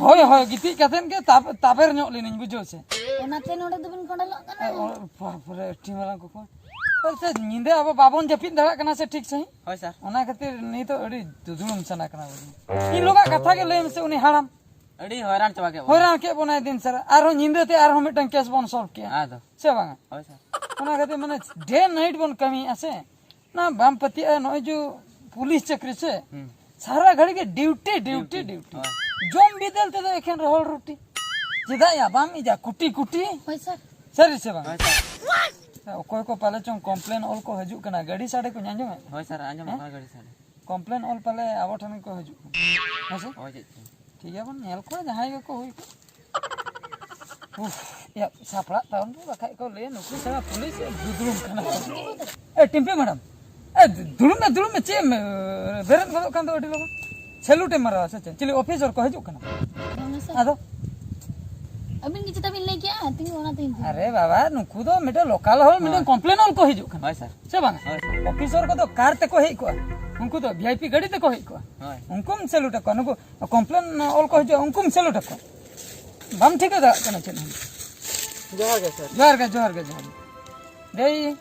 ᱦᱳᱭ, ᱦᱳᱭ, ᱜᱤᱛᱤᱡ ᱠᱟᱛᱮᱫ ᱜᱮ ᱛᱟᱵ-, ᱛᱟᱵᱮᱨ ᱧᱚᱜ ᱞᱤᱱᱟᱹᱧ, ᱵᱩᱡᱷᱟᱹᱣ ᱥᱮ᱾ ᱚᱱᱟᱛᱮ ᱱᱚᱰᱮ ᱫᱚᱵᱤᱱ ᱠᱚᱸᱰᱮᱞᱚᱜ ᱠᱟᱱᱟ? ᱮ, ᱚ, ᱵᱟᱯ ᱨᱮ, ᱟᱹᱰᱤ ᱢᱟᱨᱟᱝ ᱠᱚᱠᱚ᱾ ᱟᱪᱪᱷᱟ, ᱧᱤᱫᱟᱹ ᱟᱵᱚ ᱵᱟᱵᱚᱱ ᱡᱟᱹᱯᱤᱫ ᱫᱟᱲᱮᱭᱟᱜ ᱠᱟᱱᱟ ᱥᱮ ᱴᱷᱤᱠ ᱥᱟᱺᱦᱤᱡ᱾ ᱦᱳᱭ, ᱥᱟᱨ᱾ ᱚᱱᱟ ᱠᱷᱟᱹᱛᱤᱨ ᱱᱤᱛᱚᱜ ᱟᱹᱰᱤ ᱫᱩᱫᱲᱩᱢ ᱥᱟᱱᱟ ᱠᱟᱱᱟ ᱵᱚᱞᱮ᱾ ᱤᱧ ᱞᱚᱜᱟᱜ ᱠᱟᱛᱷᱟ ᱜᱮ ᱞᱟᱹᱭ ᱢᱮᱥᱮ, ᱩᱱᱤ ᱦᱟᱲᱟᱢ᱾ ᱟᱹᱰᱤ ᱦᱚᱭᱨᱟᱱ ᱪᱟᱵᱟ ᱠᱮᱫ ᱵᱚᱱᱟ᱾ ᱦᱚᱭᱨᱟᱱ ᱠᱮᱫ ᱵᱚᱱᱟᱭ ᱫᱤᱱ ᱥᱟᱨᱟ᱾ ᱟᱨᱦᱚᱸ ᱧᱤᱫᱟᱹ ᱛᱮ ᱟᱨᱦᱚᱸ ᱢᱤᱫᱴᱟᱝ ᱠᱮᱥ ᱵᱚᱱ ᱥᱚᱞᱵᱷ ᱠᱮᱭᱟ᱾ ᱟᱫᱚ᱾ ᱥᱮ ᱵᱟᱝᱟ? ᱦᱳᱭ, ᱥᱟᱨ᱾ ᱚᱱᱟ ᱠᱷᱟᱹᱛᱤᱨ ᱢᱟᱱᱮ day night ᱵᱚᱱ ᱠᱟᱹᱢᱤᱭᱮᱫᱼᱟ ᱥᱮ᱾ ᱚᱱᱟ ᱵᱟᱢ ᱯᱟᱹᱛᱭᱟᱹᱜᱼᱟ, ᱱᱚᱜᱼᱚᱭ ᱡᱮ ᱯᱩᱞᱤᱥ ᱪᱟᱹᱠᱨᱤ ᱥᱮ, ᱦᱩᱸ᱾ ᱥᱟᱨᱟ ᱜᱷᱟᱹᱲᱤ ᱜᱮ ᱰᱤᱭᱩᱴᱤ, ᱰᱤᱭᱩᱴᱤ, ᱰᱤᱭᱩᱴᱤ᱾ ᱰᱤᱭᱩᱴᱤ᱾ ᱦᱳᱭ᱾ ᱡᱚᱢ ᱵᱤᱫᱟᱹᱞ ᱛᱮᱫᱚ ᱮᱠᱷᱮᱱ ᱨᱚᱦᱚᱲ ᱨᱩᱴᱤ᱾ ᱪᱮᱫᱟᱜ ᱭᱟ ᱵᱟᱢ ᱤᱡᱟ ᱠᱩᱴᱤ ᱠᱩᱴᱤ? ᱦᱳᱭ, ᱥᱟᱨ᱾ ᱥᱟᱹᱨᱤ ᱥᱮ ᱵᱟᱝ? ᱦᱳᱭ, ᱥᱟᱨ᱾ ᱚᱠᱚᱭ ᱠᱚ ᱯᱟᱞᱮ ᱪᱚᱝ complain ᱚᱞ ᱠᱚ ᱦᱤᱡᱩᱜ ᱠᱟᱱᱟ, ᱜᱟᱹᱰᱤ ᱥᱟᱰᱮ ᱠᱚᱧ ᱟᱸᱡᱚᱢᱮᱫ᱾ ᱦᱳᱭ, ᱥᱟᱨ, ᱟᱸᱡᱚᱢᱚᱜ ᱦᱮᱸ? ᱠᱟᱱᱟ ᱜᱟᱹᱰᱤ ᱥᱟᱰᱮ᱾ Complain ᱚᱞ ᱯᱟᱞᱮ ᱟᱵᱚ ᱴᱷᱮᱱ ᱜᱮᱠᱚ ᱦᱤᱡᱩᱜ ᱠᱟᱱᱟ᱾ ᱦᱮᱸ ᱥᱮ? ᱦᱳᱭ, ᱪᱮᱫ ᱪᱚᱝ᱾ ᱴᱷᱤᱠ ᱜᱮᱭᱟ, ᱵᱚᱱ ᱧᱮᱞ ᱠᱚᱣᱟ ᱡᱟᱦᱟᱸᱭ ᱜᱮᱠᱚ ᱦᱩᱭ ᱠᱚᱜ᱾ ᱩᱯᱷ, ᱭᱟ, ᱥᱟᱯᱲᱟᱜ ᱛᱟᱵᱚᱱ ᱯᱮ, ᱵᱟᱠᱷᱟᱡ ᱠᱚ ᱞᱟᱹᱭᱟ ᱱᱩᱠᱩ ᱥᱟᱞᱟ ᱯᱩᱞᱤᱥ ᱮ ᱫᱩᱫᱲᱩᱢ ᱠᱟᱱᱟ᱾ ᱮ, ᱴᱤᱢᱯᱤ ᱢᱮᱰᱟᱢ, ᱮ, ᱫᱩᱲᱩᱵ ᱢᱮ, ᱫᱩᱲᱩᱵ ᱢᱮ, ᱪᱮᱫ ᱮᱢ, ᱮ, ᱵᱮᱨᱮᱫ ᱜᱚᱫᱚᱜ ᱠᱟᱱ ᱫᱚ ᱟᱹᱰᱤ ᱞᱚᱜᱚᱱ? salute ᱮᱢ ᱢᱟᱨᱟᱣᱟ ᱥᱮ ᱪᱮᱫ? ᱪᱤᱞᱤ officer ᱠᱚ ᱦᱤᱡᱩᱜ ᱠᱟᱱᱟ? ᱵᱟᱝᱟ ᱥᱟᱨ᱾ ᱟᱫᱚ? ᱟᱹᱵᱤᱱ ᱜᱮ ᱪᱮᱛᱟ ᱵᱤᱱ ᱞᱟᱹᱭ ᱠᱮᱜᱼᱟ, ᱛᱤᱧ ᱚᱱᱟ ᱛᱤᱧ ᱟᱨᱮ ᱵᱟᱵᱟ, ᱱᱩᱠᱩ ᱫᱚ ᱢᱤᱫᱴᱮᱱ local ᱦᱚᱲ, ᱢᱤᱫᱴᱮᱱ ᱦᱳᱭ᱾ complain ᱚᱞ ᱠᱚ ᱦᱤᱡᱩᱜ ᱠᱟᱱᱟ᱾ ᱦᱳᱭ ᱥᱟᱨ᱾ ᱥᱮ ᱵᱟᱝᱟ? ᱦᱳᱭ ᱥᱟᱨ᱾ officer ᱠᱚᱫᱚ car ᱛᱮᱠᱚ ᱦᱮᱡ ᱠᱚᱜᱼᱟ, ᱩᱱᱠᱩ ᱫᱚ VIP ᱜᱟᱹᱰᱤ ᱛᱮᱠᱚ ᱦᱮᱡ ᱠᱚᱜᱼᱟ᱾ ᱦᱳᱭ᱾ ᱩᱱᱠᱩᱢ salute ᱟᱠᱚᱣᱟ, ᱱᱩᱠᱩ complain ᱚᱞ ᱠᱚ ᱦᱤᱡᱩᱜᱼᱟ, ᱩᱱᱠᱩᱢ salute ᱟᱠᱚᱣᱟ᱾ ᱵᱟᱢ ᱴᱷᱤᱠᱟᱹ ᱫᱟᱲᱮᱭᱟᱜ ᱠᱟᱱᱟ ᱪᱮᱫ ᱦᱚᱸ᱾ ᱡᱚᱦᱟᱨ ᱜᱮ ᱥᱟᱨ᱾ ᱡᱚᱦᱟᱨ ᱜᱮ, ᱡᱚᱦᱟᱨ ᱜᱮ, ᱡᱚᱦᱟᱨ ᱜᱮ᱾ ᱫᱮᱭ,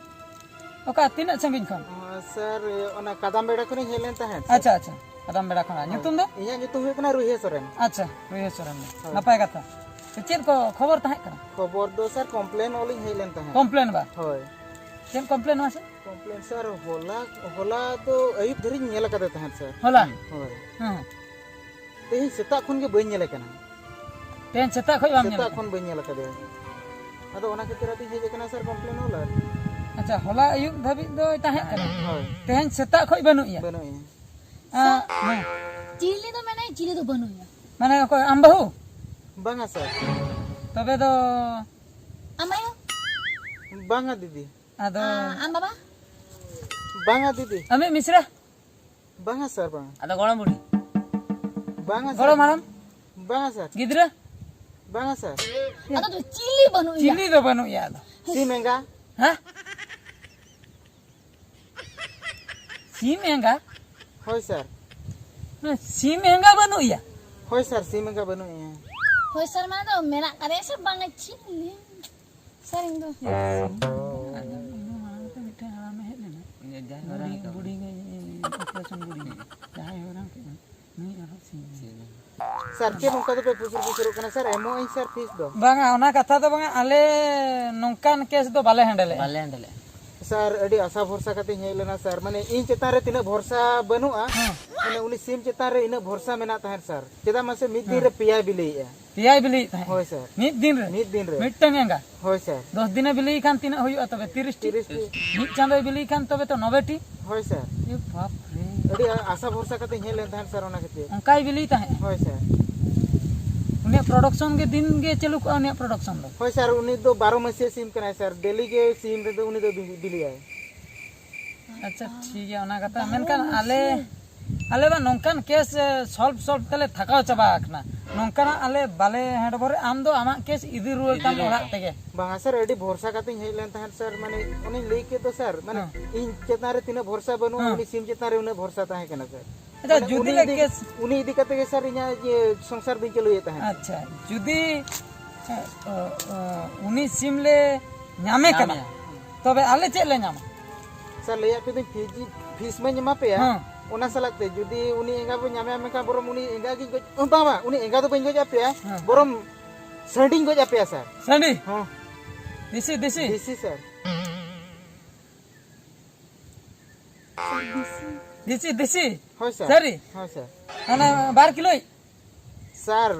ᱚᱠᱟ ᱛᱤᱱᱟᱹᱜ ᱥᱟᱺᱜᱤᱧ ᱠᱷᱚᱱ? ᱚ, ᱥᱟᱨ, ᱚᱱᱟ ᱠᱟᱫᱟᱢ ᱵᱮᱲᱟ ᱠᱷᱚᱱᱤᱧ ᱦᱮᱡ ᱞᱮᱱ ᱛᱟᱦᱮᱸᱫ, ᱥᱟᱨ᱾ ᱟᱪᱪᱷᱟ, ᱟᱪᱪᱷᱟ, ᱠᱟᱫᱟᱢ ᱵᱮᱲᱟ ᱠᱷᱚᱱᱟᱜ᱾ ᱦᱳᱭ᱾ ᱧᱩᱛᱩᱢ ᱫᱚ? ᱤᱧᱟᱹᱜ ᱧᱩᱛᱩᱢ ᱦᱩᱭᱩᱜ ᱠᱟᱱᱟ ᱨᱩᱭᱦᱟᱹ ᱥᱚᱨᱮᱱ᱾ ᱟᱪᱪᱷᱟ, ᱨᱩᱭᱦᱟᱹ ᱥᱚᱨᱮᱱ᱾ ᱦᱳᱭ᱾ ᱱᱟᱯᱟᱭ ᱠᱟᱛᱷᱟ᱾ ᱪᱮᱫ ᱠᱚ ᱠᱷᱚᱵᱚᱨ ᱛᱟᱦᱮᱸ ᱠᱟᱱᱟ? ᱠᱷᱚᱵᱚᱨ ᱫᱚ ᱥᱟᱨ complain ᱚᱞᱤᱧ ᱦᱮᱡ ᱞᱮᱱ ᱛᱟᱦᱮᱸᱫ᱾ complain ᱵᱟ? ᱦᱳᱭ᱾ ᱪᱮᱫ complain ᱢᱟᱥᱮ? complain ᱥᱟᱨ, ᱦᱚᱞᱟ, ᱦᱚᱞᱟ ᱫᱚ ᱟᱹᱭᱩᱵ ᱫᱷᱟᱹᱨᱤᱡ ᱤᱧ ᱧᱮᱞ ᱟᱠᱟᱫᱮ ᱛᱟᱦᱮᱸᱫ ᱥᱟᱨ᱾ ᱦᱚᱞᱟ? ᱦᱳᱭ᱾ ᱦᱮᱸ᱾ ᱛᱮᱦᱮᱧ ᱥᱮᱛᱟᱜ ᱠᱷᱚᱱ ᱜᱮ ᱵᱟᱹᱧ ᱧᱮᱞᱮ ᱠᱟᱱᱟ᱾ ᱛᱮᱦᱮᱧ ᱥᱮᱛᱟᱜ ᱠᱷᱚᱱ ᱵᱟᱢ ᱧᱮᱞᱮ ᱥᱮᱛᱟᱜ ᱠᱟᱱᱟ? ᱠᱷᱚᱱ ᱵᱟᱹᱧ ᱧᱮᱞ ᱟᱠᱟᱫᱮᱭᱟ᱾ ᱟᱫᱚ ᱚᱱᱟ ᱠᱷᱟᱹᱛᱤᱨ ᱟᱫᱚᱧ ᱦᱮᱡ ᱟᱠᱟᱱᱟ ᱥᱟᱨ complain ᱚᱞ ᱟᱨ᱾ ᱟᱪᱪᱷᱟ, ᱦᱚᱞᱟ ᱟᱹᱭᱩᱵ ᱫᱷᱟᱹᱵᱤᱡ ᱫᱚᱭ ᱛᱟᱦᱮᱸ ᱠᱟᱱᱟ? ᱦᱳᱭ᱾ ᱛᱮᱦᱮᱧ ᱥᱮᱛᱟᱜ ᱠᱷᱚᱱ ᱵᱟᱹᱱᱩᱜ ᱮᱭᱟ? ᱵᱟᱹᱱᱩᱜ ᱮᱭᱟ᱾ ᱟ, ᱥᱟᱨ, ᱦᱮᱸ᱾ ᱪᱤᱞᱤ ᱫᱚ ᱢᱮᱱᱟᱭ, ᱪᱤᱞᱤ ᱫᱚ ᱵᱟᱹᱱᱩᱜ ᱮᱭᱟ᱾ ᱢᱟᱱᱮ ᱚᱠᱚᱭ, ᱟᱢ ᱵᱟᱹᱦᱩ? ᱵᱟᱝᱟ ᱥᱟᱨ᱾ ᱛᱚᱵᱮ ᱫᱚ? ᱟᱢ ᱟᱭᱳ? ᱵᱟᱝᱟ ᱫᱤᱫᱤ᱾ ᱟᱫᱚ? ᱟ, ᱟᱢ ᱵᱟᱵᱟ? ᱵᱟᱝᱟ ᱫᱤᱫᱤ᱾ ᱟᱢᱤᱡ ᱢᱤᱥᱨᱟ? ᱵᱟᱝᱟ ᱥᱟᱨ, ᱵᱟᱝᱟ᱾ ᱟᱫᱚ ᱜᱚᱲᱚᱢ ᱵᱩᱰᱷᱤ? ᱵᱟᱝᱟ ᱥᱟᱨ᱾ ᱜᱚᱲᱚᱢ ᱦᱟᱲᱟᱢ? ᱵᱟᱝᱟ ᱥᱟᱨ᱾ ᱜᱤᱫᱽᱨᱟᱹ? ᱵᱟᱝᱟ ᱥᱟᱨ᱾ ᱟᱫᱚ ᱫᱚ ᱪᱤᱞᱤ ᱵᱟᱹᱱᱩᱜ ᱮᱭᱟ? ᱪᱤᱞᱤ ᱫᱚ ᱵᱟᱹᱱᱩᱜ ᱮᱭᱟ ᱟᱫᱚ᱾ ᱥᱤᱢ ᱮᱸᱜᱟ᱾ ᱦᱮᱸ? ᱥᱤᱢ ᱮᱸᱜᱟ? ᱦᱳᱭ ᱥᱟᱨ᱾ ᱥᱤᱢ ᱮᱸᱜᱟ ᱵᱟᱹᱱᱩᱜ ᱮᱭᱟ? ᱦᱳᱭ ᱥᱟᱨ, ᱥᱤᱢ ᱮᱸᱜᱟ ᱵᱟᱹᱱᱩᱜ ᱮᱭᱟ᱾ ᱦᱳᱭ ᱥᱟᱨ, ᱢᱟᱱᱮ ᱫᱚ ᱢᱮᱱᱟᱜ ᱠᱟᱫᱮᱭᱟ ᱥᱮ ᱵᱟᱝᱟ ᱪᱤᱞᱤ? ᱥᱟᱨ, ᱤᱧ ᱫᱚ ᱟᱫᱚ ᱤᱧ ᱫᱚ ᱢᱟᱲᱟᱝ ᱛᱮ ᱢᱤᱫᱴᱮᱱ ᱦᱟᱲᱟᱢᱮ ᱦᱮᱡ ᱞᱮᱱᱟ᱾ ᱡᱟᱦᱟᱸᱭ ᱵᱩᱲᱦᱤ, ᱦᱟᱲᱟᱢ ᱠᱟᱱᱟ᱾ ᱵᱩᱲᱦᱤ ᱜᱮ, ᱚᱯᱟᱨᱮᱥᱚᱱ ᱵᱩᱲᱦᱤ᱾ ᱡᱟᱦᱟᱸᱭ ᱦᱟᱲᱟᱢ ᱠᱮᱫᱟ᱾ ᱥᱟᱨ, ᱪᱮᱫ ᱚᱱᱠᱟ ᱫᱚᱯᱮ ᱯᱩᱥᱩᱨ ᱯᱩᱥᱩᱨᱚᱜ ᱠᱟᱱᱟ? ᱥᱟᱨ, ᱮᱢᱚᱜ ᱟᱹᱧ ᱥᱟᱨ, ᱯᱷᱤᱥ ᱫᱚ᱾ ᱵᱟᱝᱟ, ᱚᱱᱟ ᱠᱟᱛᱷᱟ ᱫᱚ ᱵᱟᱝᱟ, ᱟᱞᱮ ᱱᱚᱝᱠᱟᱱ ᱠᱮᱥ ᱫᱚ ᱵᱟᱞᱮ ᱦᱮᱱᱰᱮᱞᱮᱜᱼᱟ᱾ ᱵᱟᱞᱮ ᱦᱮᱱᱰᱮᱞᱮᱜᱼᱟ᱾ ᱥᱟᱨ, ᱟᱹᱰᱤ ᱟᱥᱟ ᱵᱷᱚᱨᱥᱟ ᱠᱟᱛᱮᱧ ᱦᱮᱡ ᱞᱮᱱᱟ ᱥᱟᱨ, ᱢᱟᱱᱮ ᱤᱧ ᱪᱮᱛᱟᱱ ᱨᱮ ᱛᱤᱱᱟᱹᱜ ᱵᱷᱚᱨᱥᱟ ᱵᱟᱹᱱᱩᱜᱼᱟ, ᱦᱮᱸ᱾ ᱢᱟᱱᱮ ᱩᱱᱤ ᱥᱤᱢ ᱪᱮᱛᱟᱱ ᱨᱮ ᱤᱱᱟᱹᱜ ᱵᱷᱚᱨᱥᱟ ᱢᱮᱱᱟᱜ ᱛᱟᱦᱮᱸᱫ ᱥᱟᱨ᱾ ᱪᱮᱫᱟᱜ ᱢᱟᱥᱮ, ᱢᱤᱫ ᱫᱤᱱ ᱦᱮᱸ᱾ ᱨᱮ ᱯᱮᱭᱟᱭ ᱵᱤᱞᱤᱭᱮᱜᱼᱟ᱾ ᱯᱮᱭᱟᱭ ᱵᱤᱞᱤᱭᱮᱫ ᱛᱟᱦᱮᱸᱫ? ᱦᱳᱭ ᱥᱟᱨ᱾ ᱢᱤᱫ ᱫᱤᱱ ᱨᱮ? ᱢᱤᱫ ᱫᱤᱱ ᱨᱮ᱾ ᱢᱤᱫᱴᱟᱝ ᱮᱸᱜᱟ? ᱦᱳᱭ ᱥᱟᱨ᱾ ᱫᱚᱥ ᱫᱤᱱᱮ ᱵᱤᱞᱤᱭ ᱠᱷᱟᱱ ᱛᱤᱱᱟᱹᱜ ᱦᱩᱭᱩᱜᱼᱟ ᱛᱚᱵᱮ? ᱛᱤᱨᱤᱥ ᱴᱤ? ᱛᱤᱨᱤᱥ ᱴᱤ᱾ ᱢᱤᱫ ᱪᱟᱸᱫᱳᱭ ᱵᱤᱞᱤᱭ ᱠᱷᱟᱱ ᱛᱚᱵᱮ ᱛᱚ ᱱᱚᱵᱮ ᱴᱤ? ᱦᱳᱭ ᱥᱟᱨ᱾ ᱮ ᱵᱟᱯ ᱨᱮ᱾ ᱟᱹᱰᱤ ᱟ-, ᱟᱥᱟ ᱵᱷᱚᱨᱥᱟ ᱠᱟᱛᱮᱧ ᱦᱮᱡ ᱞᱮᱱ ᱛᱟᱦᱮᱸᱫ ᱥᱟᱨ, ᱚᱱᱟ ᱠᱷᱟᱹᱛᱤᱨ᱾ ᱚᱱᱠᱟᱭ ᱵᱤᱞᱤᱭ ᱛᱟᱦᱮᱸᱫ? ᱦᱳᱭ ᱥᱟᱨ᱾ ᱩᱱᱤᱭᱟᱜ ᱯᱨᱚᱰᱟᱠᱥᱚᱱ ᱜᱮ ᱫᱤᱱ ᱜᱮ ᱪᱟᱹᱞᱩ ᱠᱚᱜᱼᱟ, ᱩᱱᱤᱭᱟᱜ ᱯᱨᱚᱰᱟᱠᱥᱚᱱ ᱫᱚ? ᱦᱳᱭ ᱥᱟᱨ, ᱩᱱᱤ ᱫᱚ ᱵᱟᱨᱚ ᱢᱟᱹᱥᱤᱭᱟᱹ ᱥᱤᱢ ᱠᱟᱱᱟᱭ ᱥᱟᱨ, ᱰᱮᱞᱤ ᱜᱮ ᱥᱤᱢ ᱨᱮᱫᱚ ᱩᱱᱤ ᱫᱚ ᱵᱤ-, ᱵᱤᱞᱤᱭᱟᱭ᱾ ᱟᱪᱪᱷᱟ, ᱴᱷᱤᱠ ᱜᱮᱭᱟ, ᱚᱱᱟ ᱠᱟᱛᱷᱟ᱾ ᱵᱟᱨᱚ ᱢᱮᱱᱠᱷᱟᱱ ᱟᱞᱮ, ᱢᱟᱹᱥᱤᱭᱟᱹ? ᱟᱞᱮ ᱢᱟ ᱱᱚᱝᱠᱟᱱ ᱠᱮᱥ, ᱮ, ᱥᱚᱞᱵᱷ, ᱥᱚᱞᱵᱷ ᱛᱮᱞᱮ ᱛᱷᱟᱠᱟᱣ ᱪᱟᱵᱟ ᱟᱠᱟᱱᱟ᱾ ᱱᱚᱝᱠᱟᱱᱟᱜ ᱟᱞᱮ ᱵᱟᱞᱮ ᱦᱮᱸᱰᱵᱚᱨᱮ, ᱟᱢ ᱫᱚ ᱟᱢᱟᱜ ᱠᱮᱥ ᱤᱫᱤ ᱨᱩᱣᱟᱹᱲ ᱤᱫᱤ ᱛᱟᱢ ᱨᱩᱣᱟᱹᱲ ᱚᱲᱟᱜ ᱠᱟᱢ᱾ ᱛᱮᱜᱮ᱾ ᱵᱟᱝᱟ ᱥᱟᱨ, ᱟᱹᱰᱤ ᱵᱷᱚᱨᱥᱟ ᱠᱟᱛᱮᱧ ᱦᱮᱡ ᱞᱮᱱ ᱛᱟᱦᱮᱸᱫ ᱥᱟᱨ, ᱢᱟᱱᱮ ᱚᱱᱮᱧ ᱞᱟᱹᱭ ᱠᱮᱫ ᱫᱚ ᱥᱟᱨ, ᱢᱟᱱᱮ ᱦᱮᱸ᱾ ᱤᱧ ᱪᱮᱛᱟᱱ ᱨᱮ ᱛᱤᱱᱟᱹᱜ ᱵᱷᱚᱨᱥᱟ ᱵᱟᱹᱱᱩᱜᱼᱟ, ᱦᱮᱸ᱾ ᱩᱱᱤ ᱥᱤᱢ ᱪᱮᱛᱟᱱ ᱨᱮ ᱩᱱᱟᱹᱜ ᱵᱷᱚᱨᱥᱟ ᱛᱟᱦᱮᱸ ᱠᱟᱱᱟ ᱥᱟᱨ᱾ ᱟᱪᱪᱷᱟ, ᱢᱟᱱᱮ ᱡᱩᱫᱤ ᱩᱱᱤ ᱞᱮ ᱤᱫᱤ, ᱠᱮᱥ ᱩᱱᱤ ᱤᱫᱤ ᱠᱟᱛᱮ ᱜᱮ ᱥᱟᱨ ᱤᱧᱟᱹᱜ ᱤᱭᱟᱹ ᱥᱚᱝᱥᱟᱨ ᱫᱚᱧ ᱪᱟᱹᱞᱩᱭᱮᱫ ᱛᱟᱦᱮᱸᱫ᱾ ᱟᱪᱪᱷᱟ, ᱡᱩᱫᱤ, ᱮ, ᱚ, ᱚ, ᱩᱱᱤ ᱥᱤᱢ ᱞᱮ ᱧᱟᱢᱮ ᱠᱟᱱᱟ, ᱧᱟᱢᱮᱭᱟ᱾ ᱛᱚᱵᱮ ᱟᱞᱮ ᱪᱮᱫ ᱞᱮ ᱧᱟᱢᱟ? ᱥᱟᱨ, ᱞᱟᱹᱭᱟᱫ ᱯᱮ ᱫᱚᱧ ᱯᱷᱤᱡᱤ-, ᱯᱷᱤᱥ ᱢᱟᱧ ᱮᱢᱟ ᱯᱮᱭᱟ᱾ ᱦᱮᱸ᱾ ᱚᱱᱟ ᱥᱟᱞᱟᱜ ᱛᱮ ᱡᱩᱫᱤ ᱩᱱᱤ ᱮᱸᱜᱟ ᱵᱚ ᱧᱟᱢᱮᱭᱟ, ᱢᱮᱱᱠᱷᱟᱱ ᱵᱚᱨᱚᱢ ᱩᱱᱤ ᱮᱸᱜᱟ ᱜᱤᱧ ᱜᱚᱡ, ᱚ, ᱵᱟᱝ, ᱵᱟᱝ, ᱩᱱᱤ ᱮᱸᱜᱟ ᱫᱚ ᱵᱟᱹᱧ ᱜᱚᱡ ᱟᱯᱮᱭᱟ᱾ ᱦᱮᱸ᱾ ᱵᱚᱨᱚᱢ ᱥᱟᱺᱰᱤᱧ ᱜᱚᱡ ᱟᱯᱮᱭᱟ ᱥᱟᱨ᱾ ᱥᱟᱺᱰᱤ? ᱦᱮᱸ᱾ ᱫᱮᱥᱤ, ᱫᱮᱥᱤ? ᱫᱮᱥᱤ ᱥᱟᱨ᱾ ᱫᱮᱥᱤ, ᱫᱮᱥᱤ? ᱦᱳᱭ ᱥᱟᱨ᱾ ᱥᱟᱹᱨᱤ? ᱦᱳᱭ ᱥᱟᱨ᱾ ᱚᱱᱟ ᱵᱟᱨ ᱠᱤᱞᱳᱭᱤᱡ? ᱥᱟᱨ,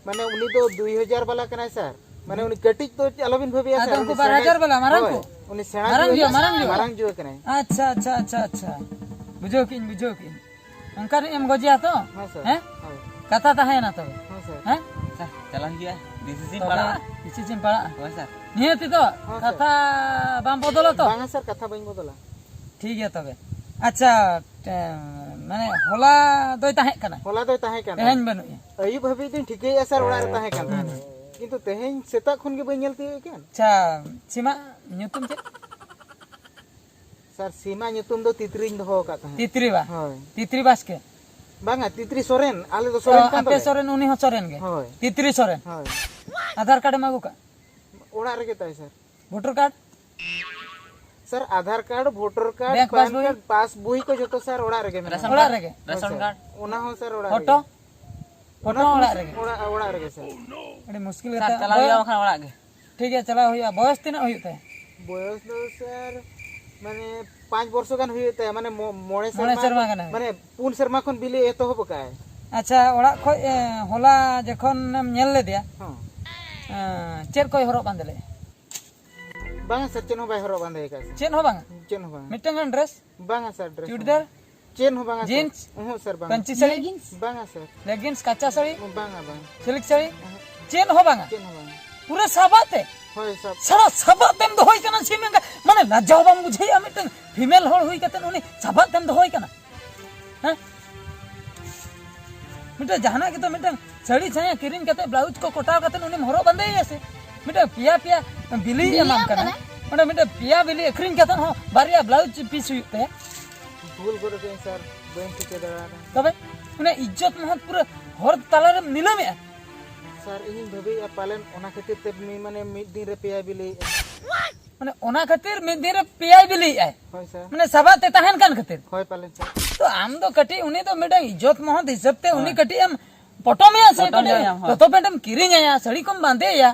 ᱢᱟᱱᱮ ᱩᱱᱤ ᱫᱚ ᱫᱩᱭ ᱦᱟᱡᱟᱨ ᱵᱟᱞᱟ ᱠᱟᱱᱟᱭ ᱥᱟᱨ᱾ ᱢᱟᱱᱮ ᱩᱱᱤ ᱠᱟᱹᱴᱤᱡ ᱫᱚ ᱟᱞᱚᱵᱤᱱ ᱵᱷᱟᱹᱵᱤᱭᱟ ᱟᱫᱚ ᱥᱟᱨ, ᱩᱱᱠᱩ ᱩᱱᱤ ᱵᱟᱨ ᱦᱟᱡᱟᱨ ᱥᱮᱬᱟ, ᱵᱟᱞᱟ, ᱢᱟᱨᱟᱝ ᱦᱳᱭ, ᱠᱚ? ᱩᱱᱤ ᱥᱮᱬᱟ ᱢᱟᱨᱟᱝ ᱡᱩᱣᱟᱹ ᱡᱩᱣᱟᱹ, ᱠᱟᱱᱟᱭ, ᱢᱟᱨᱟᱝ ᱡᱩᱣᱟᱹ᱾ ᱢᱟᱨᱟᱝ ᱡᱩᱣᱟᱹ ᱠᱟᱱᱟᱭ᱾ ᱟᱪᱪᱷᱟ, ᱟᱪᱪᱷᱟ, ᱟᱪᱪᱷᱟ, ᱟᱪᱪᱷᱟ᱾ ᱵᱩᱡᱷᱟᱹᱣ ᱠᱮᱜᱼᱟᱹᱧ, ᱵᱩᱡᱷᱟᱹᱣ ᱠᱮᱜᱼᱟᱹᱧ᱾ ᱚᱱᱠᱟ ᱨᱮ ᱮᱢ ᱜᱚᱡᱮᱭᱟ ᱛᱚ? ᱦᱮᱸ ᱥᱟᱨ᱾ ᱦᱮᱸ? ᱦᱳᱭ᱾ ᱠᱟᱛᱷᱟ ᱛᱟᱦᱮᱸᱭᱮᱱᱟ ᱛᱚᱵᱮ? ᱦᱮᱸ ᱥᱟᱨ᱾ ᱦᱮᱸ? ᱥᱟᱨ, ᱪᱟᱞᱟᱣ ᱦᱩᱭᱩᱜᱼᱟ᱾ ᱰᱤᱥᱤᱥᱤᱱ ᱛᱚᱵᱮ ᱯᱟᱲᱟᱜᱼᱟ᱾ ᱰᱤᱥᱤᱥᱤᱱ ᱯᱟᱲᱟᱜᱼᱟ᱾ ᱦᱳᱭ ᱥᱟᱨ᱾ ᱱᱤᱦᱟᱹᱛ ᱫᱚ ᱦᱮᱸ ᱥᱟᱨ᱾ ᱠᱟᱛᱷᱟ ᱵᱟᱢ ᱵᱚᱫᱚᱞᱟ ᱛᱚ? ᱵᱟᱝᱟ ᱥᱟᱨ, ᱠᱟᱛᱷᱟ ᱵᱟᱹᱧ ᱵᱚᱫᱚᱞᱟ᱾ ᱴᱷᱤᱠ ᱜᱮᱭᱟ ᱛᱚᱵᱮ᱾ ᱟᱪᱪᱷᱟ, ᱮ, ᱢᱟᱱᱮ ᱦᱚᱞᱟ ᱫᱚᱭ ᱛᱟᱦᱮᱸ ᱠᱟᱱᱟ, ᱦᱚᱞᱟ ᱫᱚᱭ ᱛᱟᱦᱮᱸ ᱠᱟᱱᱟ᱾ ᱛᱮᱦᱮᱧ ᱵᱟᱹᱱᱩᱜ ᱮᱭᱟ᱾ ᱟᱹᱭᱩᱵ ᱦᱟᱹᱵᱤᱡ ᱫᱚᱧ ᱴᱷᱤᱠᱟᱹᱭᱮᱫᱼᱟ ᱥᱟᱨ, ᱚᱲᱟᱜ ᱨᱮ ᱛᱟᱦᱮᱸ ᱠᱟᱱ ᱛᱟᱦᱮᱸᱱᱟ᱾ ᱠᱤᱱᱛᱩ ᱛᱮᱦᱮᱧ ᱥᱮᱛᱟᱜ ᱠᱷᱚᱱ ᱜᱮ ᱵᱟᱹᱧ ᱧᱮᱞ ᱛᱤᱭᱳᱜ ᱮ ᱠᱟᱱ᱾ ᱟᱪᱪᱷᱟ, ᱥᱤᱢᱟ ᱧᱩᱛᱩᱢ ᱪᱮᱫ? ᱥᱟᱨ, ᱥᱤᱢᱟ ᱧᱩᱛᱩᱢ ᱫᱚ ᱛᱤᱛᱨᱤᱧ ᱫᱚᱦᱚ ᱟᱠᱟᱫ ᱛᱟᱦᱮᱸᱫ᱾ ᱛᱤᱛᱨᱤ ᱵᱟ? ᱦᱳᱭ᱾ ᱛᱤᱛᱨᱤ ᱵᱟᱥᱠᱮ? ᱵᱟᱝᱟ, ᱛᱤᱛᱨᱤ ᱥᱚᱨᱮᱱ᱾ ᱟᱞᱮ ᱫᱚ ᱥᱚᱨᱮᱱ ᱚ, ᱠᱟᱱ ᱟᱯᱮ ᱛᱟᱞᱮ᱾ ᱥᱚᱨᱮᱱ, ᱩᱱᱤ ᱦᱚᱸ ᱥᱚᱨᱮᱱ ᱜᱮ? ᱦᱳᱭ᱾ ᱛᱤᱛᱨᱤ ᱥᱚᱨᱮᱱ? ᱦᱳᱭ᱾ ᱟᱫᱷᱟᱨ ᱠᱟᱨᱰ ᱮᱢ ᱟᱹᱜᱩ ᱠᱟᱜ? ᱚᱲᱟᱜ ᱨᱮᱜᱮ ᱛᱟᱭ sir. Voter card? Sir, Aadhaar card, voter card, bank PAN passbook? Card, passbook ᱠᱚ ᱡᱚᱛᱚ ᱥᱟᱨ ᱚᱲᱟᱜ ᱨᱮᱜᱮ ᱢᱮᱱᱟᱜᱼᱟ᱾ ᱨᱮᱥᱚᱱ ᱚᱲᱟᱜ ᱠᱟᱨᱰ? ᱨᱮᱜᱮ? ᱦᱳᱭ ᱨᱮᱥᱚᱱ ᱥᱟᱨ᱾ ᱠᱟᱨᱰ? ᱚᱱᱟ ᱦᱚᱸ ᱥᱟᱨ ᱚᱲᱟᱜ ᱯᱷᱳᱴᱳ? ᱨᱮᱜᱮ᱾ ᱯᱷᱳᱴᱳ ᱚᱱᱟ ᱦᱚᱸ ᱚᱲᱟᱜ ᱨᱮᱜᱮ? ᱚᱲᱟᱜ, ᱚᱲᱟᱜ ᱨᱮᱜᱮ ᱥᱟᱨ᱾ ᱟᱹᱰᱤ ᱢᱩᱥᱠᱤᱞ ᱥᱟᱨ, ᱠᱟᱛᱷᱟ᱾ ᱪᱟᱞᱟᱣ ᱦᱩᱭᱩᱜᱼᱟ ᱵᱚᱭᱚᱥ ᱵᱟᱠᱷᱟᱱ ᱚᱲᱟᱜ ᱜᱮ᱾ ᱴᱷᱤᱠ ᱜᱮᱭᱟ, ᱪᱟᱞᱟᱣ ᱦᱩᱭᱩᱜᱼᱟ᱾ ᱵᱚᱭᱚᱥ ᱛᱤᱱᱟᱹᱜ ᱦᱩᱭᱩᱜ ᱛᱟᱭᱟ? ᱵᱚᱭᱚᱥ ᱫᱚ ᱥᱟᱨ, ᱢᱟᱱᱮ, ᱯᱟᱸᱪ ᱵᱚᱨᱥᱚ ᱜᱟᱱ ᱦᱩᱭᱩᱜ ᱛᱟᱭᱟ, ᱢᱟᱱᱮ, ᱢᱚ-, ᱢᱚᱬᱮ ᱢᱚᱬᱮ ᱥᱮᱨᱢᱟ ᱥᱮᱨᱢᱟ ᱠᱷᱚᱱ, ᱜᱟᱱ ᱦᱩᱭᱩᱜ᱾ ᱢᱟᱱᱮ, ᱯᱩᱱ ᱥᱮᱨᱢᱟ ᱠᱷᱚᱱ ᱵᱤᱞᱤ ᱮᱛᱚᱦᱚᱵ ᱟᱠᱟᱫᱼᱟᱭ᱾ ᱟᱪᱪᱷᱟ, ᱚᱲᱟᱜ ᱠᱷᱚᱡ, ᱮ, ᱦᱚᱞᱟ ᱡᱚᱠᱷᱚᱱᱮᱢ ᱧᱮᱞ ᱞᱮᱫᱮᱭᱟ, ᱦᱚᱸ᱾ ᱮ, ᱪᱮᱫ ᱠᱚᱭ ᱦᱚᱨᱚᱜ ᱵᱟᱸᱫᱮ ᱞᱮᱫᱼᱟ? ᱵᱟᱝᱟ ᱥᱟᱨ, ᱪᱮᱫ ᱦᱚᱸ ᱵᱟᱭ ᱦᱚᱨᱚᱜ ᱵᱟᱸᱫᱮ ᱟᱠᱟᱫᱼᱟ ᱥᱟᱨ᱾ ᱪᱮᱫ ᱦᱚᱸ ᱵᱟᱝᱟ? ᱪᱮᱫ ᱦᱚᱸ ᱵᱟᱝᱟ᱾ ᱢᱤᱫᱴᱟᱝ ᱜᱟᱱ ᱰᱨᱮᱥ? ᱵᱟᱝᱟ ᱥᱟᱨ, ᱰᱨᱮᱥ ᱪᱩᱲᱤᱫᱟᱨ? ᱦᱚᱸ᱾ ᱪᱮᱫ ᱦᱚᱸ ᱵᱟᱝᱟ ᱥᱟᱨ᱾ ᱡᱤᱱᱥ? ᱚᱦᱚᱸ ᱥᱟᱨ, ᱵᱟᱝᱟ᱾ ᱯᱟᱹᱧᱪᱤ ᱥᱟᱹᱲᱤ? ᱞᱮᱜᱤᱱᱥ? ᱵᱟᱝᱟ ᱥᱟᱨ᱾ ᱞᱮᱜᱤᱱᱥ, ᱠᱟᱪᱟ ᱥᱟᱹᱲᱤ? ᱵᱟᱝᱟ, ᱵᱟᱝ᱾ ᱥᱤᱞᱤᱠ ᱥᱟᱹᱲᱤ? ᱚᱦᱚᱸ᱾ ᱪᱮᱫ ᱦᱚᱸ ᱵᱟᱝᱟ? ᱪᱮᱫ ᱦᱚᱸ ᱵᱟᱝᱟ᱾ ᱯᱩᱨᱟᱹ ᱥᱟᱵᱟᱜ ᱛᱮ? ᱦᱳᱭ, ᱥᱟᱵ᱾ ᱥᱟᱨᱟ ᱥᱟᱵᱟᱜ ᱛᱮᱢ ᱫᱚᱦᱚᱭ ᱠᱟᱱᱟ ᱥᱤᱢ ᱮᱸᱜᱟ? ᱢᱟᱱᱮ ᱞᱟᱡᱟᱣ ᱵᱟᱢ ᱵᱩᱡᱷᱟᱹᱣᱮᱫᱼᱟ? ᱢᱤᱫᱴᱟᱝ female ᱦᱚᱲ ᱦᱩᱭ ᱠᱟᱛᱮ ᱩᱱᱤ ᱥᱟᱵᱟᱜ ᱛᱮᱢ ᱫᱚᱦᱚᱭ ᱠᱟᱱᱟ? ᱦᱮᱸ? ᱢᱤᱫᱴᱟᱝ ᱡᱟᱦᱟᱱᱟᱜ ᱜᱮᱛᱚ ᱢᱤᱫᱴᱟᱝ ᱥᱟᱹᱲᱤ ᱥᱟᱭᱟ ᱠᱤᱨᱤᱧ ᱠᱟᱛᱮ, ᱵᱞᱟᱣᱩᱡᱽ ᱠᱚ ᱠᱚᱴᱟᱣ ᱠᱟᱛᱮ ᱩᱱᱤᱢ ᱦᱚᱨᱚᱜ ᱵᱟᱸᱫᱮᱭᱮᱭᱟ ᱥᱮ? ᱢᱤᱫᱴᱟᱝ ᱯᱮᱭᱟ ᱯᱮᱭᱟ ᱵᱤᱞᱤ ᱵᱤᱞᱤ ᱮᱢᱟᱢ ᱮᱢ ᱠᱟᱱᱟ᱾ ᱠᱟᱱᱟ? ᱚᱸᱰᱮ ᱢᱤᱫᱴᱟᱝ ᱯᱮᱭᱟ ᱵᱤᱞᱤ ᱟᱹᱠᱷᱨᱤᱧ ᱠᱟᱛᱮ ᱦᱚᱸ ᱵᱟᱨᱭᱟ ᱵᱞᱟᱣᱩᱡᱽ ᱯᱤᱥ ᱦᱩᱭᱩᱜ ᱛᱟᱭᱟ᱾ ᱵᱷᱩᱞ ᱜᱚᱫ ᱠᱟᱹᱧ ᱥᱟᱨ, ᱵᱟᱹᱧ ᱴᱷᱤᱠᱟᱹ ᱫᱟᱲᱮᱭᱟᱫᱟ᱾ ᱛᱚᱵᱮ ᱚᱱᱟ ᱤᱡᱽᱡᱚᱛ ᱢᱚᱦᱚᱛ ᱯᱩᱨᱟᱹ ᱦᱚᱨ ᱛᱟᱞᱟᱨᱮᱢ ᱱᱤᱞᱟᱹᱢᱮᱜᱼᱟ᱾ ᱥᱟᱨ, ᱤᱧᱤᱧ ᱵᱷᱟᱹᱵᱤᱭᱮᱫᱼᱟ ᱯᱟᱞᱮᱱ ᱚᱱᱟ ᱠᱷᱟᱹᱛᱤᱨ ᱛᱮ ᱢᱤ-, ᱢᱟᱱᱮ ᱢᱤᱫ ᱫᱤᱱ ᱨᱮ ᱯᱮᱭᱟ ᱵᱤᱞᱤᱭᱮᱫᱼᱟ᱾ ᱢᱟᱱᱮ ᱚᱱᱟ ᱠᱷᱟᱹᱛᱤᱨ ᱢᱤᱫ ᱫᱤᱱ ᱨᱮ ᱯᱮᱭᱟᱭ ᱵᱤᱞᱤᱭᱮᱫᱼᱟᱭ᱾ ᱦᱳᱭ ᱥᱟᱨ᱾ ᱢᱟᱱᱮ ᱥᱟᱵᱟᱜ ᱛᱮ ᱛᱟᱦᱮᱱ ᱠᱟᱱ ᱠᱷᱟᱹᱛᱤᱨ᱾ ᱦᱳᱭ ᱯᱟᱞᱮᱱ ᱥᱟᱨ᱾ ᱛᱚ ᱟᱢ ᱫᱚ ᱠᱟᱹᱴᱤᱡ ᱩᱱᱤ ᱫᱚ ᱢᱤᱫᱴᱟᱝ ᱤᱡᱽᱡᱚᱛ ᱢᱚᱦᱚᱛ ᱦᱤᱥᱟᱹᱵ ᱛᱮ ᱩᱱᱤ ᱦᱳᱭ᱾ ᱠᱟᱹᱴᱤᱡ ᱮᱢ ᱯᱚᱴᱚᱢᱮᱭᱟ ᱥᱮ ᱯᱚᱴᱚᱢ ᱠᱟᱹᱴᱤᱡ ᱧᱚᱜ ᱮᱢ, ᱦᱳᱭ᱾ ᱛᱚᱛᱚ ᱯᱮᱱᱴ ᱮᱢ ᱠᱤᱨᱤᱧ ᱟᱭᱟ, ᱥᱟᱹᱲᱤ ᱠᱚᱢ ᱵᱟᱸᱫᱮᱭᱟ᱾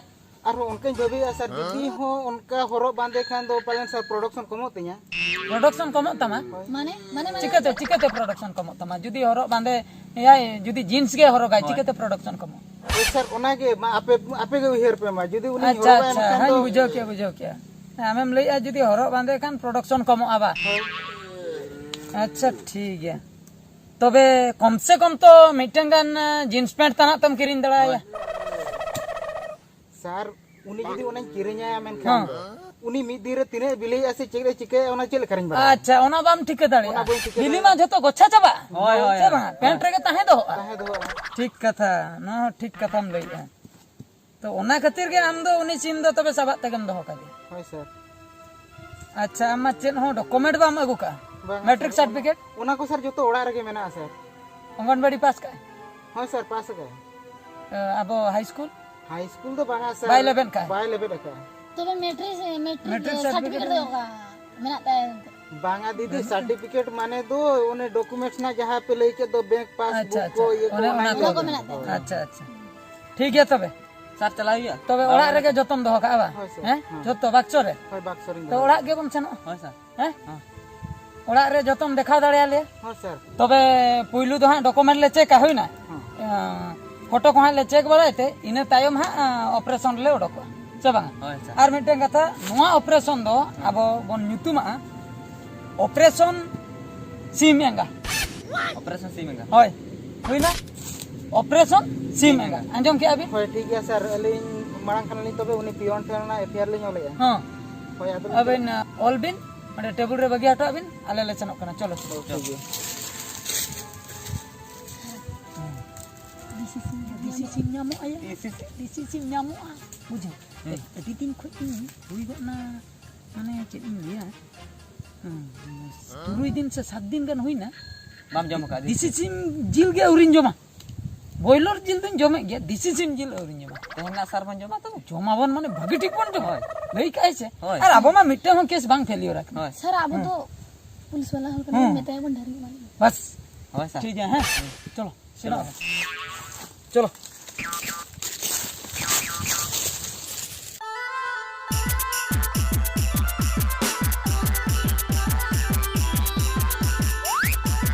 ᱟᱨᱦᱚᱸ ᱚᱱᱠᱟᱧ ᱵᱷᱟᱹᱵᱤᱭᱮᱫᱼᱟ ᱥᱟᱨ, ᱡᱩᱫᱤ ᱦᱚᱸ ᱚᱱᱠᱟ ᱦᱚᱨᱚᱜ ᱵᱟᱸᱫᱮ ᱠᱷᱟᱱ ᱫᱚ ᱯᱟᱞᱮᱱ ᱥᱟᱨ ᱯᱨᱚᱰᱟᱠᱥᱚᱱ ᱠᱚᱢᱚᱜ ᱛᱤᱧᱟ᱾ ᱯᱨᱚᱰᱟᱠᱥᱚᱱ ᱠᱚᱢᱚᱜ ᱛᱟᱢᱟ? ᱦᱳᱭ᱾ ᱢᱟᱱᱮ, ᱢᱟᱱᱮ, ᱢᱟᱱᱮ ᱪᱤᱠᱟᱹᱛᱮ, ᱪᱤᱠᱟᱹᱛᱮ ᱯᱨᱚᱰᱟᱠᱥᱚᱱ ᱠᱚᱢᱚᱜ ᱛᱟᱢᱟ? ᱡᱩᱫᱤ ᱦᱚᱨᱚᱜ ᱵᱟᱸᱫᱮ ᱮᱭᱟᱭ, ᱡᱩᱫᱤ ᱡᱤᱱᱥ ᱜᱮ ᱦᱚᱨᱚᱜᱟᱭ, ᱦᱳᱭ᱾ ᱪᱤᱠᱟᱹᱛᱮ ᱯᱨᱚᱰᱟᱠᱥᱚᱱ ᱠᱚᱢᱚᱜ? ᱦᱳᱭ ᱥᱟᱨ, ᱚᱱᱟᱜᱮ ᱢᱟ ᱟᱯᱮ, ᱟᱯᱮ ᱜᱮ ᱩᱭᱦᱟᱹᱨ ᱯᱮ ᱢᱟ, ᱡᱩᱫᱤ ᱩᱱᱤᱧ ᱟᱪᱪᱷᱟ, ᱦᱚᱨᱚᱜᱟᱭ ᱟᱪᱪᱷᱟ, ᱢᱮᱱᱠᱷᱟᱱ ᱦᱮᱸ, ᱫᱚ ᱵᱩᱡᱷᱟᱹᱣ ᱠᱮᱭᱟ, ᱵᱩᱡᱷᱟᱹᱣ ᱠᱮᱭᱟ᱾ ᱦᱮᱸ, ᱟᱢᱮᱢ ᱞᱟᱹᱭᱮᱜᱼᱟ ᱡᱩᱫᱤ ᱦᱚᱨᱚᱜ ᱵᱟᱸᱫᱮ ᱠᱷᱟᱱ ᱯᱨᱚᱰᱟᱠᱥᱚᱱ ᱠᱚᱢᱚᱜᱼᱟ ᱵᱟ? ᱦᱳᱭ᱾ ᱟᱪᱪᱷᱟ, ᱴᱷᱤᱠ ᱜᱮᱭᱟ᱾ ᱛᱚᱵᱮ ᱠᱚᱢ ᱥᱮ ᱠᱚᱢ ᱛᱚ ᱢᱤᱫᱴᱟᱝ ᱜᱟᱱ, ᱮ, ᱡᱤᱱᱥ ᱯᱮᱱᱴ ᱛᱟᱱᱟᱜ ᱛᱚᱢ ᱠᱤᱨᱤᱧ ᱫᱟᱲᱮᱭᱟᱭᱟ᱾ ᱥᱟᱨ, ᱩᱱᱤ ᱡᱩᱫᱤ ᱚᱱᱟᱧ ᱠᱤᱨᱤᱧᱟᱭᱟ ᱢᱮᱱᱠᱷᱟᱱ ᱦᱮᱸ᱾ ᱫᱚ, ᱩᱱᱤ ᱢᱤᱫ ᱫᱤᱱ ᱨᱮ ᱛᱤᱱᱟᱹᱜ ᱵᱤᱞᱤᱭᱮᱫᱼᱟ ᱥᱮ ᱪᱮᱫ ᱮ ᱪᱤᱠᱟᱹᱭᱟ, ᱚᱱᱟ ᱪᱮᱫ ᱞᱮᱠᱟᱨᱤᱧ ᱵᱟᱲᱟᱭᱟ? ᱟᱪᱪᱷᱟ, ᱚᱱᱟ ᱵᱟᱢ ᱴᱷᱤᱠᱟᱹ ᱫᱟᱲᱮᱭᱟᱜᱼᱟ᱾ ᱚᱱᱟ ᱵᱟᱹᱧ ᱴᱷᱤᱠᱟᱹ ᱵᱤᱞᱤ ᱫᱟᱲᱮᱭᱟᱜᱼᱟ᱾ ᱢᱟ ᱡᱷᱚᱛᱚ ᱜᱚᱪᱷᱟ ᱪᱟᱵᱟᱜᱼᱟ᱾ ᱦᱳᱭ, ᱦᱳᱭ, ᱥᱮ ᱦᱳᱭ᱾ ᱵᱟᱝᱟ? ᱯᱮᱱᱴ ᱨᱮᱜᱮ ᱛᱟᱦᱮᱸ ᱫᱚᱦᱚᱜᱼᱟ᱾ ᱛᱟᱦᱮᱸ ᱫᱚᱦᱚᱜᱼᱟ᱾ ᱴᱷᱤᱠ ᱠᱟᱛᱷᱟ, ᱱᱚᱣᱟ ᱦᱚᱸ ᱴᱷᱤᱠ ᱠᱟᱛᱷᱟᱢ ᱞᱟᱹᱭᱮᱜᱼᱟ᱾ ᱛᱚ, ᱚᱱᱟ ᱠᱷᱟᱹᱛᱤᱨ ᱜᱮ ᱟᱢ ᱫᱚ ᱩᱱᱤ ᱥᱤᱢ ᱫᱚ ᱛᱚᱵᱮ ᱥᱟᱵᱟᱜ ᱛᱮᱜᱮᱢ ᱫᱚᱦᱚ ᱠᱟᱫᱮᱭᱟ? ᱦᱳᱭ, ᱥᱟᱨ᱾ ᱟᱪᱪᱷᱟ, ᱟᱢ ᱢᱟ ᱪᱮᱫ ᱦᱚᱸ ᱰᱚᱠᱩᱢᱮᱱᱴ ᱵᱟᱢ ᱟᱹᱜᱩ ᱠᱟᱜᱼᱟ? ᱵᱟᱝᱟ, ᱢᱮᱴᱨᱤᱠ ᱥᱟᱨ, ᱚᱱᱟ, ᱥᱟᱨᱴᱤᱯᱷᱤᱠᱮᱴ? ᱚᱱᱟ ᱠᱚ, ᱥᱟᱨ, ᱡᱚᱛᱚ ᱚᱲᱟᱜ ᱨᱮᱜᱮ ᱢᱮᱱᱟᱜᱼᱟ, ᱥᱟᱨ᱾ ᱚᱝᱜᱚᱱᱵᱟᱲᱤ ᱯᱟᱥ ᱠᱟᱜᱼᱟᱭ? ᱦᱳᱭ, ᱥᱟᱨ, ᱯᱟᱥ ᱟᱠᱟᱫᱟᱭ᱾ ᱮ, ᱟᱵᱚ ᱦᱟᱭ ᱥᱠᱩᱞ? ᱦᱟᱭ ᱥᱠᱩᱞ ᱫᱚ ᱵᱟᱝᱟ, ᱥᱟᱨ᱾ ᱵᱟᱭ ᱞᱮᱵᱮᱫ ᱠᱟᱜᱼᱟ? ᱵᱟᱭ ᱞᱮᱵᱮᱫ ᱟᱠᱟᱫᱼᱟ᱾ ᱛᱚᱵᱮ matric, matric matric certificate certificate ᱫᱚ ᱚᱠᱟ ᱢᱮᱱᱟᱜ ᱛᱟᱭᱟ ᱮᱱᱛᱮ? ᱵᱟᱝᱟ ᱫᱤᱫᱤ, ᱵᱟᱹᱱᱩᱜᱼᱟ᱾ ᱥᱟᱨᱴᱤᱯᱷᱤᱠᱮᱴ ᱢᱟᱱᱮ ᱫᱚ ᱚᱱᱮ ᱰᱚᱠᱩᱢᱮᱱᱴᱥ ᱨᱮᱱᱟᱜ ᱡᱟᱦᱟᱸ ᱯᱮ ᱞᱟᱹᱭ ᱠᱮᱫ ᱫᱚ, ᱵᱮᱝᱠ ᱟᱪᱪᱷᱟ, ᱯᱟᱥᱵᱩᱠ ᱟᱪᱪᱷᱟ, ᱠᱚ, ᱤᱭᱟᱹ ᱠᱚ, ᱚᱱᱮ ᱚᱱᱟ ᱚᱱᱟ ᱠᱚ᱾ ᱠᱚ ᱢᱮᱱᱟᱜ ᱛᱟᱭᱟ᱾ ᱦᱳᱭ᱾ ᱟᱪᱪᱷᱟ, ᱟᱪᱪᱷᱟ, ᱴᱷᱤᱠ ᱜᱮᱭᱟ ᱛᱚᱵᱮ᱾ ᱥᱟᱨ, ᱪᱟᱞᱟᱣ ᱦᱩᱭᱩᱜᱼᱟ? ᱛᱚᱵᱮ ᱦᱳᱭ᱾ ᱚᱲᱟᱜ ᱨᱮᱜᱮ ᱡᱚᱛᱚᱢ ᱫᱚᱦᱚ ᱠᱟᱜᱼᱟ ᱵᱟᱝ? ᱦᱳᱭ, ᱥᱟᱨ᱾ ᱦᱮᱸ? ᱦᱮᱸ᱾ ᱡᱚᱛᱚ ᱵᱟᱠᱥᱚ ᱨᱮ? ᱦᱳᱭ, ᱵᱟᱠᱥᱚ ᱨᱮᱧ ᱛᱚ ᱫᱚᱦᱚ ᱚᱲᱟᱜ ᱠᱟᱜᱼᱟ᱾ ᱜᱮᱵᱚᱱ ᱥᱮᱱᱚᱜᱼᱟ᱾ ᱦᱳᱭ, ᱥᱟᱨ᱾ ᱦᱮᱸ? ᱦᱮᱸ᱾ ᱚᱲᱟᱜ ᱨᱮ ᱡᱚᱛᱚᱢ ᱫᱮᱠᱷᱟᱣ ᱫᱟᱲᱮᱭᱟᱞᱮᱭᱟ? ᱦᱳᱭ, ᱥᱟᱨ᱾ ᱛᱚᱵᱮ ᱯᱩᱭᱞᱩ ᱫᱚ ᱦᱟᱸᱜ ᱰᱚᱠᱩᱢᱮᱱᱴ ᱞᱮ ᱪᱮᱠᱟ, ᱦᱩᱭᱱᱟ? ᱦᱮᱸ᱾ ᱮᱸ, ᱯᱷᱳᱴᱳ ᱠᱚ ᱦᱟᱸᱜ ᱞᱮ ᱪᱮᱠ ᱵᱟᱲᱟᱭ ᱛᱮ, ᱤᱱᱟᱹ ᱛᱟᱭᱚᱢ ᱦᱟᱸᱜ, ᱮᱸ, ᱚᱯᱟᱨᱮᱥᱚᱱ ᱨᱮᱞᱮ ᱚᱰᱚᱠᱚᱜᱼᱟ, ᱥᱮ ᱵᱟᱝᱟ? ᱦᱳᱭ, ᱥᱟᱨ᱾ ᱟᱨ ᱢᱤᱫᱴᱮᱱ ᱠᱟᱛᱷᱟ, ᱱᱚᱣᱟ ᱚᱯᱟᱨᱮᱥᱚᱱ ᱫᱚ ᱟᱵᱚ ᱵᱚᱱ ᱧᱩᱛᱩᱢᱟᱜᱼᱟ ᱚᱯᱟᱨᱮᱥᱚᱱ ᱥᱤᱢ ᱮᱸᱜᱟ᱾ ᱚᱯᱟᱨᱮᱥᱚᱱ ᱥᱤᱢ ᱮᱸᱜᱟ᱾ ᱦᱳᱭ, ᱦᱩᱭᱱᱟ? ᱚᱯᱟᱨᱮᱥᱚᱱ ᱥᱤᱢ ᱮᱸᱜᱟ᱾ ᱟᱸᱡᱚᱢ ᱠᱮᱜᱼᱟ ᱵᱤᱱ? ᱦᱳᱭ, ᱴᱷᱤᱠ ᱜᱮᱭᱟ, ᱥᱟᱨ᱾ ᱟᱹᱞᱤᱧ ᱢᱟᱲᱟᱝ ᱠᱷᱚᱱ ᱞᱤᱧ ᱛᱚᱵᱮ ᱩᱱᱤ ᱯᱤᱭᱚᱱ ᱴᱷᱮᱱ ᱚᱱᱟ ᱮᱯᱷ ᱟᱭ ᱟᱨ ᱞᱤᱧ ᱚᱞᱮᱜᱼᱟ᱾ ᱦᱚᱸ᱾ ᱦᱳᱭ, ᱟᱫᱚ ᱟᱹᱵᱤᱱ, ᱟᱸ, ᱚᱞ ᱵᱤᱱ, ᱚᱸᱰᱮ ᱴᱮᱵᱩᱞ ᱨᱮ ᱵᱟᱹᱜᱤ ᱦᱚᱴᱚ ᱟᱜ ᱵᱤᱱ, ᱟᱞᱮ ᱞᱮ ᱥᱮᱱᱚᱜ ᱠᱟᱱᱟ᱾ ᱪᱚᱞᱚ, ᱪᱚᱞᱚ᱾ ᱦᱳᱭ, ᱴᱷᱤᱠ ᱜᱮᱭᱟ᱾ ᱫᱮᱥᱤ ᱥᱤᱢ ᱧᱟᱢᱚᱜᱼᱟ ᱭᱟ᱾ ᱫᱮᱥᱤ ᱥᱤᱢ? ᱫᱮᱥᱤ ᱥᱤᱢ ᱧᱟᱢᱚᱜᱼᱟ, ᱵᱩᱡᱷᱟᱹᱣ᱾ ᱦᱮᱸ᱾ ᱟᱹᱰᱤ ᱫᱤᱱ ᱠᱷᱚᱡ ᱤᱧ ᱦᱩᱭ ᱜᱚᱫ ᱱᱟ, ᱢᱟᱱᱮ ᱪᱮᱫ ᱤᱧ ᱞᱟᱹᱭᱟ, ᱦᱩᱸ, ᱛᱩᱨᱩᱭ ᱫᱤᱱ ᱥᱮ ᱥᱟᱛ ᱫᱤᱱ ᱜᱟᱱ ᱦᱩᱭᱱᱟ᱾ ᱵᱟᱢ ᱡᱚᱢ ᱟᱠᱟᱫ ᱫᱮᱥᱤ ᱫᱮᱥᱤ? ᱥᱤᱢ ᱡᱤᱞ ᱜᱮ ᱟᱹᱣᱨᱤᱧ ᱡᱚᱢᱟ᱾ ᱵᱚᱭᱞᱚᱨ ᱡᱤᱞ ᱫᱚᱧ ᱡᱚᱢᱮᱫ ᱜᱮᱭᱟ, ᱫᱮᱥᱤ ᱥᱤᱢ ᱡᱤᱞ ᱟᱹᱣᱨᱤᱧ ᱡᱚᱢᱟ᱾ ᱛᱮᱦᱮᱧ ᱱᱟᱜ ᱥᱟᱨ ᱵᱚᱱ ᱡᱚᱢᱟ ᱛᱚ? ᱡᱚᱢᱟᱵᱚᱱ ᱢᱟᱱᱮ ᱵᱷᱟᱹᱜᱤ ᱴᱷᱤᱠ ᱵᱚᱱ ᱡᱚᱢᱟ᱾ ᱦᱳᱭ᱾ ᱞᱟᱹᱭ ᱠᱟᱜᱼᱟᱭ ᱥᱮ᱾ ᱦᱳᱭ᱾ ᱟᱨ ᱟᱵᱚ ᱢᱟ ᱢᱤᱫᱴᱟᱝ ᱦᱚᱸ ᱠᱮᱥ ᱵᱟᱝ ᱯᱷᱮᱞᱤᱭᱚᱨ ᱟᱠᱟᱱᱟ᱾ ᱦᱳᱭ᱾ ᱥᱟᱨ, ᱟᱵᱚ ᱦᱮᱸ᱾ ᱫᱚ ᱯᱩᱞᱤᱥ ᱵᱟᱞᱟ ᱦᱚᱲ ᱠᱟᱱᱟ ᱵᱚᱱ, ᱦᱮᱸ᱾ ᱢᱮᱛᱟᱭᱟ ᱵᱚᱱ ᱰᱷᱟᱹᱨᱤ ᱮᱢᱟᱱ᱾ ᱵᱟᱥ᱾ ᱦᱳᱭ, ᱥᱟᱨ᱾ ᱴᱷᱤᱠ ᱜᱮᱭᱟ, ᱦᱮᱸ? ᱦᱮᱸ᱾ ᱪᱚᱞᱚ, ᱥᱮᱱᱚᱜ ᱪᱚᱞᱚ᱾ ᱟᱵᱚᱱ᱾ ᱪᱚᱞᱚ᱾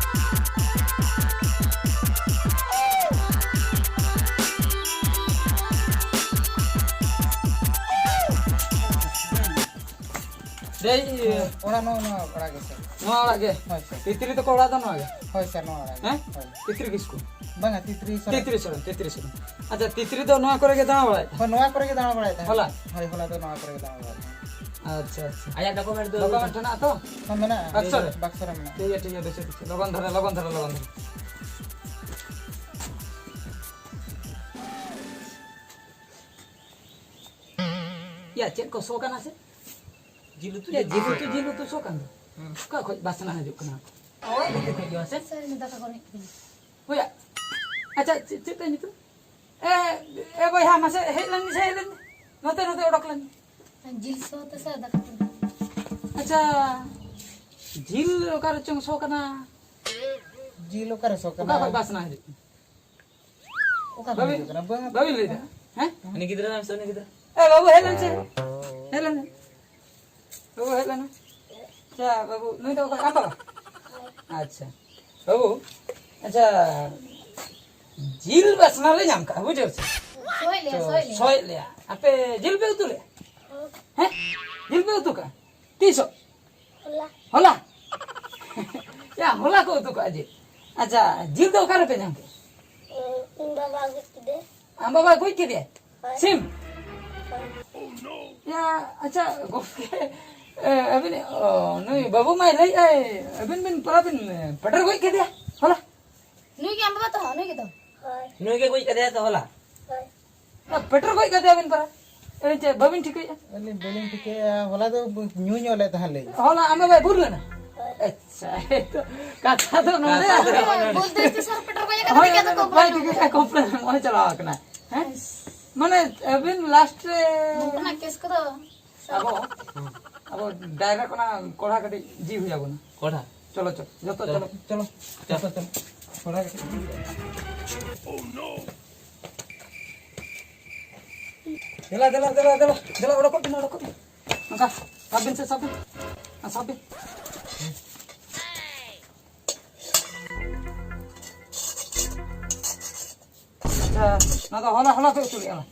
ᱫᱮᱭ, ᱤᱭᱟᱹ᱾ ᱚᱲᱟᱜ ᱱᱚᱜᱼᱚ ᱱᱚᱣᱟ ᱚᱲᱟᱜ ᱜᱮ, ᱥᱟᱨ᱾ ᱱᱚᱣᱟ ᱚᱲᱟᱜ ᱜᱮ? ᱦᱳᱭ, ᱥᱟᱨ᱾ ᱛᱤᱛᱨᱤ ᱛᱟᱠᱚ ᱚᱲᱟᱜ ᱫᱚ ᱱᱚᱣᱟ ᱜᱮ? ᱦᱳᱭ, ᱥᱟᱨ, ᱱᱚᱣᱟ ᱚᱲᱟᱜ ᱜᱮ᱾ ᱦᱮᱸ? ᱦᱳᱭ᱾ ᱛᱤᱛᱨᱤ ᱠᱤᱥᱠᱩ? ᱵᱟᱝᱟ, ᱛᱤᱛᱨᱤ ᱥᱚᱨᱮᱱ᱾ ᱛᱤᱛᱨᱤ ᱥᱚᱨᱮᱱ, ᱛᱤᱛᱨᱤ ᱥᱚᱨᱮᱱ᱾ ᱟᱪᱪᱷᱟ, ᱛᱤᱛᱨᱤ ᱫᱚ ᱱᱚᱣᱟ ᱠᱚᱨᱮ ᱜᱮ ᱫᱟᱬᱟ ᱵᱟᱲᱟᱭᱮᱫ ᱛᱟᱦᱮᱸᱫ? ᱦᱳᱭ, ᱱᱚᱣᱟ ᱠᱚᱨᱮ ᱜᱮ ᱫᱟᱬᱟ ᱵᱟᱲᱟᱭᱮᱫ ᱛᱟᱦᱮᱸᱫ᱾ ᱦᱚᱞᱟ? ᱦᱳᱭ, ᱦᱚᱞᱟ ᱫᱚ ᱱᱚᱣᱟ ᱠᱚᱨᱮ ᱜᱮ ᱫᱟᱬᱟ ᱵᱟᱲᱟᱭᱮᱫ ᱛᱟᱦᱮᱸᱫ᱾ ᱟᱪᱪᱷᱟ, ᱟᱪᱪᱷᱟ᱾ ᱟᱭᱟᱜ ᱰᱚᱠᱩᱢᱮᱱᱴ ᱫᱚ ᱰᱚᱠᱩᱢᱮᱱᱴ ᱦᱮᱱᱟᱜ ᱛᱚ? ᱦᱮᱸ, ᱢᱮᱱᱟᱜᱼᱟ᱾ ᱵᱟᱠᱥᱚ ᱨᱮ? ᱵᱟᱠᱥᱚ ᱨᱮ ᱢᱮᱱᱟᱜᱼᱟ᱾ ᱴᱷᱤᱠ ᱜᱮᱭᱟ, ᱴᱷᱤᱠ ᱜᱮᱭᱟ, ᱵᱮᱥ, ᱵᱮᱥ᱾ ᱞᱚᱜᱚᱱ ᱫᱷᱟᱨᱟ, ᱞᱚᱜᱚᱱ ᱫᱷᱟᱨᱟ, ᱞᱚᱜᱚᱱ ᱫᱷᱟᱨᱟ᱾ ᱭᱟ, ᱪᱮᱫ ᱠᱚ ᱥᱚ ᱠᱟᱱᱟ ᱥᱮ? ᱡᱤᱞ ᱩᱛᱩ, ᱭᱟ, ᱡᱤᱞ ᱩᱛᱩ, ᱡᱤᱞ ᱩᱛᱩ ᱥᱚ ᱠᱟᱱ ᱫᱚ᱾ ᱦᱩᱸ᱾ ᱚᱠᱟ ᱠᱷᱚᱡ ᱵᱟᱥᱱᱟ ᱦᱤᱡᱩᱜ ᱠᱟᱱᱟ? ᱳᱭ, ᱵᱷᱤᱛᱤᱨ ᱠᱷᱚᱡ ᱜᱮ ᱥᱮ? ᱥᱮ, ᱩᱱᱤ ᱫᱟᱠᱟ ᱠᱚ ᱨᱤᱫ ᱠᱮᱫᱟ᱾ ᱦᱳᱭᱟ᱾ ᱟᱪᱪᱷᱟ, ᱪᱮᱫ, ᱪᱮᱫ ᱛᱟᱭ ᱧᱩᱛᱩᱢ? ᱮ, ᱮ ᱵᱚᱭᱦᱟ, ᱢᱟᱥᱮ ᱦᱮᱡ ᱞᱮᱱ ᱢᱮᱥᱮ, ᱦᱮᱡ ᱞᱮᱱ ᱢᱮ᱾ ᱱᱚᱛᱮ, ᱱᱚᱛᱮ ᱚᱰᱚᱠ ᱞᱮᱱ ᱢᱮ᱾ ᱡᱤᱞ ᱥᱚ ᱛᱮ ᱥᱮ ᱫᱟᱠᱟ ᱠᱚ? ᱟᱪᱪᱷᱟ, ᱡᱤᱞ ᱚᱠᱟ ᱨᱮᱪᱚᱝ ᱥᱚ ᱠᱟᱱᱟ? ᱡᱤᱞ ᱚᱠᱟ ᱨᱮ ᱥᱚ ᱠᱟᱱᱟ? ᱚᱠᱟ ᱠᱷᱚᱡ ᱵᱟᱥᱱᱟ ᱦᱤᱡᱩᱜ ᱠᱟᱱᱟ? ᱚᱠᱟ ᱠᱷᱚᱱ ᱵᱟᱹᱵᱤᱱ, ᱦᱤᱡᱩᱜ ᱠᱟᱱᱟ? ᱵᱟᱹᱵᱤᱱ ᱞᱟᱹᱭ ᱫᱟ? ᱦᱮᱸ? ᱩᱱᱤ ᱜᱤᱫᱽᱨᱟᱹ ᱢᱮᱥᱮ, ᱩᱱᱤ ᱜᱤᱫᱽᱨᱟᱹ᱾ ᱮ ᱵᱟᱹᱵᱩ, ᱦᱮᱡ ᱞᱮᱱ ᱥᱮ᱾ ᱦᱮᱡ ᱞᱮᱱ ᱢᱮ᱾ ᱵᱟᱹᱵᱩ, ᱦᱮᱡ ᱞᱮᱱ ᱢᱮ᱾ ᱟᱪᱪᱷᱟ, ᱵᱟᱹᱵᱩ, ᱱᱩᱭ ᱫᱚ ᱚᱠᱚᱭ? ᱟᱢ ᱵᱟᱵᱟ? ᱟᱪᱪᱷᱟ᱾ ᱵᱟᱹᱵᱩ, ᱟᱪᱪᱷᱟ, ᱡᱤᱞ ᱵᱟᱥᱱᱟ ᱞᱮ ᱧᱟᱢ ᱠᱟᱜᱼᱟ, ᱵᱩᱡᱷᱟᱹᱣ ᱥᱮ? ᱥᱚᱭ ᱞᱮᱭᱟ, ᱛᱚ, ᱥᱚᱭ ᱞᱮᱭᱟ᱾ ᱥᱚᱭ ᱞᱮᱭᱟ᱾ ᱟᱯᱮ ᱡᱤᱞ ᱯᱮ ᱩᱛᱩ ᱞᱮᱭᱟ? ᱦᱮᱸ? ᱡᱤᱞ ᱯᱮ ᱩᱛᱩ ᱠᱟᱜᱼᱟ? ᱛᱤᱥᱚᱜ? ᱦᱚᱞᱟ᱾ ᱦᱚᱞᱟ? ᱭᱟ, ᱦᱚᱞᱟ ᱠᱚ ᱩᱛᱩ ᱠᱟᱜᱼᱟ ᱡᱤᱞ᱾ ᱟᱪᱪᱷᱟ, ᱡᱤᱞ ᱫᱚ ᱚᱠᱟ ᱨᱮᱯᱮ ᱧᱟᱢ ᱠᱮᱫᱟ? ᱤᱧ ᱵᱟᱵᱟ ᱟᱹᱜᱩ ᱠᱮᱫᱮ᱾ ᱟᱢ ᱵᱟᱵᱟ ᱜᱚᱡ ᱠᱮᱫᱮᱭᱟ? ᱦᱳᱭ᱾ ᱥᱤᱢ? ᱦᱳᱭ᱾ ᱭᱟ, ᱟᱪᱪᱷᱟ, ᱜᱚᱢᱠᱮ, ᱮ, ᱟᱹᱵᱤᱱ, ᱚ, ᱱᱩᱭ ᱵᱟᱹᱵᱩ ᱢᱟᱭ ᱞᱟᱹᱭᱮᱫᱼᱟᱭ, ᱟᱹᱵᱤᱱ ᱵᱤᱱ ᱯᱟᱨᱟ ᱵᱤᱱ, ᱮ, ᱯᱮᱴᱮᱨ ᱜᱚᱡ ᱠᱮᱫᱮᱭᱟ ᱦᱚᱞᱟ? ᱱᱩᱭ ᱜᱮ ᱟᱢ ᱵᱟᱵᱟ ᱛᱚ? ᱱᱩᱭ ᱜᱮ ᱛᱚ? ᱦᱳᱭ᱾ ᱱᱩᱭ ᱜᱮ ᱜᱚᱡ ᱠᱮᱫᱮᱭᱟ ᱛᱚ ᱦᱚᱞᱟ? ᱦᱳᱭ᱾ ᱟ, ᱯᱮᱴᱮᱨ ᱜᱚᱡ ᱠᱟᱫᱮᱭᱟᱵᱤᱱ ᱯᱟᱨᱟ᱾ ᱟᱹᱞᱤᱧ ᱪᱮᱫ ᱵᱟᱹᱵᱤᱱ ᱴᱷᱤᱠᱟᱹᱭᱮᱫᱼᱟ? ᱟᱹᱞᱤᱧ ᱵᱟᱹᱞᱤᱧ ᱴᱷᱤᱠᱟᱹᱭᱮᱫᱼᱟ, ᱦᱚᱞᱟ ᱫᱚ ᱧᱩ ᱧᱚᱜ ᱞᱮᱫ ᱛᱟᱦᱮᱸᱫ ᱞᱤᱧ᱾ ᱦᱚᱞᱟ ᱟᱢ ᱵᱟᱵᱟᱭ ᱵᱩᱞ ᱞᱮᱱᱟ? ᱟᱪᱪᱷᱟ, ᱮ ᱛᱚ ᱠᱟᱛᱷᱟ ᱫᱚ ᱱᱚᱰᱮ᱾ ᱠᱟᱛᱷᱟ ᱫᱚ ᱱᱚᱰᱮ᱾ ᱵᱩᱞ ᱫᱚ ᱪᱮᱫ ᱥᱟᱨ ᱯᱮᱴᱮᱨ ᱜᱚᱡ ᱠᱟᱛᱮ ᱦᱳᱭ, ᱜᱮ ᱟᱫᱚ ᱦᱳᱭ, ᱠᱚ ᱵᱟᱭ ᱵᱩᱞ ᱴᱷᱤᱠᱟᱹᱭᱮᱫᱼᱟ, ᱠᱚᱢᱯᱞᱮᱱ ᱮᱢ ᱪᱟᱞᱟᱣ ᱟᱠᱟᱱᱟ᱾ ᱦᱮᱸ? ᱢᱟᱱᱮ ᱟᱹᱵᱤᱱ ᱞᱟᱥᱴ ᱨᱮ ᱱᱚᱝᱠᱟᱱᱟᱜ ᱠᱮᱥ ᱠᱚᱫᱚ ᱟᱵᱚ, ᱟᱵᱚ ᱰᱟᱭᱨᱮᱠᱴ ᱚᱱᱟ ᱠᱚᱲᱦᱟ ᱠᱟᱹᱴᱤᱡ ᱡᱤ ᱦᱩᱭ ᱟᱵᱚᱱᱟ᱾ ᱠᱚᱲᱦᱟ? ᱪᱚᱞᱚ, ᱪᱚᱞᱚ, ᱡᱚᱛᱚ ᱪᱚᱞᱚ᱾ ᱪᱚᱞᱚ, ᱡᱚᱛᱚ ᱪᱚᱞᱚ᱾ ᱠᱚᱲᱦᱟ ᱠᱟᱹᱴᱤᱡ ᱡᱤ ᱦᱩᱭ ᱟᱵᱚᱱᱟ᱾ ᱫᱮᱞᱟ, ᱫᱮᱞᱟ, ᱫᱮᱞᱟ, ᱫᱮᱞᱟ, ᱫᱮᱞᱟ, ᱚᱰᱚᱠᱚᱜ ᱵᱤᱱ, ᱚᱰᱚᱠᱚᱜ ᱵᱤᱱ᱾ ᱱᱚᱝᱠᱟ, ᱥᱟᱵ ᱵᱤᱱ ᱥᱮ, ᱥᱟᱵ ᱵᱤᱱ᱾ ᱦᱮᱸ, ᱥᱟᱵ ᱵᱤᱱ᱾ ᱟᱪᱪᱷᱟ, ᱱᱚᱣᱟ ᱫᱚ ᱦᱚᱞᱟ, ᱦᱚᱞᱟ ᱯᱮ ᱩᱛᱩ ᱞᱮᱜᱼᱟ ᱵᱟᱝ?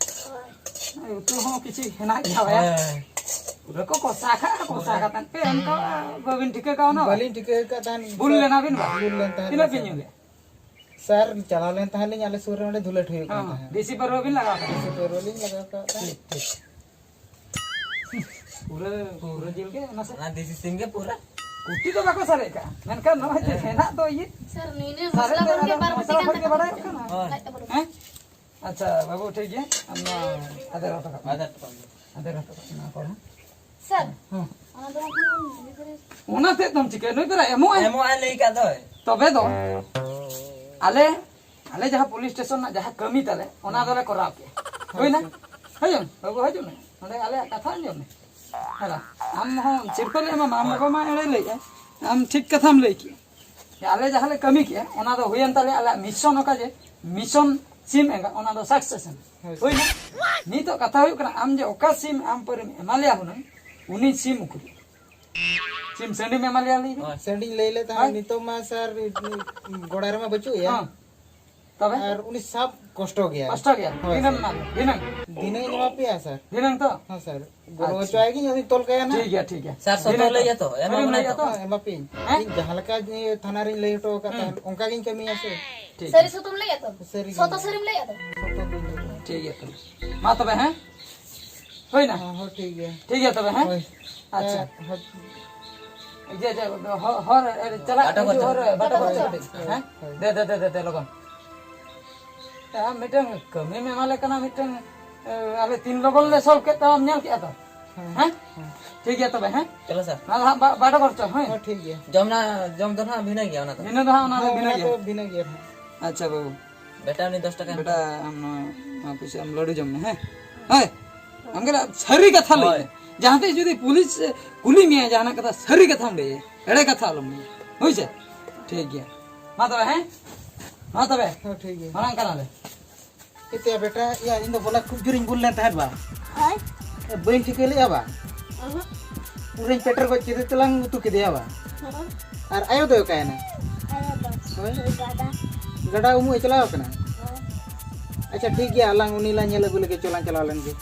ᱩᱛᱩ ᱦᱚᱸ ᱠᱤᱪᱷᱩ ᱦᱮᱱᱟᱜ ᱜᱮᱭᱟ ᱵᱟᱭᱟ᱾ ᱦᱮᱸ᱾ ᱯᱩᱨᱟᱹ ᱠᱚ ᱠᱚᱥᱟ ᱠᱟᱜᱼᱟ, ᱠᱚᱥᱟ ᱠᱟᱛᱮᱫ ᱯᱮ ᱮᱢ ᱠᱟᱜᱼᱟ, ᱵᱟᱹᱵᱤᱱ ᱴᱷᱤᱠᱟᱹ ᱠᱟᱣᱱᱟ ᱵᱟᱝ? ᱵᱟᱹᱞᱤᱧ ᱴᱷᱤᱠᱟᱹ ᱟᱠᱟᱫ ᱛᱟᱦᱮᱱ᱾ ᱵᱩᱞ ᱞᱮᱱᱟ ᱵᱤᱱ ᱵᱟᱝ? ᱵᱩᱞ ᱞᱮᱱ ᱛᱟᱦᱮᱸᱫ ᱛᱤᱱᱟᱹᱜ ᱵᱤᱱ ᱥᱮ᱾ ᱧᱩ ᱞᱮᱜᱼᱟ? ᱥᱟᱨ, ᱪᱟᱞᱟᱣ ᱞᱮᱱ ᱛᱟᱦᱮᱸᱫ ᱞᱤᱧ, ᱟᱞᱮ ᱥᱩᱨ ᱨᱮ ᱚᱸᱰᱮ ᱫᱷᱩᱞᱟᱹᱴ ᱦᱩᱭᱩᱜ ᱠᱟᱱ ᱦᱚᱸ, ᱛᱟᱦᱮᱸᱫ᱾ ᱫᱮᱥᱤ ᱯᱟᱹᱨᱣᱟᱹ ᱵᱤᱱ ᱞᱟᱜᱟᱣ ᱠᱟᱫᱟ? ᱫᱮᱥᱤ ᱯᱟᱹᱨᱣᱟᱹ ᱞᱤᱧ ᱞᱟᱜᱟᱣ ᱠᱟᱜ ᱛᱟᱦᱮᱸᱫ᱾ ᱴᱷᱤᱠ, ᱴᱷᱤᱠ᱾ ᱯᱩᱨᱟᱹ, ᱯᱩᱨᱟᱹ ᱡᱤᱞ ᱜᱮ ᱚᱱᱟ ᱥᱮ? ᱚᱱᱟ ᱫᱮᱥᱤ ᱥᱤᱢ ᱜᱮ ᱯᱩᱨᱟᱹ᱾ ᱠᱩᱴᱤ ᱫᱚ ᱵᱟᱠᱚ ᱥᱟᱨᱮᱡ ᱠᱟᱜᱼᱟ, ᱢᱮᱱᱠᱷᱟᱱ ᱱᱚᱜᱼᱚᱭ ᱡᱮ ᱦᱮᱸ᱾ ᱦᱮᱱᱟᱜ ᱫᱚ ᱤᱭᱟᱹ, ᱥᱟᱨ, ᱱᱤᱭᱟᱹ ᱥᱟᱨᱮᱡ ᱢᱚᱥᱞᱟ ᱫᱚ ᱠᱷᱚᱱ ᱜᱮ ᱚᱱᱟ ᱵᱟᱨᱚᱴᱤ ᱢᱚᱥᱞᱟ ᱠᱷᱚᱱ ᱜᱮ ᱠᱟᱱ ᱵᱟᱲᱟᱭᱚᱜ ᱛᱟᱵᱚᱱᱟ᱾ ᱠᱟᱱᱟ᱾ ᱦᱳᱭ᱾ ᱞᱟᱡ ᱛᱮ ᱵᱟᱹᱱᱩᱜ᱾ ᱦᱮᱸ? ᱟᱪᱪᱷᱟ, ᱵᱟᱹᱵᱩ, ᱴᱷᱤᱠ ᱜᱮᱭᱟ᱾ ᱟᱢ ᱱᱚᱣᱟ ᱟᱫᱮᱨ ᱦᱚᱴᱚ ᱠᱟᱜ ᱢᱮ᱾ ᱟᱫᱮᱨ ᱦᱚᱴᱚ ᱠᱟᱜ ᱢᱮ᱾ ᱟᱫᱮᱨ ᱦᱚᱴᱚ ᱠᱟᱜ ᱢᱮ, ᱱᱚᱣᱟ ᱠᱚᱨᱮ᱾ ᱥᱟᱨ, ᱦᱮᱸ᱾ ᱚᱱᱟ ᱫᱚ ᱵᱟᱝ ᱠᱟᱱᱟ, ᱩᱱᱤ ᱜᱤᱫᱽᱨᱟᱹ᱾ ᱚᱱᱟ ᱛᱮᱫ ᱫᱚᱢ ᱪᱤᱠᱟᱹᱭᱟ? ᱱᱩᱭ ᱯᱮᱨᱟ ᱮᱢᱚᱜ ᱟᱭ᱾ ᱮᱢᱚᱜ ᱟᱭ ᱞᱟᱹᱭ ᱠᱟᱫ ᱫᱚᱭ᱾ ᱛᱚᱵᱮ ᱫᱚ ᱟᱞᱮ, ᱟᱞᱮ ᱡᱟᱦᱟᱸ ᱯᱩᱞᱤᱥ ᱥᱴᱮᱥᱚᱱ ᱨᱮᱱᱟᱜ ᱡᱟᱦᱟᱸ ᱠᱟᱹᱢᱤ ᱛᱟᱞᱮ, ᱚᱱᱟ ᱫᱚᱞᱮ ᱠᱚᱨᱟᱣ ᱠᱮᱜᱼᱟ᱾ ᱦᱳᱭ, ᱦᱩᱭᱱᱟ? ᱥᱟᱨ᱾ ᱦᱤᱡᱩᱜ ᱢᱮ, ᱵᱟᱹᱵᱩ, ᱦᱤᱡᱩᱜ ᱢᱮ᱾ ᱱᱚᱰᱮ ᱟᱞᱮᱭᱟᱜ ᱠᱟᱛᱷᱟ ᱟᱸᱡᱚᱢ ᱢᱮ᱾ ᱦᱮᱞᱟ, ᱟᱢ ᱦᱚᱸ ᱥᱤᱨᱯᱟᱹ ᱞᱮ ᱮᱢᱟᱢᱟ, ᱟᱢ ᱦᱳᱭ᱾ ᱵᱟᱵᱟ ᱢᱟ ᱮᱲᱮ ᱞᱟᱹᱭᱮᱜᱼᱟ᱾ ᱟᱢ ᱴᱷᱤᱠ ᱠᱟᱛᱷᱟᱢ ᱞᱟᱹᱭ ᱠᱮᱜᱼᱟ᱾ ᱡᱮ ᱟᱞᱮ ᱡᱟᱦᱟᱸ ᱞᱮ ᱠᱟᱹᱢᱤ ᱠᱮᱜᱼᱟ, ᱚᱱᱟ ᱫᱚ ᱦᱩᱭᱮᱱ ᱛᱟᱞᱮᱭᱟ ᱟᱞᱮᱭᱟᱜ ᱢᱤᱥᱚᱱ, ᱚᱠᱟ ᱡᱮ ᱢᱤᱥᱚᱱ ᱥᱤᱢ ᱮᱸᱜᱟ, ᱚᱱᱟ ᱫᱚ ᱥᱟᱠᱥᱮᱥ ᱮᱱᱟ᱾ ᱦᱳᱭ, ᱦᱩᱭᱱᱟ? ᱱᱤᱛᱚᱜ ᱠᱟᱛᱷᱟ ᱦᱩᱭᱩᱜ ᱠᱟᱱᱟ, ᱟᱢ ᱡᱮ ᱚᱠᱟ ᱥᱤᱢ ᱟᱢ ᱯᱟᱹᱨᱤᱢ ᱮᱢᱟ ᱞᱮᱭᱟ ᱦᱩᱱᱟᱹᱝ, ᱩᱱᱤ ᱥᱤᱢ ᱩᱠᱩᱨ? ᱥᱤᱢ ᱥᱟᱺᱰᱤᱢ ᱮᱢᱟ ᱞᱮᱭᱟ ᱞᱟᱹᱭ ᱢᱮ᱾ ᱦᱳᱭ᱾ ᱥᱟᱺᱰᱤᱧ ᱞᱟᱹᱭ ᱞᱮᱫ ᱛᱟᱦᱮᱸᱫ, ᱦᱳᱭ᱾ ᱱᱤᱛᱚᱜ ᱢᱟ ᱥᱟᱨ, ᱜᱚᱲᱟ ᱨᱮᱢᱟ ᱵᱟᱹᱪᱩᱜ ᱮᱭᱟ᱾ ᱦᱚᱸ᱾ ᱛᱚᱵᱮ? ᱟᱨ ᱩᱱᱤ ᱥᱟᱵ ᱠᱚᱥᱴᱚ ᱜᱮᱭᱟ᱾ ᱠᱚᱥᱴᱚ ᱜᱮᱭᱟ᱾ ᱦᱳᱭ, ᱫᱷᱤᱱᱟᱹᱝ ᱥᱟᱨ᱾ ᱮᱢᱟ ᱞᱮ, ᱫᱷᱤᱱᱟᱹᱝ᱾ ᱫᱷᱤᱱᱟᱹᱝ ᱮᱢᱟ ᱯᱮᱭᱟ, ᱥᱟᱨ᱾ ᱫᱷᱤᱱᱟᱹᱝ ᱛᱚ? ᱦᱮᱸ, ᱥᱟᱨ᱾ ᱜᱚᱲᱚ ᱟᱪᱪᱷᱟ᱾ ᱦᱚᱪᱚᱣᱟᱭ ᱜᱤᱧ, ᱟᱫᱚᱧ ᱛᱚᱞ ᱠᱟᱭᱟ ᱱᱟᱦᱟᱜ᱾ ᱴᱷᱤᱠ ᱜᱮᱭᱟ, ᱴᱷᱤᱠ ᱜᱮᱭᱟ᱾ ᱥᱟᱨ, ᱥᱚᱛᱚ ᱫᱷᱤᱱᱟᱹᱝ ᱞᱟᱹᱭ ᱛᱚ? ᱜᱮᱭᱟ ᱛᱚ? ᱮᱢᱟ ᱥᱟᱹᱨᱤᱢ ᱵᱚᱱᱟᱭ ᱞᱟᱹᱭ ᱜᱮᱭᱟ ᱛᱚ? ᱛᱚ? ᱦᱮᱸ, ᱮᱢᱟ ᱯᱮᱭᱟᱹᱧ᱾ ᱦᱮᱸ? ᱤᱧ ᱡᱟᱦᱟᱸ ᱞᱮᱠᱟ ᱡᱮ ᱛᱷᱟᱱᱟ ᱨᱤᱧ ᱞᱟᱹᱭ ᱦᱚᱴᱚ ᱟᱠᱟᱫ ᱦᱩᱸ᱾ ᱛᱟᱦᱮᱸᱫ, ᱚᱱᱠᱟ ᱜᱤᱧ ᱠᱟᱹᱢᱤᱭᱟ ᱥᱮ᱾ ᱴᱷᱤᱠ ᱥᱟᱹᱨᱤ ᱜᱮᱭᱟ᱾ ᱥᱚᱛᱚᱢ ᱞᱟᱹᱭᱮᱫᱼᱟ ᱛᱚ? ᱥᱟᱹᱨᱤ ᱥᱚᱛᱚ ᱜᱮ᱾ ᱥᱟᱹᱨᱤᱢ ᱞᱟᱹᱭᱮᱫᱼᱟ ᱛᱚ? ᱥᱚᱛᱚ ᱜᱤᱧ ᱞᱟᱹᱭᱮᱫᱼᱟ᱾ ᱴᱷᱤᱠ ᱜᱮᱭᱟ ᱛᱚᱵᱮ᱾ ᱢᱟ ᱛᱚᱵᱮ, ᱦᱮᱸ? ᱦᱩᱭᱱᱟ? ᱦᱮᱸ, ᱦᱳᱭ, ᱴᱷᱤᱠ ᱜᱮᱭᱟ᱾ ᱴᱷᱤᱠ ᱜᱮᱭᱟ ᱛᱚᱵᱮ, ᱦᱮᱸ? ᱦᱳᱭ᱾ ᱟᱪᱪᱷᱟ᱾ ᱦᱮᱸ, ᱦᱳᱭ᱾ ᱤᱭᱟᱹ, ᱤᱭᱟᱹ, ᱦᱚ-, ᱦᱚᱨ, ᱮ, ᱪᱟᱞᱟᱜ ᱵᱟᱴᱟ ᱦᱤᱡᱩᱜ ᱠᱚᱨᱮ᱾ ᱦᱚᱨ ᱨᱮ, ᱵᱟᱴᱟ ᱵᱟᱴᱟ ᱠᱚᱨᱮ ᱠᱚᱨᱮ᱾ ᱠᱟᱹᱴᱤᱡ, ᱦᱮᱸ? ᱦᱳᱭ᱾ ᱫᱮ, ᱫᱮ, ᱫᱮ, ᱫᱮ, ᱫᱮ, ᱞᱚᱜᱚᱱ᱾ ᱦᱮᱸ, ᱢᱤᱫᱴᱟᱝ ᱠᱟᱹᱢᱤᱢ ᱮᱢᱟ ᱞᱮ ᱠᱟᱱᱟ, ᱢᱤᱫᱴᱟᱝ, ᱮ, ᱟᱞᱮ ᱛᱤᱱ ᱞᱚᱜᱚᱱ ᱞᱮ solve ᱠᱮᱫ ᱛᱟᱢᱟ, ᱧᱮᱞ ᱠᱮᱫᱼᱟ ᱛᱚ? ᱦᱮᱸ᱾ ᱦᱮᱸ? ᱦᱮᱸ᱾ ᱴᱷᱤᱠ ᱜᱮᱭᱟ ᱛᱚᱵᱮ, ᱦᱮᱸ? ᱪᱚᱞᱚ ᱥᱟᱨ᱾ ᱚᱱᱟ ᱫᱚ ᱦᱟᱸᱜ ᱵᱟ-, ᱵᱟᱴᱟ ᱠᱷᱚᱨᱪᱟ, ᱦᱮᱸ? ᱦᱮᱸ, ᱴᱷᱤᱠ ᱜᱮᱭᱟ᱾ ᱡᱚᱢ ᱨᱮᱱᱟᱜ, ᱡᱚᱢ ᱫᱚ ᱱᱟᱦᱟᱜ ᱵᱷᱤᱱᱟᱹ ᱜᱮᱭᱟ ᱚᱱᱟ ᱫᱚ᱾ ᱵᱷᱤᱱᱟᱹ ᱫᱚ ᱦᱟᱸᱜ ᱚᱱᱟ ᱫᱚ ᱦᱮᱸ, ᱵᱷᱤᱱᱟᱹ ᱚᱱᱟ ᱜᱮᱭᱟ᱾ ᱫᱚ ᱵᱷᱤᱱᱟᱹ ᱜᱮᱭᱟ ᱱᱟᱦᱟᱜ᱾ ᱟᱪᱪᱷᱟ ᱵᱟᱹᱵᱩ᱾ ᱵᱮᱴᱟ ᱩᱱᱤ ᱫᱚᱥ ᱴᱟᱠᱟ ᱮᱢ ᱵᱮᱴᱟ, ᱠᱟᱜ ᱟᱢ ᱱᱚᱣᱟ, ᱱᱚᱣᱟ ᱯᱚᱭᱥᱟ ᱟᱢ ᱞᱟᱹᱰᱩ ᱡᱚᱢ ᱢᱮ, ᱦᱮᱸ? ᱦᱳᱭ᱾ ᱟᱢ ᱜᱮ ᱥᱟᱹᱨᱤ ᱠᱟᱛᱷᱟ ᱞᱟᱹᱭ ᱦᱳᱭ᱾ ᱢᱮ᱾ ᱡᱟᱦᱟᱸ ᱛᱤᱥ ᱡᱩᱫᱤ ᱯᱩᱞᱤᱥ ᱮ ᱠᱩᱞᱤ ᱢᱮᱭᱟ ᱡᱟᱦᱟᱱᱟᱜ ᱠᱟᱛᱷᱟ, ᱥᱟᱹᱨᱤ ᱠᱟᱛᱷᱟᱢ ᱞᱟᱹᱭᱟ᱾ ᱮᱲᱮ ᱠᱟᱛᱷᱟ ᱟᱞᱚᱢ ᱞᱟᱹᱭᱟ᱾ ᱦᱳᱭ ᱥᱮ? ᱴᱷᱤᱠ ᱜᱮᱭᱟ᱾ ᱢᱟ ᱛᱚᱵᱮ, ᱦᱮᱸ? ᱢᱟ ᱛᱚᱵᱮ᱾ ᱦᱮᱸ, ᱴᱷᱤᱠ ᱜᱮᱭᱟ᱾ ᱢᱟᱲᱟᱝ ᱠᱟᱱᱟᱞᱮ᱾ ᱮᱛᱮᱭᱟ ᱵᱮᱴᱟ, ᱭᱟ, ᱤᱧ ᱫᱚ ᱦᱚᱞᱟ ᱠᱷᱩᱵ ᱡᱳᱨᱤᱧ ᱵᱩᱞ ᱞᱮᱱ ᱛᱟᱦᱮᱸᱫ ᱵᱟ᱾ ᱦᱳᱭ᱾ ᱵᱟᱹᱧ ᱴᱷᱤᱠᱟᱹ ᱞᱮᱫᱼᱟ ᱵᱟ᱾ ᱚᱦᱚᱸ᱾ ᱯᱩᱨᱟᱹᱧ ᱯᱮᱴᱮᱨ ᱜᱚᱡ ᱠᱮᱫᱮ ᱛᱮᱞᱟᱝ ᱩᱛᱩ ᱠᱮᱫᱮᱭᱟ ᱵᱟ᱾ ᱦᱚᱸ᱾ ᱟᱨ ᱟᱭᱳ ᱫᱚᱭ ᱚᱠᱟᱭᱮᱱᱟ? ᱟᱭᱳ ᱫᱚ ᱦᱳᱭ᱾ ᱜᱟᱰᱟ᱾ ᱜᱟᱰᱟ ᱩᱢᱩᱜ ᱮ ᱪᱟᱞᱟᱣ ᱟᱠᱟᱱᱟ? ᱦᱳᱭ᱾ ᱟᱪᱪᱷᱟ, ᱴᱷᱤᱠ ᱜᱮᱭᱟ, ᱟᱞᱟᱝ ᱩᱱᱤ ᱞᱟᱝ ᱧᱮᱞ ᱟᱹᱜᱩ ᱞᱮᱜᱮ, ᱪᱚᱞᱟᱝ ᱪᱟᱞᱟᱣ ᱞᱮᱱ ᱜᱮ᱾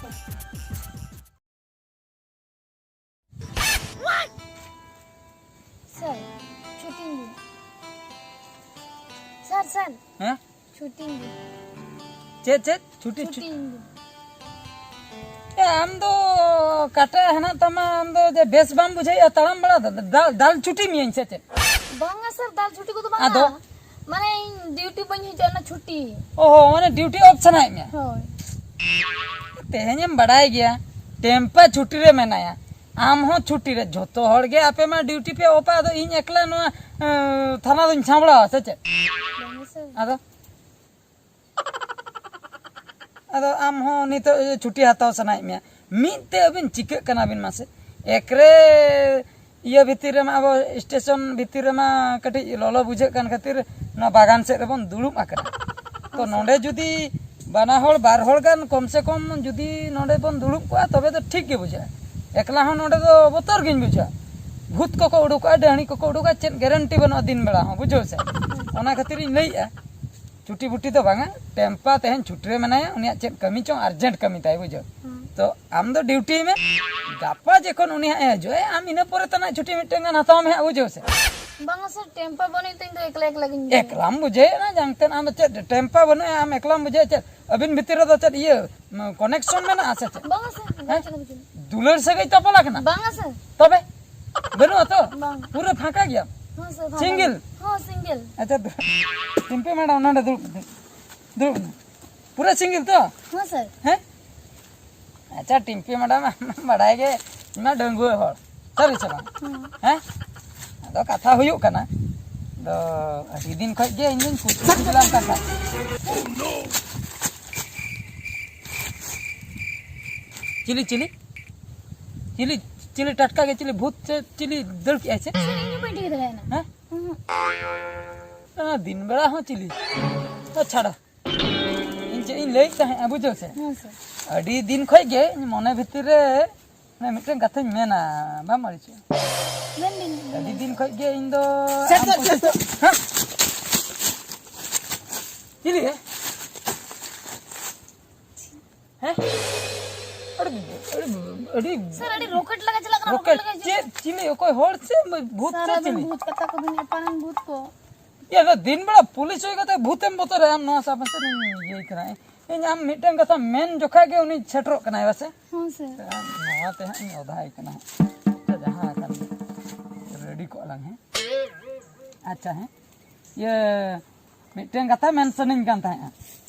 ᱥᱟᱨ, ᱪᱷᱩᱴᱤ ᱫᱤᱱ᱾ ᱥᱟᱨ, ᱥᱟᱨ᱾ ᱦᱮᱸ? ᱪᱷᱩᱴᱤ ᱫᱤᱱ᱾ ᱪᱮᱫ, ᱪᱮᱫ? ᱪᱷᱩᱴᱤ, ᱪᱷᱩᱴᱤ ᱪᱷᱩᱴᱤ᱾ ᱫᱤᱱ᱾ ᱟᱢ ᱫᱚ ᱠᱟᱴᱟ ᱦᱮᱱᱟᱜ ᱛᱟᱢᱟ, ᱟᱢ ᱫᱚ ᱡᱮ ᱵᱮᱥ ᱵᱟᱢ ᱵᱩᱡᱷᱟᱹᱣᱮᱫᱼᱟ ᱛᱟᱲᱟᱢ ᱵᱟᱲᱟ ᱫᱚ, ᱫᱟᱞ, ᱫᱟᱞ ᱪᱷᱩᱴᱤ ᱢᱤᱭᱟᱹᱧ ᱥᱮ ᱪᱮᱫ? ᱵᱟᱝᱟ ᱥᱟᱨ, ᱫᱟᱞ ᱪᱷᱩᱴᱤ ᱠᱚᱫᱚ ᱵᱟᱝᱟ᱾ ᱟᱫᱚ? ᱢᱟᱱᱮ ᱤᱧ ᱰᱤᱭᱩᱴᱤ ᱵᱟᱹᱧ ᱦᱤᱡᱩᱜᱼᱟ, ᱚᱱᱟ ᱪᱷᱩᱴᱤ᱾ ᱚᱦᱚ, ᱢᱟᱱᱮ ᱰᱤᱭᱩᱴᱤ ᱚᱯᱷ ᱥᱟᱱᱟᱭᱮᱫ ᱢᱮᱭᱟ? ᱦᱳᱭ᱾ ᱛᱮᱦᱮᱧᱮᱢ ᱵᱟᱲᱟᱭ ᱜᱮᱭᱟ ᱴᱮᱢᱯᱟ ᱪᱷᱩᱴᱤ ᱨᱮ ᱢᱮᱱᱟᱭᱟ, ᱟᱢ ᱦᱚᱸ ᱪᱷᱩᱴᱤ ᱨᱮ, ᱡᱷᱚᱛᱚ ᱦᱚᱲ ᱜᱮ ᱟᱯᱮ ᱢᱟ ᱰᱤᱭᱩᱴᱤ ᱯᱮ ᱚᱯᱷᱟ, ᱟᱫᱚ ᱤᱧ ᱮᱠᱞᱟ ᱱᱚᱣᱟ ᱮᱸ, ᱛᱷᱟᱱᱟ ᱫᱚᱧ ᱥᱟᱢᱵᱲᱟᱣᱟ ᱥᱮ ᱪᱮᱫ? ᱵᱟᱝᱟ ᱥᱟᱨ᱾ ᱟᱫᱚ ᱟᱫᱚ ᱟᱢ ᱦᱚᱸ ᱱᱤᱛᱚᱜ ᱪᱷᱩᱴᱤ ᱦᱟᱛᱟᱣ ᱥᱟᱱᱟᱭᱮᱫ ᱢᱮᱭᱟ, ᱢᱤᱫ ᱛᱮ ᱟᱹᱵᱤᱱ ᱪᱤᱠᱟᱹᱜ ᱠᱟᱱᱟ ᱵᱤᱱ ᱢᱟᱥᱮ? ᱮᱠᱨᱮ ᱤᱭᱟᱹ ᱵᱷᱤᱛᱤᱨ ᱨᱮᱢᱟ, ᱟᱵᱚ ᱥᱴᱮᱥᱚᱱ ᱵᱷᱤᱛᱤᱨ ᱨᱮᱢᱟ ᱠᱟᱹᱴᱤᱡ ᱞᱚᱞᱚ ᱵᱩᱡᱷᱟᱹᱜ ᱠᱟᱱ ᱠᱷᱟᱹᱛᱤᱨ ᱱᱚᱣᱟ ᱵᱟᱜᱟᱱ ᱥᱮᱫ ᱨᱮᱵᱚᱱ ᱫᱩᱲᱩᱵ ᱟᱠᱟᱱᱟ᱾ ᱛᱚ ᱱᱚᱰᱮ ᱡᱩᱫᱤ ᱵᱟᱱᱟ ᱦᱚᱲ, ᱵᱟᱨ ᱦᱚᱲ ᱜᱟᱱ ᱠᱚᱢ ᱥᱮ ᱠᱚᱢ ᱡᱩᱫᱤ ᱱᱚᱰᱮ ᱵᱚᱱ ᱫᱩᱲᱩᱵ ᱠᱚᱜᱼᱟ, ᱛᱚᱵᱮ ᱫᱚ ᱴᱷᱤᱠ ᱜᱮ ᱵᱩᱡᱷᱟᱹᱜᱼᱟ᱾ ᱮᱠᱞᱟ ᱦᱚᱸ ᱱᱚᱰᱮ ᱫᱚ ᱵᱚᱛᱚᱨ ᱜᱤᱧ ᱵᱩᱡᱷᱟᱹᱣᱟ᱾ ᱵᱷᱩᱛ ᱠᱚᱠᱚ ᱩᱰᱩᱠᱚᱜᱼᱟ, ᱰᱟᱹᱦᱲᱤ ᱠᱚᱠᱚ ᱩᱰᱩᱠᱚᱜᱼᱟ, ᱪᱮᱫ ᱜᱮᱨᱮᱱᱴᱤ ᱵᱟᱹᱱᱩᱜᱼᱟ ᱫᱤᱱ ᱵᱮᱲᱟ ᱦᱚᱸ, ᱵᱩᱡᱷᱟᱹᱣ ᱥᱮ? ᱚᱱᱟ ᱠᱷᱟᱹᱛᱤᱨ ᱤᱧ ᱞᱟᱹᱭᱮᱫᱼᱟ, ᱪᱷᱩᱴᱤ ᱵᱩᱴᱤ ᱫᱚ ᱵᱟᱝᱟ, ᱴᱮᱢᱯᱟ ᱛᱮᱦᱮᱧ ᱪᱷᱩᱴᱤ ᱨᱮ ᱢᱮᱱᱟᱭᱟ, ᱩᱱᱤᱭᱟᱜ ᱪᱮᱫ ᱠᱟᱹᱢᱤ ᱪᱚᱝ, ᱟᱨᱡᱮᱱᱴ ᱠᱟᱹᱢᱤ ᱛᱟᱭ, ᱵᱩᱡᱷᱟᱹᱣ᱾ ᱦᱩᱸ᱾ ᱛᱚ ᱟᱢ ᱫᱚ ᱰᱤᱭᱩᱴᱤ ᱢᱮ, ᱜᱟᱯᱟ ᱡᱚᱠᱷᱚᱱ ᱩᱱᱤ ᱦᱟᱸᱜ ᱮ ᱦᱤᱡᱩᱜᱼᱟ, ᱟᱢ ᱤᱱᱟᱹ ᱯᱚᱨᱮ ᱛᱮᱱᱟᱜ ᱪᱷᱩᱴᱤ ᱢᱤᱫᱴᱟᱝ ᱜᱟᱱ ᱦᱟᱛᱟᱣ ᱢᱮ ᱦᱟᱸᱜ, ᱵᱩᱡᱷᱟᱹᱣ ᱥᱮ? ᱵᱟᱝᱟ ᱥᱟᱨ, ᱴᱮᱢᱯᱟ ᱵᱟᱹᱱᱩᱜ ᱛᱤᱧ ᱫᱚ, ᱮᱠᱞᱟ ᱮᱠᱞᱟ ᱜᱤᱧ ᱦᱤᱡᱩᱜᱼᱟ᱾ ᱮᱠᱞᱟᱢ ᱵᱩᱡᱷᱟᱹᱣᱮᱫᱼᱟ, ᱡᱟᱝ ᱛᱮᱫ ᱟᱢ ᱫᱚ ᱪᱮᱫ ᱴᱮᱢᱯᱟ ᱵᱟᱹᱱᱩᱜᱼᱟ, ᱟᱢ ᱮᱠᱞᱟᱢ ᱵᱩᱡᱷᱟᱹᱣᱮᱫᱼᱟ ᱪᱮᱫ? ᱟᱹᱵᱤᱱ ᱵᱷᱤᱛᱤᱨ ᱨᱮᱫᱚ ᱪᱮᱫ ᱤᱭᱟᱹ, ᱠᱚᱱᱮᱠᱥᱚᱱ ᱢᱮᱱᱟᱜᱼᱟ ᱥᱮ ᱪᱮᱫ? ᱵᱟᱝᱟ ᱥᱟᱨ, ᱦᱮᱸ? ᱵᱟᱝ ᱪᱟᱞᱟᱣ ᱦᱤᱡᱩᱜ᱾ ᱫᱩᱞᱟᱹᱲ ᱥᱟᱹᱜᱟᱹᱭ ᱛᱚᱯᱚᱞ ᱟᱠᱟᱱᱟ? ᱵᱟᱝᱟ ᱥᱟᱨ᱾ ᱛᱚᱵᱮ ᱵᱟᱹᱱᱩᱜᱼᱟ ᱛᱚ? ᱵᱟᱝ᱾ ᱯᱩᱨᱟᱹ ᱯᱷᱟᱸᱠᱟ ᱜᱮᱭᱟᱢ? ᱦᱚᱸ ᱥᱟᱨ, ᱯᱷᱟᱸᱠᱟ ᱥᱤᱝᱜᱮᱞ? ᱜᱮ᱾ ᱦᱚᱸ, ᱥᱤᱝᱜᱮᱞ᱾ ᱟᱪᱪᱷᱟ, ᱫᱩ-, ᱴᱤᱢᱯᱤ ᱢᱮᱰᱟᱢ, ᱱᱚᱰᱮ ᱫᱩᱲᱩᱵ, ᱫᱩᱲᱩᱵ ᱢᱮ᱾ ᱯᱩᱨᱟᱹ ᱥᱤᱝᱜᱮᱞ ᱛᱚ? ᱦᱚᱸ ᱥᱟᱨ᱾ ᱦᱮᱸ? ᱟᱪᱪᱷᱟ, ᱴᱤᱢᱯᱤ ᱢᱮᱰᱟᱢ, ᱟᱢ ᱢᱟᱢ ᱵᱟᱲᱟᱭ ᱜᱮ, ᱤᱧ ᱢᱟ ᱰᱟᱺᱜᱩᱣᱟᱹ ᱦᱚᱲ᱾ ᱥᱟᱹᱨᱤ ᱥᱮ ᱵᱟᱝ? ᱦᱩᱸ᱾ ᱦᱮᱸ? ᱟᱫᱚ ᱠᱟᱛᱷᱟ ᱦᱩᱭᱩᱜ ᱠᱟᱱᱟ, ᱫᱚ ᱟᱹᱰᱤ ᱫᱤᱱ ᱠᱷᱚᱡ ᱜᱮ ᱤᱧ ᱫᱩᱧ ᱠᱩᱥᱤ ᱠᱩᱥᱤ ᱞᱟᱝ ᱠᱟᱛᱷᱟ᱾ ᱪᱤᱞᱤ, ᱪᱤᱞᱤ? ᱪᱤᱞᱤ, ᱪᱤᱞᱤ ᱴᱟᱴᱠᱟ ᱜᱮ ᱪᱤᱞᱤ ᱵᱷᱩᱛ ᱥᱮ ᱪᱤᱞᱤ ᱫᱟᱹᱲ ᱠᱮᱜᱼᱟᱭ ᱥᱮ? ᱥᱟᱨ, ᱤᱧ ᱦᱚᱸ ᱵᱟᱹᱧ ᱴᱷᱤᱠᱟᱹ ᱫᱟᱲᱮᱭᱟᱜ ᱠᱟᱱᱟ᱾ ᱦᱮᱸ? ᱩᱸᱦᱩᱸ᱾ ᱟᱨ ᱫᱤᱱ ᱵᱮᱲᱟ ᱦᱚᱸ ᱪᱤᱞᱤ? ᱚ, ᱪᱷᱟᱲᱟ᱾ ᱤᱧ ᱪᱮᱫ ᱤᱧ ᱞᱟᱹᱭᱮᱫ ᱛᱟᱦᱮᱸᱜᱼᱟ, ᱵᱩᱡᱷᱟᱹᱣ ᱥᱮ? ᱦᱮᱸ ᱥᱟᱨ᱾ ᱟᱹᱰᱤ ᱫᱤᱱ ᱠᱷᱚᱡ ᱜᱮ ᱤᱧ ᱢᱚᱱᱮ ᱵᱷᱤᱛᱤᱨ ᱨᱮ ᱢᱟᱱᱮ ᱢᱤᱫᱴᱮᱱ ᱠᱟᱛᱷᱟᱧ ᱢᱮᱱᱟ, ᱵᱟᱢ ᱟᱹᱲᱤᱥᱚᱜᱼᱟ? ᱢᱮᱱ ᱵᱤᱱ᱾ ᱟᱹᱰᱤ ᱫᱤᱱ ᱠᱷᱚᱡ ᱜᱮ ᱤᱧ ᱫᱚ ᱥᱮᱴ, ᱟᱢ ᱥᱮᱴ, ᱥᱮᱴ, ᱥᱮᱴ᱾ ᱦᱮᱸ? ᱪᱤᱞᱤ ᱦᱮᱸ? ᱦᱮᱸ? ᱟᱹᱰᱤ, ᱟᱹᱰᱤ, ᱟᱹᱰᱤ ᱥᱟᱨ, ᱟᱹᱰᱤ ᱨᱚᱠᱮᱴ ᱞᱮᱠᱟ ᱪᱟᱞᱟᱜ ᱠᱟᱱᱟ, ᱨᱚᱠᱮᱴ ᱨᱚᱠᱮᱴ ᱞᱮᱠᱟ ᱦᱤᱡᱩᱜ ᱪᱮᱫ? ᱠᱟᱱᱟ᱾ ᱪᱤᱞᱤ? ᱚᱠᱚᱭ ᱦᱚᱲ ᱥᱮ ᱵᱷᱩᱛ ᱥᱟᱨ, ᱥᱮ ᱟᱵᱮᱱ ᱪᱤᱞᱤ? ᱵᱷᱩᱛ ᱠᱟᱛᱷᱟ ᱠᱚᱵᱤᱱ ᱮᱯᱟᱱ ᱵᱷᱩᱛ ᱠᱚ᱾ ᱭᱟ, ᱫᱚ ᱫᱤᱱ ᱵᱮᱲᱟ ᱯᱩᱞᱤᱥ ᱦᱩᱭ ᱠᱟᱛᱮ ᱵᱷᱩᱛᱮᱢ ᱵᱚᱛᱚᱨᱟ? ᱟᱢ ᱱᱚᱣᱟ ᱥᱟᱵ ᱠᱟᱛᱮ ᱤᱭᱟᱹᱭ ᱠᱟᱱᱟ᱾ ᱤᱧ ᱟᱢ ᱢᱤᱫᱴᱟᱝ ᱠᱟᱛᱷᱟ ᱢᱮᱱ ᱡᱚᱠᱷᱟ ᱜᱮ ᱩᱱᱤ ᱥᱮᱴᱮᱨᱚᱜ ᱠᱟᱱᱟᱭ ᱵᱟᱥᱮ? ᱦᱚᱸ ᱥᱟᱨ᱾ ᱱᱚᱣᱟ ᱛᱮ ᱦᱟᱸᱜ ᱤᱧ ᱚᱫᱷᱟᱭ ᱠᱟᱱᱟ ᱦᱟᱸᱜ᱾ ᱟᱪᱪᱷᱟ, ᱡᱟᱦᱟᱸ ᱟᱠᱟᱱ ᱜᱮ᱾ ᱨᱮᱰᱤ ᱠᱚᱜ ᱟᱞᱟᱝ ᱦᱮᱸ᱾ ᱟᱪᱪᱷᱟ ᱦᱮᱸ᱾ ᱤᱭᱟᱹ, ᱢᱤᱫᱴᱟᱝ ᱠᱟᱛᱷᱟ ᱢᱮᱱ ᱥᱟᱱᱟᱧ ᱠᱟᱱ ᱛᱟᱦᱮᱸᱜᱼᱟ᱾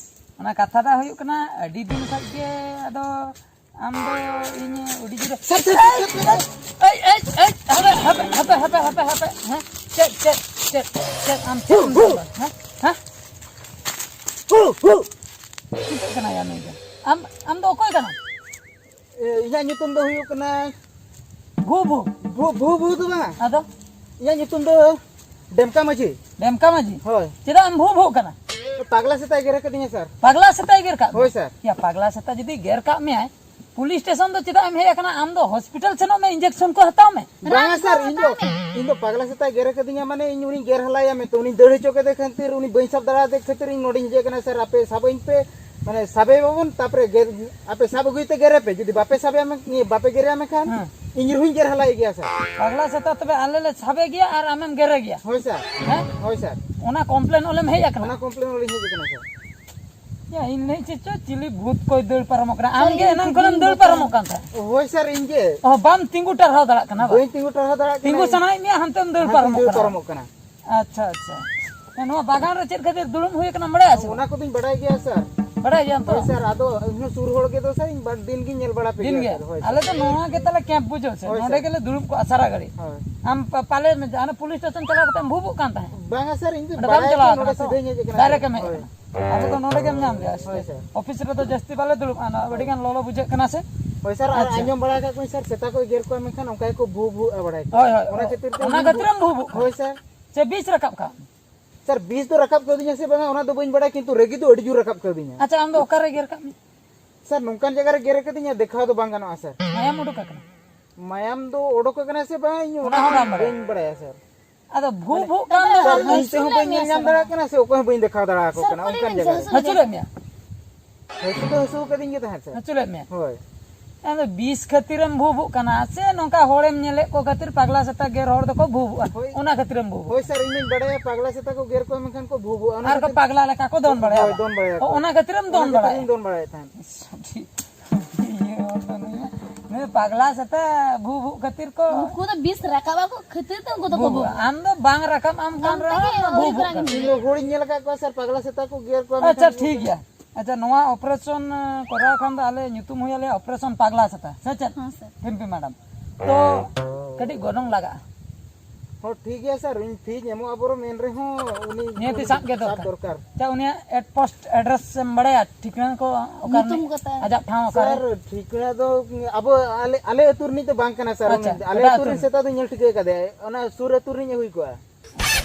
ᱚᱱᱟ ᱠᱟᱛᱷᱟ ᱫᱚ ᱦᱩᱭᱩᱜ ᱠᱟᱱᱟ, ᱟᱹᱰᱤ ᱫᱤᱱ ᱠᱷᱚᱡ ᱜᱮ ᱟᱫᱚ ᱟᱢ ᱫᱚ ᱤᱧ ᱟᱹᱰᱤ ᱡᱳᱨ ᱥᱟᱨ, ᱥᱟᱨ, ᱥᱟᱨ, ᱥᱟᱨ, ᱥᱟᱨ᱾ ᱮᱭ, ᱮᱭ, ᱮᱭ, ᱦᱟᱯᱮ, ᱦᱟᱯᱮ, ᱦᱟᱯᱮ, ᱦᱟᱯᱮ, ᱦᱟᱯᱮ, ᱦᱮᱸ? ᱪᱮᱫ, ᱪᱮᱫ, ᱪᱮᱫ, ᱪᱮᱫ ᱟᱢ ᱪᱮᱫ ᱮᱢ ᱦᱩ, ᱦᱩ᱾ ᱫᱚᱨᱠᱟᱨ, ᱦᱮᱸ? ᱦᱮᱸ? ᱦᱩ, ᱦᱩ᱾ ᱪᱤᱠᱟᱹᱜ ᱠᱟᱱᱟ ᱭᱟ ᱱᱩᱭ ᱫᱚ? ᱟᱢ, ᱟᱢ ᱫᱚ ᱚᱠᱚᱭ ᱠᱟᱱᱟᱢ? ᱮ, ᱤᱧᱟᱹᱜ ᱧᱩᱛᱩᱢ ᱫᱚ ᱦᱩᱭᱩᱜ ᱠᱟᱱᱟ ᱵᱷᱩ, ᱵᱷᱩ᱾ ᱵᱷᱩ, ᱵᱷᱩ, ᱵᱷᱩ ᱫᱚ ᱵᱟᱝ᱾ ᱟᱫᱚ? ᱤᱧᱟᱹᱜ ᱧᱩᱛᱩᱢ ᱫᱚ ᱰᱮᱢᱠᱟ ᱢᱟᱹᱡᱷᱤ᱾ ᱰᱮᱢᱠᱟ ᱢᱟᱹᱡᱷᱤ? ᱦᱳᱭ᱾ ᱪᱮᱫᱟᱜ ᱮᱢ ᱵᱷᱩ, ᱵᱷᱩ ᱠᱟᱱᱟ? ᱯᱟᱜᱽᱞᱟ ᱥᱮᱛᱟᱭ ᱜᱮᱨ ᱟᱠᱟᱫᱤᱧᱟ, ᱥᱟᱨ᱾ ᱯᱟᱜᱽᱞᱟ ᱥᱮᱛᱟᱭ ᱜᱮᱨ ᱠᱟᱜ ᱢᱮᱭᱟ? ᱦᱳᱭ, ᱥᱟᱨ᱾ ᱭᱟ, ᱯᱟᱜᱽᱞᱟ ᱥᱮᱛᱟ ᱡᱩᱫᱤ ᱜᱮᱨ ᱠᱟᱜ ᱢᱮᱭᱟᱭ, ᱯᱩᱞᱤᱥ ᱥᱴᱮᱥᱚᱱ ᱫᱚ ᱪᱮᱫᱟᱜ ᱮᱢ ᱦᱮᱡ ᱟᱠᱟᱱᱟ? ᱟᱢ ᱫᱚ ᱦᱚᱥᱯᱤᱴᱟᱞ ᱥᱮᱱᱚᱜ ᱢᱮ, ᱤᱧᱡᱮᱠᱥᱚᱱ ᱠᱚ ᱦᱟᱛᱟᱣ ᱢᱮ᱾ ᱵᱟᱝᱟ ᱨᱟᱱ ᱠᱚ ᱥᱟᱨ, ᱤᱧ ᱫᱚ, ᱦᱟᱛᱟᱣ ᱢᱮ᱾ ᱤᱧ ᱫᱚ ᱯᱟᱜᱽᱞᱟ ᱥᱮᱛᱟᱭ ᱜᱮᱨ ᱟᱠᱟᱫᱤᱧᱟ, ᱢᱟᱱᱮ ᱤᱧ ᱩᱱᱤᱧ ᱜᱮᱨ ᱦᱟᱞᱟᱭᱟ ᱢᱮᱱᱛᱮ, ᱩᱱᱤᱧ ᱫᱟᱹᱲ ᱦᱚᱪᱚ ᱠᱮᱫᱮ ᱠᱷᱟᱹᱛᱤᱨ, ᱩᱱᱤ ᱵᱟᱹᱧ ᱥᱟᱵ ᱫᱟᱲᱮᱭᱟᱫᱮ ᱠᱷᱟᱹᱛᱤᱨ ᱤᱧ ᱱᱚᱰᱮᱧ ᱦᱮᱡ ᱟᱠᱟᱱᱟ ᱥᱟᱨ, ᱟᱯᱮ ᱥᱟᱵᱟᱹᱧ ᱯᱮ, ᱢᱟᱱᱮ ᱥᱟᱵᱮ ᱵᱟᱵᱚᱱ, ᱛᱟᱯᱚᱨᱮ ᱜᱮᱨ, ᱟᱯᱮ ᱥᱟᱵ ᱟᱹᱜᱩᱭ ᱛᱮ ᱜᱮᱨᱮ ᱯᱮ, ᱡᱩᱫᱤ ᱵᱟᱯᱮ ᱥᱟᱵᱮᱭᱟ ᱢᱮ-, ᱤᱭᱟᱹ, ᱵᱟᱯᱮ ᱜᱮᱨᱮᱭᱟ ᱢᱮᱱᱠᱷᱟᱱ ᱦᱮᱸ᱾ ᱤᱧ ᱨᱮᱦᱚᱸᱧ ᱜᱮᱨ ᱦᱟᱞᱟᱭᱮ ᱜᱮᱭᱟ ᱥᱟᱨ᱾ ᱯᱟᱜᱽᱞᱟ ᱥᱮᱛᱟ ᱛᱚᱵᱮ ᱟᱞᱮ ᱞᱮ ᱥᱟᱵᱮ ᱜᱮᱭᱟ ᱟᱨ ᱟᱢᱮᱢ ᱜᱮᱨᱮ ᱜᱮᱭᱟ᱾ ᱦᱳᱭ ᱥᱟᱨ᱾ ᱦᱮᱸ? ᱦᱳᱭ ᱥᱟᱨ᱾ ᱚᱱᱟ ᱠᱚᱢᱯᱞᱮᱱ ᱚᱞᱮᱢ ᱦᱮᱡ ᱟᱠᱟᱱᱟ? ᱚᱱᱟ ᱠᱚᱢᱯᱞᱮᱱ ᱚᱞᱤᱧ ᱦᱮᱡ ᱟᱠᱟᱱᱟ ᱥᱟᱨ᱾ ᱭᱟ, ᱤᱧ ᱞᱟᱹᱭ ᱪᱮᱫ ᱪᱚ ᱪᱤᱞᱤ ᱵᱷᱩᱛ ᱠᱚᱭ ᱫᱟᱹᱲ ᱯᱟᱨᱚᱢᱚᱜ ᱠᱟᱱᱟ᱾ ᱟᱢ ᱜᱮ ᱮᱱᱟᱝ ᱠᱷᱚᱱᱮᱢ ᱫᱟᱹᱲ ᱯᱟᱨᱚᱢᱚᱜ ᱠᱟᱱ ᱛᱟᱦᱮᱸᱫ᱾ ᱦᱳᱭ ᱥᱟᱨ, ᱤᱧ ᱜᱮ᱾ ᱚ, ᱵᱟᱢ ᱛᱤᱸᱜᱩ ᱴᱟᱨᱦᱟᱣ ᱫᱟᱲᱮᱭᱟᱜ ᱠᱟᱱᱟ ᱵᱟᱝ? ᱵᱟᱹᱧ ᱛᱤᱸᱜᱩ ᱴᱟᱨᱦᱟᱣ ᱫᱟᱲᱮᱭᱟᱜ ᱠᱟᱱᱟ᱾ ᱛᱤᱸᱜᱩ ᱥᱟᱱᱟᱭᱮᱫ ᱢᱮᱭᱟ, ᱦᱟᱱᱛᱮᱢ ᱫᱟᱹᱲ ᱦᱟᱱᱛᱮᱧ ᱯᱟᱨᱚᱢᱚᱜ ᱫᱟᱹᱲ ᱠᱟᱱᱟ᱾ ᱯᱟᱨᱚᱢᱚᱜ ᱠᱟᱱᱟ᱾ ᱟᱪᱪᱷᱟ, ᱟᱪᱪᱷᱟ᱾ ᱦᱮᱸ, ᱱᱚᱣᱟ ᱵᱟᱜᱟᱱ ᱨᱮ ᱪᱮᱫ ᱠᱷᱟᱹᱛᱤᱨ ᱫᱩᱲᱩᱵ ᱦᱩᱭ ᱟᱠᱟᱱᱟ ᱵᱟᱲᱟᱭᱟ ᱥᱮ ᱚᱱᱟ ᱵᱟᱝ? ᱠᱚᱫᱚᱧ ᱵᱟᱰᱟᱭ ᱜᱮᱭᱟ ᱥᱟᱨ᱾ ᱵᱟᱰᱟᱭ ᱜᱮᱭᱟᱢ ᱛᱚ? ᱦᱳᱭ ᱥᱟᱨ, ᱟᱫᱚ ᱤᱧ ᱦᱚᱸ ᱥᱩᱨ ᱦᱚᱲ ᱜᱮ ᱫᱚ ᱥᱟᱨ, ᱤᱧ ᱵᱟᱨ ᱫᱤᱱ ᱜᱤᱧ ᱧᱮᱞ ᱵᱟᱲᱟ ᱯᱮ ᱫᱤᱱ ᱜᱮᱭᱟ ᱜᱮ? ᱥᱟᱨ᱾ ᱦᱳᱭ ᱟᱞᱮ ᱥᱟᱨ᱾ ᱫᱚ ᱱᱚᱣᱟ ᱜᱮ ᱛᱟᱞᱮ ᱠᱮᱢᱯ, ᱵᱩᱡᱷᱟᱹᱣ ᱥᱮ? ᱦᱳᱭ ᱱᱚᱰᱮ ᱥᱟᱨ᱾ ᱜᱮᱞᱮ ᱫᱩᱲᱩᱵ ᱠᱚᱜᱼᱟ ᱥᱟᱨᱟ ᱜᱷᱟᱹᱲᱤᱡ᱾ ᱦᱳᱭ᱾ ᱟᱢ ᱯᱟ-, ᱯᱟᱞᱮ ᱚᱱᱟ ᱯᱩᱞᱤᱥ ᱥᱴᱮᱥᱚᱱ ᱪᱟᱞᱟᱣ ᱠᱟᱛᱮᱢ ᱵᱷᱩᱵᱩᱜ ᱠᱟᱱ ᱛᱟᱦᱮᱸᱫ? ᱵᱟᱝᱟ ᱥᱟᱨ, ᱤᱧ ᱫᱚ ᱚᱸᱰᱮ ᱵᱟᱢ ᱵᱟᱲᱟᱭ ᱪᱟᱞᱟᱣ ᱜᱮ ᱱᱚᱰᱮ ᱠᱟᱱᱟ ᱛᱚ? ᱥᱤᱫᱷᱟᱹᱧ ᱦᱮᱡ ᱟᱠᱟᱱᱟ ᱰᱟᱭᱨᱮᱠᱴ ᱥᱟᱨ᱾ ᱮᱢ ᱦᱮᱡ ᱦᱳᱭ᱾ ᱟᱠᱟᱱᱟ᱾ ᱟᱵᱚ ᱫᱚ ᱱᱚᱰᱮ ᱜᱮᱢ ᱧᱟᱢ ᱞᱮᱭᱟ᱾ ᱦᱳᱭ ᱥᱟᱨ᱾ ᱚᱯᱷᱤᱥ ᱨᱮᱫᱚ ᱡᱟᱹᱥᱛᱤ ᱵᱟᱞᱮ ᱫᱩᱲᱩᱵᱼᱟ, ᱱᱚᱣᱟ ᱟᱹᱰᱤ ᱜᱟᱱ ᱞᱚᱞᱚ ᱵᱩᱡᱷᱟᱹᱜ ᱠᱟᱱᱟ ᱥᱮ᱾ ᱦᱳᱭ ᱥᱟᱨ, ᱟᱨ ᱟᱪᱪᱷᱟ᱾ ᱟᱸᱡᱚᱢ ᱵᱟᱲᱟ ᱟᱠᱟᱫ ᱠᱚᱣᱟᱧ ᱥᱟᱨ, ᱥᱮᱛᱟ ᱠᱚ ᱮᱜᱮᱨ ᱠᱚᱣᱟ, ᱢᱮᱱᱠᱷᱟᱱ ᱚᱱᱠᱟ ᱜᱮᱠᱚ ᱵᱷᱩ ᱵᱷᱩᱜᱼᱟ ᱵᱟᱲᱟᱭ ᱠᱚ᱾ ᱦᱳᱭ, ᱦᱳᱭ, ᱚᱱᱟ ᱦᱳᱭ᱾ ᱠᱷᱟᱹᱛᱤᱨ ᱛᱮ ᱚᱱᱟ ᱤᱧ ᱠᱷᱟᱹᱛᱤᱨ ᱮᱢ ᱵᱷᱩ ᱵᱷᱩᱜ ᱠᱟᱱᱟ? ᱦᱳᱭ ᱥᱟᱨ᱾ ᱥᱮ ᱵᱤᱥ ᱨᱟᱠᱟᱵ ᱠᱟᱜ ᱢᱮ? ᱥᱟᱨ, ᱵᱤᱥ ᱫᱚ ᱨᱟᱠᱟᱵ ᱠᱟᱹᱣᱫᱤᱧᱟ ᱥᱮ ᱵᱟᱝᱟ, ᱚᱱᱟ ᱫᱚ ᱵᱟᱹᱧ ᱵᱟᱲᱟᱭᱟ, ᱠᱤᱱᱛᱩ ᱨᱟᱹᱜᱤ ᱫᱚ ᱟᱹᱰᱤ ᱡᱳᱨ ᱨᱟᱠᱟᱵ ᱠᱟᱹᱣᱫᱤᱧᱟ᱾ ᱟᱪᱪᱷᱟ, ᱟᱢ ᱫᱚ ᱚᱠᱟᱨᱮ ᱜᱮᱨ ᱠᱟᱜ ᱢᱮ? ᱥᱟᱨ, ᱱᱚᱝᱠᱟᱱ ᱡᱟᱭᱜᱟ ᱨᱮ ᱜᱮᱨ ᱟᱠᱟᱫᱤᱧᱟ, ᱫᱮᱠᱷᱟᱣ ᱫᱚ ᱵᱟᱝ ᱜᱟᱱᱚᱜᱼᱟ ᱥᱟᱨ᱾ ᱢᱟᱭᱟᱢ ᱩᱰᱩᱠ ᱟᱠᱟᱱᱟ? ᱢᱟᱭᱟᱢ ᱫᱚ ᱚᱰᱚᱠ ᱟᱠᱟᱱᱟ ᱥᱮ ᱵᱟᱝ, ᱤᱧ ᱚᱱᱟ ᱚᱱᱟ ᱦᱚᱸ ᱵᱟᱢ ᱵᱟᱲᱟᱭᱟ? ᱵᱟᱹᱧ ᱵᱟᱲᱟᱭᱟ ᱥᱟᱨ᱾ ᱟᱫᱚ ᱵᱷᱩ ᱢᱟᱱᱮ, ᱵᱷᱩᱜ ᱠᱟᱱ ᱫᱚ ᱥᱟᱨ, ᱤᱧ ᱛᱮᱦᱚᱸ ᱵᱟᱹᱧ ᱧᱮᱞ ᱧᱟᱢ ᱫᱟᱲᱮᱭᱟᱜ ᱠᱟᱱᱟ ᱥᱮ ᱚᱠᱚᱭ ᱦᱚᱸ ᱵᱟᱹᱧ ᱫᱮᱠᱷᱟᱣ ᱫᱟᱲᱮ ᱟᱠᱚ ᱠᱟᱱᱟ, ᱚᱱᱠᱟᱱ ᱡᱟᱭᱜᱟ ᱨᱮ᱾ ᱦᱟᱹᱥᱩ ᱞᱮᱫ ᱢᱮᱭᱟ? ᱦᱟᱹᱥᱩ ᱫᱚ ᱦᱟᱹᱥᱩ ᱠᱟᱹᱫᱤᱧ ᱜᱮ ᱛᱟᱦᱮᱸᱫ ᱥᱟᱨ᱾ ᱦᱟᱹᱥᱩ ᱞᱮᱫ ᱢᱮᱭᱟ? ᱦᱳᱭ᱾ ᱟᱫᱚ ᱵᱤᱥ ᱠᱷᱟᱹᱛᱤᱨᱮᱢ ᱵᱷᱩᱵᱩᱜ ᱠᱟᱱᱟ ᱥᱮ ᱱᱚᱝᱠᱟ ᱦᱚᱲᱮᱢ ᱧᱮᱞᱮᱫ ᱠᱚ ᱠᱷᱟᱹᱛᱤᱨ ᱯᱟᱜᱽᱞᱟ ᱥᱮᱛᱟ ᱜᱮᱨ ᱦᱚᱲ ᱫᱚᱠᱚ ᱵᱷᱩᱵᱩᱜᱼᱟ? ᱦᱳᱭ᱾ ᱚᱱᱟ ᱠᱷᱟᱹᱛᱤᱨᱮᱢ ᱵᱷᱩᱵᱩᱜ? ᱦᱳᱭ ᱥᱟᱨ, ᱤᱧ ᱫᱚᱧ ᱵᱟᱲᱟᱭᱟ ᱯᱟᱜᱽᱞᱟ ᱥᱮᱛᱟ ᱠᱚ ᱜᱮᱨ ᱠᱚᱣᱟ, ᱢᱮᱱᱠᱷᱟᱱ ᱠᱚ ᱵᱷᱩᱵᱩᱜᱼᱟ᱾ ᱚᱱᱟ ᱟᱨ ᱠᱚ ᱠᱷᱟᱹᱛᱤᱨ ᱯᱟᱜᱽᱞᱟ ᱞᱮᱠᱟ ᱠᱚ ᱫᱚᱱ ᱵᱟᱲᱟᱭᱟ ᱦᱳᱭ, ᱵᱟᱝ? ᱫᱚᱱ ᱵᱟᱲᱟᱭᱟ ᱚ, ᱠᱚ᱾ ᱚᱱᱟ ᱠᱷᱟᱹᱛᱤᱨᱮᱢ ᱫᱚᱱ ᱚᱱᱟ ᱠᱷᱟᱹᱛᱤᱨ ᱵᱟᱲᱟᱭᱟ? ᱤᱧ ᱫᱚᱱ ᱵᱟᱲᱟᱭᱮᱫ ᱛᱟᱦᱮᱸᱫ᱾ ᱥᱚᱴᱷᱤᱠ᱾ ᱤᱭᱟᱹ ᱦᱚᱲ ᱫᱚ ᱱᱩᱭ, ᱱᱩᱭ ᱯᱟᱜᱽᱞᱟ ᱥᱮᱛᱟ ᱵᱷᱩᱵᱩᱜ ᱠᱷᱟᱹᱛᱤᱨ ᱠᱚ ᱩᱱᱠᱩ ᱫᱚ ᱵᱤᱥ ᱨᱟᱠᱟᱵ ᱟᱠᱚ ᱠᱷᱟᱹᱛᱤᱨ ᱛᱮ ᱩᱱᱠᱩ ᱫᱚᱠᱚ ᱵᱷᱩᱵᱩᱜᱼᱟ᱾ ᱵᱷᱩᱵᱩᱜᱼᱟ᱾ ᱟᱢ ᱫᱚ ᱵᱟᱝ ᱨᱟᱠᱟᱵ ᱟᱢ ᱠᱟᱱ ᱟᱢ ᱨᱮᱦᱚᱸ ᱛᱮᱜᱮ ᱟᱢ ᱫᱚ ᱦᱩᱭ ᱵᱷᱩᱵᱩᱜ ᱵᱟᱲᱟ ᱠᱟᱱᱟ᱾ ᱜᱮ᱾ ᱤᱧ ᱫᱚ ᱦᱚᱲᱤᱧ ᱧᱮᱞ ᱟᱠᱟᱫ ᱠᱚᱣᱟ ᱥᱟᱨ, ᱯᱟᱜᱽᱞᱟ ᱥᱮᱛᱟ ᱠᱚ ᱜᱮᱨ ᱠᱚᱣᱟ, ᱟᱪᱪᱷᱟ, ᱢᱮᱱᱠᱷᱟᱱ ᱴᱷᱤᱠ ᱜᱮᱭᱟ᱾ ᱟᱪᱪᱷᱟ, ᱱᱚᱣᱟ operation, ᱮ, ᱠᱚᱨᱟᱣ ᱠᱷᱟᱱ ᱫᱚ ᱟᱞᱮ ᱧᱩᱛᱩᱢ ᱦᱩᱭ ᱟᱞᱮᱭᱟ operation ᱯᱟᱜᱽᱞᱟ ᱥᱮᱛᱟ, ᱥᱮ ᱪᱮᱫ? ᱦᱮᱸ, ᱥᱟᱨ᱾ ᱯᱤᱢᱯᱤ ᱢᱮᱰᱟᱢ᱾ ᱛᱚ, ᱠᱟᱹᱴᱤᱡ ᱜᱚᱱᱚᱝ ᱞᱟᱜᱟᱜᱼᱟ᱾ ᱦᱚᱸ, ᱴᱷᱤᱠ ᱜᱮᱭᱟ ᱥᱟᱨ, ᱤᱧ ᱯᱷᱤᱧ ᱮᱢᱚᱜᱼᱟ, ᱵᱚᱨᱚᱢ ᱮᱱ ᱨᱮᱦᱚᱸ ᱩᱱᱤ ᱱᱤᱦᱟᱹᱛᱤ ᱥᱟᱵ ᱜᱮ ᱥᱟᱵ ᱫᱚᱨᱠᱟᱨ᱾ ᱫᱚᱨᱠᱟᱨ᱾ ᱟᱪᱪᱷᱟ, ᱩᱱᱤᱭᱟᱜ at post address ᱮᱢ ᱵᱟᱲᱟᱭᱟ? ᱴᱷᱤᱠᱟᱹᱱᱟ ᱠᱚ ᱚᱠᱟ ᱧᱩᱛᱩᱢ ᱨᱤᱱᱤᱡ? ᱠᱚᱛᱟᱭ? ᱟᱡᱟᱜ ᱴᱷᱟᱶ ᱚᱠᱟᱨᱮ? ᱥᱟᱨ, ᱴᱷᱤᱠᱟᱹᱱᱟ ᱫᱚ ᱟᱵᱚ ᱟᱞᱮ, ᱟᱞᱮ ᱟᱹᱛᱩ ᱨᱤᱱᱤᱡ ᱫᱚ ᱵᱟᱝ ᱠᱟᱱᱟ ᱥᱟᱨ, ᱟᱪᱪᱷᱟ, ᱩᱱᱤ ᱟᱞᱮ ᱮᱴᱟᱜ ᱟᱹᱛᱩ ᱟᱹᱛᱩ ᱨᱤᱱᱤᱡ ᱨᱤᱱᱤᱡ᱾ ᱥᱮᱛᱟ ᱫᱚ ᱧᱮᱞ ᱴᱷᱤᱠᱟᱹ ᱠᱟᱫᱮᱭᱟ, ᱚᱱᱟ ᱥᱩᱨ ᱟᱹᱛᱩ ᱨᱤᱱᱤᱡ ᱮ ᱦᱩᱭ ᱠᱚᱜᱼᱟ᱾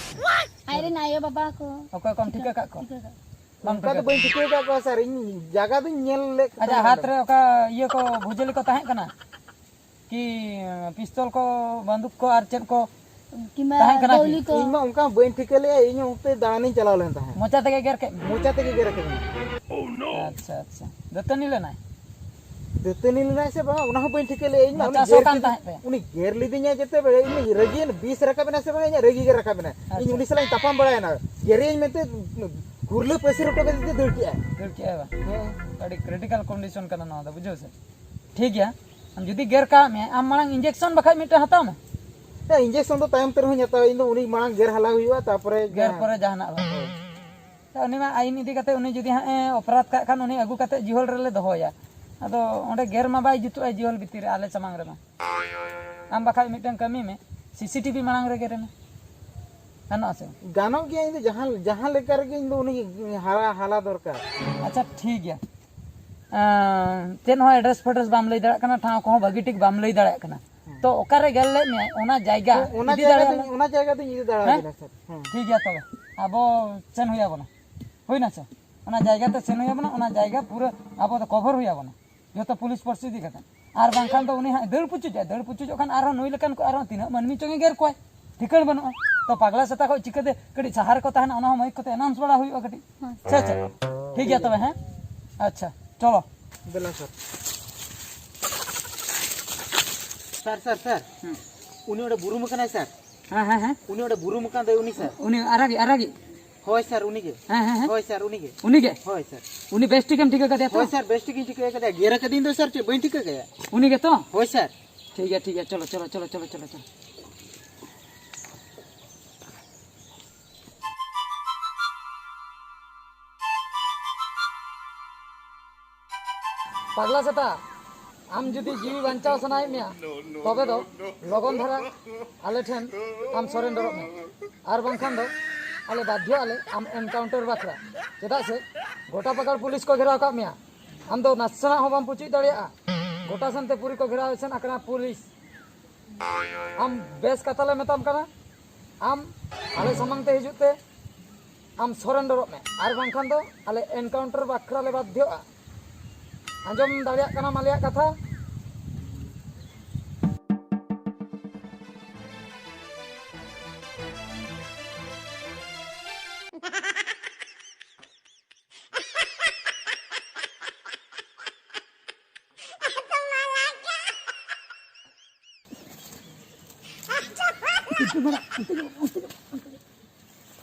ᱟᱡᱨᱮᱱ ᱟᱭᱳ ᱵᱟᱵᱟ ᱠᱚ᱾ ᱚᱠᱚᱭ ᱠᱚᱢ ᱴᱷᱤᱠᱟᱹ ᱠᱟᱜ ᱠᱚᱣᱟ? ᱴᱷᱤᱠᱟᱹ ᱠᱟᱜ ᱠᱚᱣᱟ᱾ ᱵᱟᱢ ᱚᱱᱠᱟ ᱴᱷᱤᱠᱟᱹ ᱫᱚ ᱵᱟᱹᱧ ᱴᱷᱤᱠᱟᱹ ᱟᱠᱟᱫ ᱠᱚᱣᱟ ᱥᱟᱨ, ᱤᱧ ᱡᱟᱭᱜᱟ ᱫᱚᱧ ᱧᱮᱞ ᱞᱮᱫ ᱟᱪᱪᱷᱟ, ᱛᱟᱦᱮᱸᱫ ᱦᱟᱛ ᱚᱸᱰᱮ᱾ ᱨᱮ ᱚᱠᱟ ᱤᱭᱟᱹ ᱠᱚ, ᱵᱷᱩᱡᱟᱹᱞᱤ ᱠᱚ ᱛᱟᱦᱮᱸ ᱠᱟᱱᱟ? ᱠᱤ ᱯᱤᱥᱛᱚᱞ ᱠᱚ, ᱵᱟᱱᱫᱩᱠ ᱠᱚ ᱟᱨ ᱪᱮᱫ ᱠᱚ ᱠᱤᱝᱵᱟ ᱛᱟᱦᱮᱸ ᱠᱟᱱᱟ ᱠᱤ? ᱫᱟᱹᱣᱞᱤ ᱠᱚ? ᱤᱧ ᱢᱟ ᱚᱱᱠᱟ ᱵᱟᱹᱧ ᱴᱷᱤᱠᱟᱹ ᱞᱮᱫᱼᱟ, ᱤᱧ ᱦᱚᱸ ᱚᱱᱛᱮ ᱫᱟᱬᱟᱱᱤᱧ ᱪᱟᱞᱟᱣ ᱞᱮᱱ ᱛᱟᱦᱮᱸᱫ᱾ ᱢᱚᱪᱟ ᱛᱮᱜᱮ ᱜᱮᱨ ᱠᱮᱫ ᱢᱮᱭᱟ? ᱢᱚᱪᱟ ᱛᱮᱜᱮ ᱜᱮᱨ ᱠᱮᱫᱤᱧᱟ᱾ ᱟᱪᱪᱷᱟ, ᱟᱪᱪᱷᱟ᱾ ᱫᱟᱹᱛᱟᱹᱱᱤ ᱞᱮᱱᱟᱭ? ᱫᱟᱹᱛᱟᱹᱱᱤ ᱞᱮᱱᱟᱭ ᱥᱮ ᱵᱟᱝ, ᱚᱱᱟ ᱦᱚᱸ ᱵᱟᱹᱧ ᱴᱷᱤᱠᱟᱹ ᱞᱮᱫᱼᱟ᱾ ᱤᱧ ᱢᱟ ᱩᱱᱤ ᱢᱚᱪᱟ ᱥᱚ ᱜᱮᱨ ᱠᱟᱱ ᱠᱮᱫ-, ᱛᱟᱦᱮᱸᱫ ᱛᱟᱭᱟ? ᱩᱱᱤ ᱜᱮᱨ ᱞᱤᱫᱤᱧᱟ ᱡᱮᱛᱮ ᱵᱮᱲᱮ, ᱩᱱᱤ ᱨᱟᱹᱜᱤᱭᱮᱱ, ᱵᱤᱥ ᱨᱟᱠᱟᱵ ᱮᱱᱟ ᱥᱮ ᱵᱟᱝ, ᱤᱧᱟᱹᱜ ᱨᱟᱹᱜᱤ ᱜᱮ ᱨᱟᱠᱟᱵ ᱮᱱᱟ᱾ ᱤᱧ ᱟᱪᱪᱷᱟ᱾ ᱩᱱᱤ ᱥᱟᱞᱟᱜ ᱤᱧ ᱛᱟᱯᱟᱢ ᱵᱟᱲᱟᱭᱮᱱᱟ, ᱜᱮᱨᱮᱧ ᱢᱮᱱᱛᱮ ᱦᱩᱨᱞᱟᱹ ᱯᱟᱹᱥᱤᱨ ᱦᱚᱴᱚ ᱠᱟᱛᱮ ᱫᱟᱹᱲ ᱠᱮᱜᱼᱟᱭ᱾ ᱫᱟᱹᱲ ᱠᱮᱜᱼᱟᱭ ᱵᱟᱝ? ᱦᱮᱸ᱾ ᱟᱹᱰᱤ critical condition ᱠᱟᱱᱟ ᱱᱚᱣᱟ ᱫᱚ, ᱵᱩᱡᱷᱟᱹᱣ ᱥᱮ? ᱴᱷᱤᱠ ᱜᱮᱭᱟ, ᱟᱢ ᱡᱩᱫᱤ ᱜᱮᱨ ᱠᱟᱜ ᱢᱮᱭᱟ, ᱟᱢ ᱢᱟᱲᱟᱝ injection ᱵᱟᱠᱷᱟᱡ ᱢᱤᱫᱴᱮᱱ ᱦᱟᱛᱟᱣ ᱢᱮ᱾ ᱦᱮᱸ, injection ᱫᱚ ᱛᱟᱭᱚᱢ ᱛᱮ ᱨᱮᱦᱚᱸᱧ ᱦᱟᱛᱟᱣᱟ, ᱤᱧ ᱫᱚ ᱩᱱᱤ ᱢᱟᱲᱟᱝ ᱜᱮᱨ ᱦᱟᱞᱟ ᱦᱩᱭᱩᱜᱼᱟ, ᱛᱟᱨᱯᱚᱨᱮ ᱜᱮᱨ ᱡᱟᱦᱟᱸ᱾ ᱯᱚᱨᱮ ᱡᱟᱦᱟᱱᱟᱜ ᱵᱟᱝ᱾ ᱛᱚ ᱩᱱᱤ ᱢᱟ ᱟᱹᱭᱤᱱ ᱤᱫᱤ ᱠᱟᱛᱮ ᱩᱱᱤ ᱡᱩᱫᱤ ᱦᱟᱸᱜ ᱮ ᱚᱯᱨᱟᱫᱷ ᱠᱟᱜ ᱠᱷᱟᱱ, ᱩᱱᱤ ᱟᱹᱜᱩ ᱠᱟᱛᱮ ᱡᱤᱦᱚᱞ ᱨᱮᱞᱮ ᱫᱚᱦᱚᱭᱟ᱾ ᱟᱫᱚ ᱚᱸᱰᱮ ᱜᱮᱨ ᱢᱟ ᱵᱟᱭ ᱡᱩᱛᱩᱜᱼᱟ ᱡᱤᱦᱚᱞ ᱵᱷᱤᱛᱤᱨ ᱨᱮ, ᱟᱞᱮ ᱥᱟᱢᱟᱝ ᱨᱮᱢᱟ᱾ ᱟᱢ ᱵᱟᱠᱷᱟᱡ ᱢᱤᱫᱴᱟᱝ ᱠᱟᱹᱢᱤ ᱢᱮ, C C T V ᱢᱟᱲᱟᱝ ᱨᱮ ᱜᱮᱨᱮ ᱢᱮ᱾ ᱜᱟᱱᱚᱜᱼᱟ ᱥᱮ ᱵᱟᱝ? ᱜᱟᱱᱚᱜ ᱜᱮᱭᱟ, ᱤᱧ ᱫᱚ ᱡᱟᱦᱟᱸ, ᱡᱟᱦᱟᱸ ᱞᱮᱠᱟ ᱨᱮᱜᱮ ᱤᱧ ᱫᱚ ᱩᱱᱤ ᱦᱟᱞᱟ, ᱦᱟᱞᱟ ᱫᱚᱨᱠᱟᱨ᱾ ᱟᱪᱪᱷᱟ, ᱴᱷᱤᱠ ᱜᱮᱭᱟ᱾ ᱟᱸ, ᱪᱮᱫ ᱦᱚᱸ address ᱯᱷᱮᱰᱨᱮᱥ ᱵᱟᱢ ᱞᱟᱹᱭ ᱫᱟᱲᱮᱭᱟᱜ ᱠᱟᱱᱟ, ᱴᱷᱟᱶ ᱠᱚᱦᱚᱸ ᱵᱷᱟᱹᱜᱤ ᱴᱷᱤᱠ ᱵᱟᱢ ᱞᱟᱹᱭ ᱫᱟᱲᱮᱭᱟᱜ ᱠᱟᱱᱟ᱾ ᱦᱮᱸ᱾ ᱛᱚ, ᱚᱠᱟᱨᱮ ᱜᱮᱨ ᱞᱮᱫ ᱢᱮᱭᱟᱭ, ᱚᱱᱟ ᱡᱟᱭᱜᱟ ᱦᱮᱸ, ᱚᱱᱟ ᱤᱫᱤ ᱡᱟᱭᱜᱟ ᱫᱟᱲᱮᱭᱟᱞᱮ? ᱫᱚᱧ, ᱚᱱᱟ ᱡᱟᱭᱜᱟ ᱫᱚᱧ ᱤᱫᱤ ᱫᱟᱲᱮᱭᱟᱵᱤᱱᱟ, ᱦᱮᱸ? ᱥᱟᱨ᱾ ᱦᱮᱸ᱾ ᱴᱷᱤᱠ ᱜᱮᱭᱟ, ᱛᱚᱵᱮ ᱟᱵᱚ ᱥᱮᱱ ᱦᱩᱭ ᱟᱵᱚᱱᱟ᱾ ᱦᱩᱭᱱᱟ ᱥᱮ? ᱚᱱᱟ ᱡᱟᱭᱜᱟ ᱛᱮ ᱥᱮᱱ ᱦᱩᱭ ᱟᱵᱚᱱᱟ, ᱚᱱᱟ ᱡᱟᱭᱜᱟ ᱯᱩᱨᱟᱹ ᱟᱵᱚ ᱫᱚ cover ᱦᱩᱭ ᱟᱵᱚᱱᱟ, ᱡᱚᱛᱚ ᱯᱩᱞᱤᱥ ᱯᱷᱳᱨᱥ ᱤᱫᱤ ᱠᱟᱛᱮ᱾ ᱟᱨ ᱵᱟᱝᱠᱷᱟᱱ ᱫᱚ ᱩᱱᱤ ᱦᱟᱸᱜ ᱫᱟᱹᱲ ᱯᱩᱪᱩᱡᱚᱜᱼᱟᱭ, ᱫᱟᱹᱲ ᱯᱩᱪᱩᱡᱚᱜ ᱠᱷᱟᱱ ᱟᱨᱦᱚᱸ ᱱᱩᱭ ᱞᱮᱠᱟᱱ ᱠᱚ ᱟᱨᱦᱚᱸ ᱛᱤᱱᱟᱹᱜ ᱢᱟᱹᱱᱢᱤ ᱪᱚᱝ ᱮ ᱜᱮᱨ ᱠᱚᱣᱟᱭ, ᱴᱷᱤᱠᱟᱹᱬ ᱵᱟᱹᱱᱩᱜᱼᱟ᱾ ᱛᱚ, ᱯᱟᱜᱽᱞᱟ ᱥᱮᱛᱟ ᱠᱷᱚᱡ ᱪᱤᱠᱟᱹᱛᱮ ᱠᱟᱹᱴᱤᱡ ᱥᱟᱦᱟ ᱨᱮᱠᱚ ᱛᱟᱦᱮᱱᱟ, ᱚᱱᱟ ᱦᱚᱸ ᱢᱟᱭᱤᱠ ᱠᱚᱛᱮ announce ᱵᱟᱲᱟ ᱦᱩᱭᱩᱜᱼᱟ ᱠᱟᱹᱴᱤᱡ᱾ ᱦᱮᱸ᱾ ᱥᱮ ᱪᱮᱫ? ᱴᱷᱤᱠ ᱜᱮᱭᱟ ᱛᱚᱵᱮ, ᱦᱮᱸ? ᱟᱪᱪᱷᱟ, ᱪᱚᱞᱚ᱾ ᱫᱮᱞᱟ ᱥᱟᱨ᱾ ᱥᱟᱨ, ᱥᱟᱨ, ᱥᱟᱨ᱾ ᱦᱮᱸ᱾ ᱩᱱᱤ ᱚᱸᱰᱮ ᱵᱩᱨᱩᱢ ᱟᱠᱟᱱᱟᱭ, ᱥᱟᱨ᱾ ᱦᱮᱸ, ᱦᱮᱸ, ᱦᱮᱸ᱾ ᱩᱱᱤ ᱚᱸᱰᱮ ᱵᱩᱨᱩᱢ ᱟᱠᱟᱱ ᱫᱚᱭ, ᱩᱱᱤ, ᱥᱟᱨ᱾ ᱩᱱᱤ ᱟᱨᱟᱜᱤᱡ, ᱟᱨᱟᱜᱤᱡ? ᱦᱳᱭ, ᱥᱟᱨ, ᱩᱱᱤ ᱜᱮ᱾ ᱦᱮᱸ, ᱦᱮᱸ, ᱦᱮᱸ᱾ ᱦᱳᱭ, ᱥᱟᱨ, ᱩᱱᱤ ᱜᱮ᱾ ᱩᱱᱤ ᱜᱮ? ᱦᱳᱭ, ᱥᱟᱨ᱾ ᱩᱱᱤ ᱵᱮᱥ ᱴᱷᱤᱠᱮᱢ ᱴᱷᱤᱠᱟᱹ ᱠᱟᱫᱮᱭᱟ ᱛᱚ? ᱦᱳᱭ, ᱥᱟᱨ, ᱵᱮᱥ ᱴᱷᱤᱠ ᱤᱧ ᱴᱷᱤᱠᱟᱹ ᱠᱟᱫᱮᱭᱟ᱾ ᱜᱮᱨ ᱟᱠᱟᱫᱤᱧ ᱫᱚ, ᱥᱟᱨ, ᱪᱮᱫ ᱵᱟᱹᱧ ᱴᱷᱤᱠᱟᱹ ᱠᱟᱭᱟ? ᱩᱱᱤ ᱜᱮ ᱛᱚ? ᱦᱳᱭ, ᱥᱟᱨ᱾ ᱴᱷᱤᱠ ᱜᱮᱭᱟ, ᱴᱷᱤᱠ ᱜᱮᱭᱟ, ᱪᱚᱞᱚ, ᱪᱚᱞᱚ, ᱪᱚᱞᱚ᱾ ᱯᱟᱜᱽᱞᱟ ᱥᱮᱛᱟ, ᱟᱢ ᱡᱩᱫᱤ ᱡᱤᱣᱤ ᱵᱟᱧᱪᱟᱣ ᱥᱟᱱᱟᱭᱮᱫ ᱢᱮᱭᱟ, ᱛᱚᱵᱮ ᱫᱚ ᱞᱚᱜᱚᱱ ᱫᱷᱟᱨᱟ ᱟᱞᱮ ᱴᱷᱮᱱ ᱟᱢ ᱥᱚᱨᱮᱱᱰᱟᱨᱚᱜ ᱢᱮ, ᱟᱨ ᱵᱟᱝᱠᱷᱟᱱ ᱫᱚ ᱟᱞᱮ ᱵᱟᱫᱽᱫᱷᱚ ᱟᱞᱮ ᱟᱢ ᱮᱱᱠᱟᱣᱩᱱᱴᱟᱨ ᱵᱟᱠᱷᱨᱟ᱾ ᱪᱮᱫᱟᱜ ᱥᱮ ᱜᱚᱴᱟ ᱯᱟᱠᱟᱲ ᱯᱩᱞᱤᱥ ᱠᱚ ᱜᱷᱮᱨᱟᱣ ᱟᱠᱟᱫ ᱢᱮᱭᱟ, ᱟᱢ ᱫᱚ ᱱᱟᱥᱮᱱᱟᱜ ᱦᱚᱸ ᱵᱟᱢ ᱯᱩᱪᱩᱡ ᱫᱟᱲᱮᱭᱟᱜᱼᱟ᱾ ᱜᱚᱴᱟ ᱥᱮᱱᱛᱮ ᱯᱩᱨᱤ ᱠᱚ ᱜᱷᱮᱨᱟᱣ ᱮᱥᱮᱫ ᱟᱠᱟᱱᱟ ᱯᱩᱞᱤᱥ᱾ ᱟᱢ ᱵᱮᱥ ᱠᱟᱛᱷᱟ ᱞᱮ ᱢᱮᱛᱟᱢ ᱠᱟᱱᱟ, ᱟᱢ ᱟᱞᱮ ᱥᱟᱢᱟᱝ ᱛᱮ ᱦᱤᱡᱩᱜ ᱛᱮ ᱟᱢ ᱥᱚᱨᱮᱱᱰᱟᱨᱚᱜ ᱢᱮ, ᱟᱨ ᱵᱟᱝᱠᱷᱟᱱ ᱫᱚ ᱟᱞᱮ ᱮᱱᱠᱟᱣᱩᱱᱴᱟᱨ ᱵᱟᱠᱷᱨᱟ ᱞᱮ ᱵᱟᱫᱽᱫᱷᱚᱜᱼᱟ᱾ ᱟᱸᱡᱚᱢ ᱫᱟᱲᱮᱭᱟᱜ ᱠᱟᱱᱟᱢ ᱟᱞᱮᱭᱟᱜ ᱠᱟᱛᱷᱟ?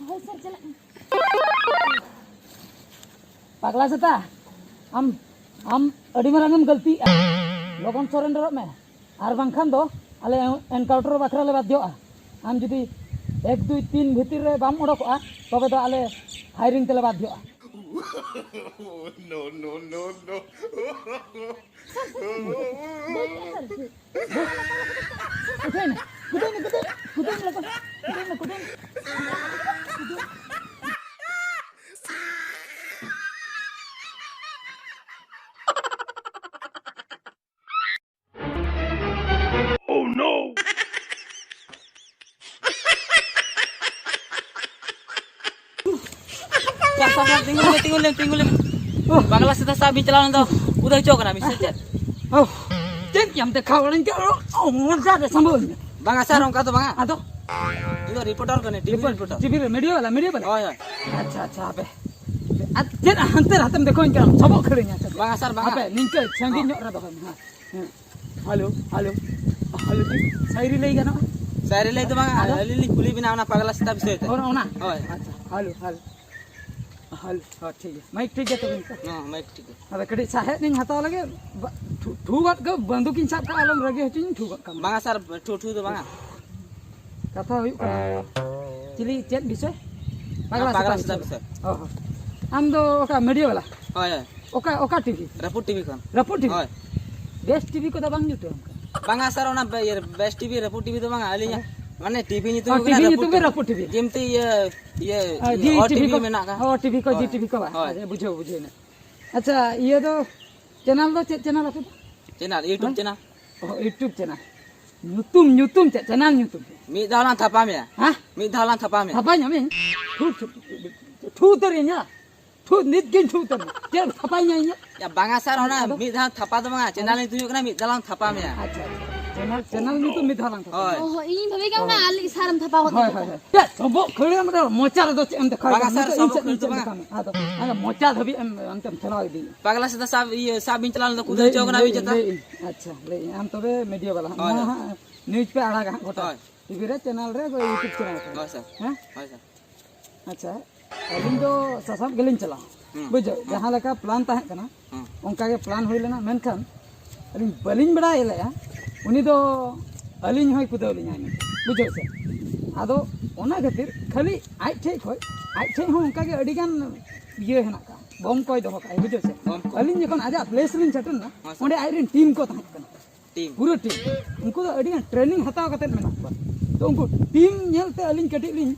ᱦᱳᱭ ᱥᱟᱨ, ᱪᱟᱞᱟᱜ ᱢᱮ᱾ ᱯᱟᱜᱽᱞᱟ ᱥᱮᱛᱟ, ᱟᱢ, ᱟᱢ ᱟᱹᱰᱤ ᱢᱟᱨᱟᱝ ᱮᱢ ᱜᱟᱹᱞᱛᱤᱭᱮᱜᱼᱟ᱾ ᱞᱚᱜᱚᱱ ᱥᱚᱨᱮᱱᱰᱟᱨᱚᱜ ᱢᱮ, ᱟᱨ ᱵᱟᱝᱠᱷᱟᱱ ᱫᱚ ᱟᱞᱮ ᱮᱱᱠᱟᱣᱩᱱᱴᱟᱨ ᱵᱟᱠᱷᱨᱟ ᱞᱮ ᱵᱟᱫᱽᱫᱷᱚᱜᱼᱟ᱾ ᱟᱢ ᱡᱩᱫᱤ ᱮᱠ, ᱫᱩᱭ, ᱛᱤᱱ ᱵᱷᱤᱛᱤᱨ ᱨᱮ ᱵᱟᱢ ᱚᱰᱚᱠᱚᱜᱼᱟ, ᱛᱚᱵᱮ ᱫᱚ ᱟᱞᱮ ᱯᱷᱟᱭᱨᱤᱝ ᱛᱮᱞᱮ ᱵᱟᱫᱽᱫᱷᱚᱜᱼᱟ᱾ No, no, no, no. ᱩᱴᱷᱟᱹᱭ ᱢᱮ, ᱩᱴᱷᱟᱹᱭ ᱢᱮ, ᱩᱴᱷᱟᱹᱭ ᱢᱮ, ᱩᱴᱷᱟᱹᱭ ᱢᱮ, ᱩᱴᱷᱟᱹᱭ ᱢᱮ᱾ Oh no! ᱥᱟᱨ, ᱥᱟᱨ, ᱥᱟᱨ, ᱛᱤᱸᱜᱩ ᱞᱮᱢ, ᱛᱤᱸᱜᱩ ᱞᱮᱢ, ᱛᱤᱸᱜᱩ ᱞᱮᱢ᱾ ᱳᱦ᱾ ᱵᱟᱝᱞᱟ ᱥᱮᱛᱟ ᱥᱟᱵ ᱵᱤᱱ ᱪᱟᱞᱟᱣ ᱞᱮᱱ ᱫᱚ, ᱩᱫᱟᱹᱭ ᱦᱚᱪᱚ ᱠᱟᱱᱟ ᱵᱤᱱ ᱥᱮ ᱪᱮᱫ? ᱳᱦ᱾ ᱪᱮᱫ ᱭᱟᱢ ᱫᱮᱠᱷᱟᱣ ᱞᱮᱱ ᱪᱚ? ᱳ, ᱢᱚᱡᱟ ᱨᱮ ᱥᱟᱢᱵᱷᱟᱣ ᱢᱮ᱾ ᱵᱟᱝᱟ ᱥᱟᱨ, ᱚᱱᱠᱟ ᱫᱚ ᱵᱟᱝᱟ᱾ ᱟᱫᱚ? ᱤᱧ ᱫᱚ ᱨᱤᱯᱳᱨᱴᱟᱨ ᱠᱟᱹᱱᱟᱹᱧ, ᱴᱤᱵᱷᱤ ᱨᱤᱯᱳᱨᱴᱟᱨ᱾ ᱴᱤᱵᱷᱤ ᱨᱮ, ᱢᱤᱰᱤᱭᱟ ᱵᱟᱞᱟ, ᱢᱤᱰᱤᱭᱟ ᱵᱟᱞᱟ? ᱦᱳᱭ, ᱦᱳᱭ᱾ ᱟᱪᱪᱷᱟ, ᱟᱪᱪᱷᱟ, ᱦᱟᱯᱮ᱾ ᱟᱨ ᱪᱮᱫ ᱦᱟᱱᱛᱮ ᱱᱟᱛᱮᱢ ᱫᱮᱠᱷᱟᱣᱟᱹᱧ ᱠᱟᱱᱟ? ᱥᱚᱵᱚᱜ ᱠᱷᱟᱹᱲᱟᱹᱧᱟ ᱥᱮ? ᱵᱟᱝᱟ ᱥᱟᱨ, ᱵᱟᱝᱟ᱾ ᱦᱟᱯᱮ, ᱱᱤᱝᱠᱟᱹ ᱥᱟᱺᱜᱤᱧ ᱦᱚᱸ᱾ ᱧᱚᱜ ᱨᱮ ᱫᱚᱦᱚᱭ ᱢᱮ, ᱦᱮᱸ᱾ ᱦᱮᱸ᱾ Hello, hello. ᱦᱮᱞᱳ, ᱴᱷᱤᱠ, ᱥᱟᱭᱨᱤ ᱞᱟᱹᱭ ᱜᱟᱱᱚᱜᱼᱟ? ᱥᱟᱭᱨᱤ ᱞᱟᱹᱭ ᱫᱚ ᱵᱟᱝ, ᱟᱫᱚ? ᱟᱹᱞᱤᱧ ᱞᱤᱧ ᱠᱩᱞᱤ ᱵᱤᱱᱟ ᱚᱱᱟ ᱯᱟᱜᱽᱞᱟ ᱥᱮᱛᱟ ᱵᱤᱥᱚᱭ ᱛᱮ᱾ ᱚᱱᱟ, ᱚᱱᱟ? ᱦᱳᱭ᱾ ᱟᱪᱪᱷᱟ, ᱦᱮᱞᱳ, ᱦᱮᱞᱳ᱾ ᱦᱮᱞᱳ, ᱦᱚᱸ, ᱴᱷᱤᱠ ᱜᱮᱭᱟ, ᱢᱟᱭᱤᱠ ᱴᱷᱤᱠ ᱜᱮᱭᱟ ᱛᱚᱵᱮ ᱱᱤᱛᱚᱜ? ᱦᱚᱸ, ᱢᱟᱭᱤᱠ ᱴᱷᱤᱠ ᱜᱮᱭᱟ᱾ ᱟᱫᱚ ᱠᱟᱹᱴᱤᱡ ᱥᱟᱦᱮᱫ ᱞᱤᱧ ᱦᱟᱛᱟᱣ ᱞᱮᱜᱮ, ᱵᱟ-, ᱴᱷᱩ-, ᱴᱷᱩ ᱜᱚᱫ ᱠᱟᱜ, ᱵᱟᱱᱫᱩᱠᱤᱧ ᱥᱟᱵ ᱠᱟᱜᱼᱟ, ᱟᱞᱚᱢ ᱨᱟᱹᱜᱤ ᱦᱚᱪᱚᱧ, ᱴᱷᱩ ᱜᱚᱫ ᱠᱟᱜ ᱢᱮ᱾ ᱵᱟᱝᱟ ᱥᱟᱨ, ᱴᱷᱩ ᱴᱷᱩ ᱫᱚ ᱵᱟᱝᱟ᱾ ᱠᱟᱛᱷᱟ ᱦᱩᱭᱩᱜ ᱠᱟᱱᱟ, ᱪᱤᱞᱤ, ᱪᱮᱫ ᱵᱤᱥᱚᱭ? ᱯᱟᱜᱽᱞᱟ ᱯᱟᱜᱽᱞᱟ ᱥᱮᱛᱟ ᱥᱮᱛᱟ ᱵᱤᱥᱚᱭ᱾ ᱵᱤᱥᱚᱭ᱾ ᱚ ᱦᱚᱸ᱾ ᱟᱢ ᱫᱚ ᱚᱠᱟ ᱢᱤᱰᱤᱭᱟ ᱵᱟᱞᱟ? ᱦᱳᱭ, ᱦᱳᱭ᱾ ᱚᱠᱟ, ᱚᱠᱟ ᱴᱤᱵᱷᱤ? ᱨᱟᱹᱯᱩᱫ ᱴᱤᱵᱷᱤ ᱠᱷᱚᱱ᱾ ᱨᱟᱹᱯᱩᱫ ᱴᱤᱵᱷᱤ? ᱦᱳᱭ᱾ ᱵᱮᱥ ᱴᱤᱵᱷᱤ ᱠᱚᱫᱚ ᱵᱟᱝ ᱡᱩᱛᱩᱜᱼᱟ ᱚᱱᱠᱟ? ᱵᱟᱝᱟ ᱥᱟᱨ, ᱚᱱᱟ ᱵᱮ-, ᱤᱭᱟᱹ, ᱵᱮᱥ ᱴᱤᱵᱷᱤ, ᱨᱟᱹᱯᱩᱫ ᱴᱤᱵᱷᱤ ᱫᱚ ᱵᱟᱝᱟ᱾ ᱟᱹᱞᱤᱧᱟᱜ ᱦᱮᱸ᱾ ᱢᱟᱱᱮ ᱴᱤᱵᱷᱤ ᱧᱩᱛᱩᱢ ᱚ, ᱦᱩᱭᱩᱜ ᱠᱟᱱᱟ ᱴᱤᱵᱷᱤ ᱨᱟᱹᱯᱩᱫ ᱧᱩᱛᱩᱢ ᱜᱮ ᱴᱤᱵᱷᱤ᱾ ᱨᱟᱹᱯᱩᱫ ᱴᱤᱵᱷᱤ᱾ ᱡᱮᱢᱛᱤ ᱤᱭᱟᱹ, ᱤᱭᱟᱹ, ᱟᱨ ᱡᱤ ᱚ ᱴᱤᱵᱷᱤ ᱴᱤᱵᱷᱤ ᱠᱚ, ᱢᱮᱱᱟᱜ ᱟᱠᱟᱫ᱾ ᱚ, ᱴᱤᱵᱷᱤ ᱠᱚ, ᱦᱳᱭ, ᱡᱤ ᱴᱤᱵᱷᱤ ᱠᱚ ᱵᱟᱝ? ᱦᱳᱭ᱾ ᱟᱪᱪᱷᱟ, ᱵᱩᱡᱷᱟᱹᱣ, ᱵᱩᱡᱷᱟᱹᱣ ᱮᱱᱟ᱾ ᱟᱪᱪᱷᱟ, ᱤᱭᱟᱹ ᱫᱚ, ᱪᱮᱱᱮᱞ ᱫᱚ ᱪᱮᱫ ᱪᱮᱱᱮᱞ ᱟᱯᱮ ᱫᱚ? ᱪᱮᱱᱮᱞ, YouTube ᱦᱮᱸ? ᱪᱮᱱᱮᱞ᱾ ᱚ, YouTube ᱪᱮᱱᱮᱞ᱾ ᱧᱩᱛᱩᱢ, ᱧᱩᱛᱩᱢ ᱪᱮᱫ? ᱪᱮᱱᱮᱞ ᱧᱩᱛᱩᱢ ᱪᱮᱫ? ᱢᱤᱫ ᱫᱷᱟᱣ ᱞᱟᱝ ᱛᱷᱟᱯᱟ ᱢᱮᱭᱟ᱾ ᱦᱮᱸ? ᱢᱤᱫ ᱫᱷᱟᱣ ᱞᱟᱝ ᱛᱷᱟᱯᱟ ᱢᱮᱭᱟ᱾ ᱛᱷᱟᱯᱟᱧ ᱟᱢᱤᱧ? ᱴᱷᱩ, ᱴᱷᱩ, ᱴᱷᱩ ᱩᱛᱟᱹᱨᱤᱧᱟ᱾ ᱴᱷᱩ, ᱱᱤᱛ ᱜᱤᱧ ᱴᱷᱩ ᱩᱛᱟᱹᱨ ᱢᱮ᱾ ᱪᱮᱫ ᱮᱢ ᱛᱷᱟᱯᱟᱧᱟ ᱤᱧᱟᱹᱜ? ᱭᱟ, ᱵᱟᱝᱟ ᱥᱟᱨ, ᱚᱱᱟ ᱟᱫᱚ? ᱢᱤᱫ ᱫᱷᱟᱣ ᱛᱷᱟᱯᱟ ᱫᱚ ᱵᱟᱝᱟ, ᱪᱮᱱᱮᱞ ᱟᱫᱚ? ᱧᱩᱛᱩᱢ ᱦᱩᱭᱩᱜ ᱠᱟᱱᱟ ᱢᱤᱫ ᱫᱷᱟᱣ ᱞᱟᱝ ᱛᱷᱟᱯᱟ ᱢᱮᱭᱟ᱾ ᱟᱪᱪᱷᱟ, ᱟᱪᱪᱷᱟ᱾ ᱪᱮᱱᱮᱞ, ᱪᱮᱱᱮᱞ ᱧᱩᱛᱩᱢ ᱢᱤᱫ ᱫᱷᱟᱣ ᱞᱟᱝ ᱛᱷᱟᱯᱟ ᱦᱳᱭ᱾ ᱢᱮᱭᱟ᱾ ᱚ, ᱦᱚᱸ, ᱤᱧ ᱵᱷᱟᱵᱮ ᱜᱮ ᱚᱱᱟ ᱦᱳᱭ, ᱟᱞᱮ ᱥᱟᱨᱮᱢ ᱛᱷᱟᱯᱟ ᱜᱚᱫ ᱦᱳᱭ, ᱠᱟᱫᱟ᱾ ᱦᱳᱭ, ᱦᱳᱭ᱾ ᱭᱟ, ᱥᱚᱵᱚᱜ ᱠᱷᱟᱹᱲ ᱟᱢ ᱫᱚ ᱢᱚᱪᱟ ᱨᱮᱫᱚ ᱪᱮᱫ ᱮᱢ ᱫᱮᱠᱷᱟᱣ ᱵᱟᱝᱟ ᱠᱟᱱᱟ? ᱥᱟᱨ, ᱱᱤᱛᱚᱜ ᱤᱧ ᱥᱚᱵᱚᱜ ᱥᱮᱫ, ᱠᱷᱟᱹᱲ ᱤᱧ ᱫᱚ ᱥᱮᱫ ᱵᱟᱝᱟ᱾ ᱫᱮᱠᱷᱟᱣ ᱢᱮ᱾ ᱟᱫᱚ, ᱟᱫᱚ ᱢᱚᱪᱟ ᱫᱷᱟᱹᱵᱤᱡ ᱮᱢ, ᱚᱱᱛᱮᱢ ᱪᱟᱞᱟᱣ ᱤᱫᱤᱭᱮᱫᱼᱟ᱾ ᱯᱟᱜᱽᱞᱟ ᱥᱮᱛᱟ ᱥᱟᱵ, ᱤᱭᱟᱹ, ᱥᱟᱵ ᱵᱤᱱ ᱪᱟᱞᱟᱣ ᱞᱮᱱ ᱫᱚ, ᱠᱩᱫᱟᱹᱣ ᱞᱟᱹᱭ, ᱦᱚᱪᱚ ᱠᱟᱱᱟ ᱵᱤᱱ ᱞᱟᱹᱭ, ᱪᱮᱛᱟ? ᱞᱟᱹᱭ, ᱟᱪᱪᱷᱟ, ᱞᱟᱹᱭ, ᱟᱢ ᱛᱚᱵᱮ ᱢᱤᱰᱤᱭᱟ ᱵᱟᱞᱟ ᱦᱟᱸᱜ, ᱦᱳᱭ, ᱱᱚᱣᱟ ᱦᱳᱭ᱾ ᱦᱟᱸᱜ ᱱᱤᱭᱩᱡᱽ ᱯᱮ ᱟᱲᱟᱜᱟ ᱦᱟᱸᱜ ᱜᱚᱴᱟ᱾ ᱦᱳᱭ᱾ ᱴᱤᱵᱷᱤ ᱨᱮ, ᱪᱮᱱᱮᱞ ᱨᱮ, YouTube ᱪᱮᱱᱮᱞ ᱠᱚᱨᱮ᱾ ᱦᱳᱭ, ᱥᱟᱨ᱾ ᱦᱮᱸ? ᱦᱳᱭ, ᱥᱟᱨ᱾ ᱟᱪᱪᱷᱟ, ᱟᱹᱞᱤᱧ ᱫᱚ ᱥᱟᱥᱟᱵ ᱜᱮᱞᱤᱧ ᱪᱟᱞᱟᱜᱼᱟ᱾ ᱦᱩᱸ, ᱵᱩᱡᱷᱟᱹᱣ, ᱦᱩᱸ᱾ ᱡᱟᱦᱟᱸ ᱞᱮᱠᱟ ᱯᱞᱟᱱ ᱛᱟᱦᱮᱸ ᱠᱟᱱᱟ, ᱦᱩᱸ᱾ ᱚᱱᱠᱟ ᱜᱮ ᱯᱞᱟᱱ ᱦᱩᱭ ᱞᱮᱱᱟ, ᱢᱮᱱᱠᱷᱟᱱ ᱟᱹᱞᱤᱧ ᱵᱟᱹᱞᱤᱧ ᱵᱟᱲᱟᱭ ᱞᱮᱫᱼᱟ, ᱩᱱᱤ ᱫᱚ ᱟᱹᱞᱤᱧ ᱦᱚᱸᱭ ᱠᱩᱫᱟᱹᱣ ᱞᱤᱧᱟᱭ ᱢᱮᱱᱛᱮ, ᱵᱩᱡᱷᱟᱹᱣ ᱥᱮ? ᱟᱫᱚ ᱚᱱᱟ ᱠᱷᱟᱹᱛᱤᱨ ᱠᱷᱟᱹᱞᱤ ᱟᱡ ᱴᱷᱮᱡ ᱠᱷᱚᱡ, ᱟᱡ ᱴᱷᱮᱡ ᱦᱚᱸ ᱚᱱᱠᱟ ᱜᱮ ᱟᱹᱰᱤ ᱜᱟᱱ ᱤᱭᱟᱹ ᱦᱮᱱᱟᱜ ᱠᱟᱜᱼᱟ, ᱵᱚᱢ ᱠᱚᱭ ᱫᱚᱦᱚ ᱠᱟᱜᱼᱟ, ᱵᱩᱡᱷᱟᱹᱣ ᱥᱮ? ᱵᱚᱢ ᱠᱚ᱾ ᱟᱹᱞᱤᱧ ᱡᱚᱠᱷᱚᱱ ᱟᱡᱟᱜ ᱯᱞᱮᱥ ᱞᱤᱧ ᱥᱮᱴᱮᱨ ᱮᱱᱟ, ᱦᱮᱸ, ᱥᱟᱨ᱾ ᱚᱸᱰᱮ ᱟᱡᱨᱮᱱ ᱴᱤᱢ ᱠᱚ ᱛᱟᱦᱮᱸ ᱠᱟᱱᱟ᱾ ᱴᱤᱢ᱾ ᱯᱩᱨᱟᱹ ᱴᱤᱢ᱾ ᱩᱱᱠᱩ ᱫᱚ ᱟᱹᱰᱤ ᱜᱟᱱ ᱴᱨᱮᱱᱤᱝ ᱦᱟᱛᱟᱣ ᱠᱟᱛᱮᱫ ᱢᱮᱱᱟᱜ ᱠᱚᱣᱟ᱾ ᱛᱚ ᱩᱱᱠᱩ ᱴᱤᱢ ᱧᱮᱞᱛᱮ ᱟᱹᱞᱤᱧ ᱠᱟᱹᱴᱤᱡ ᱞᱤᱧ,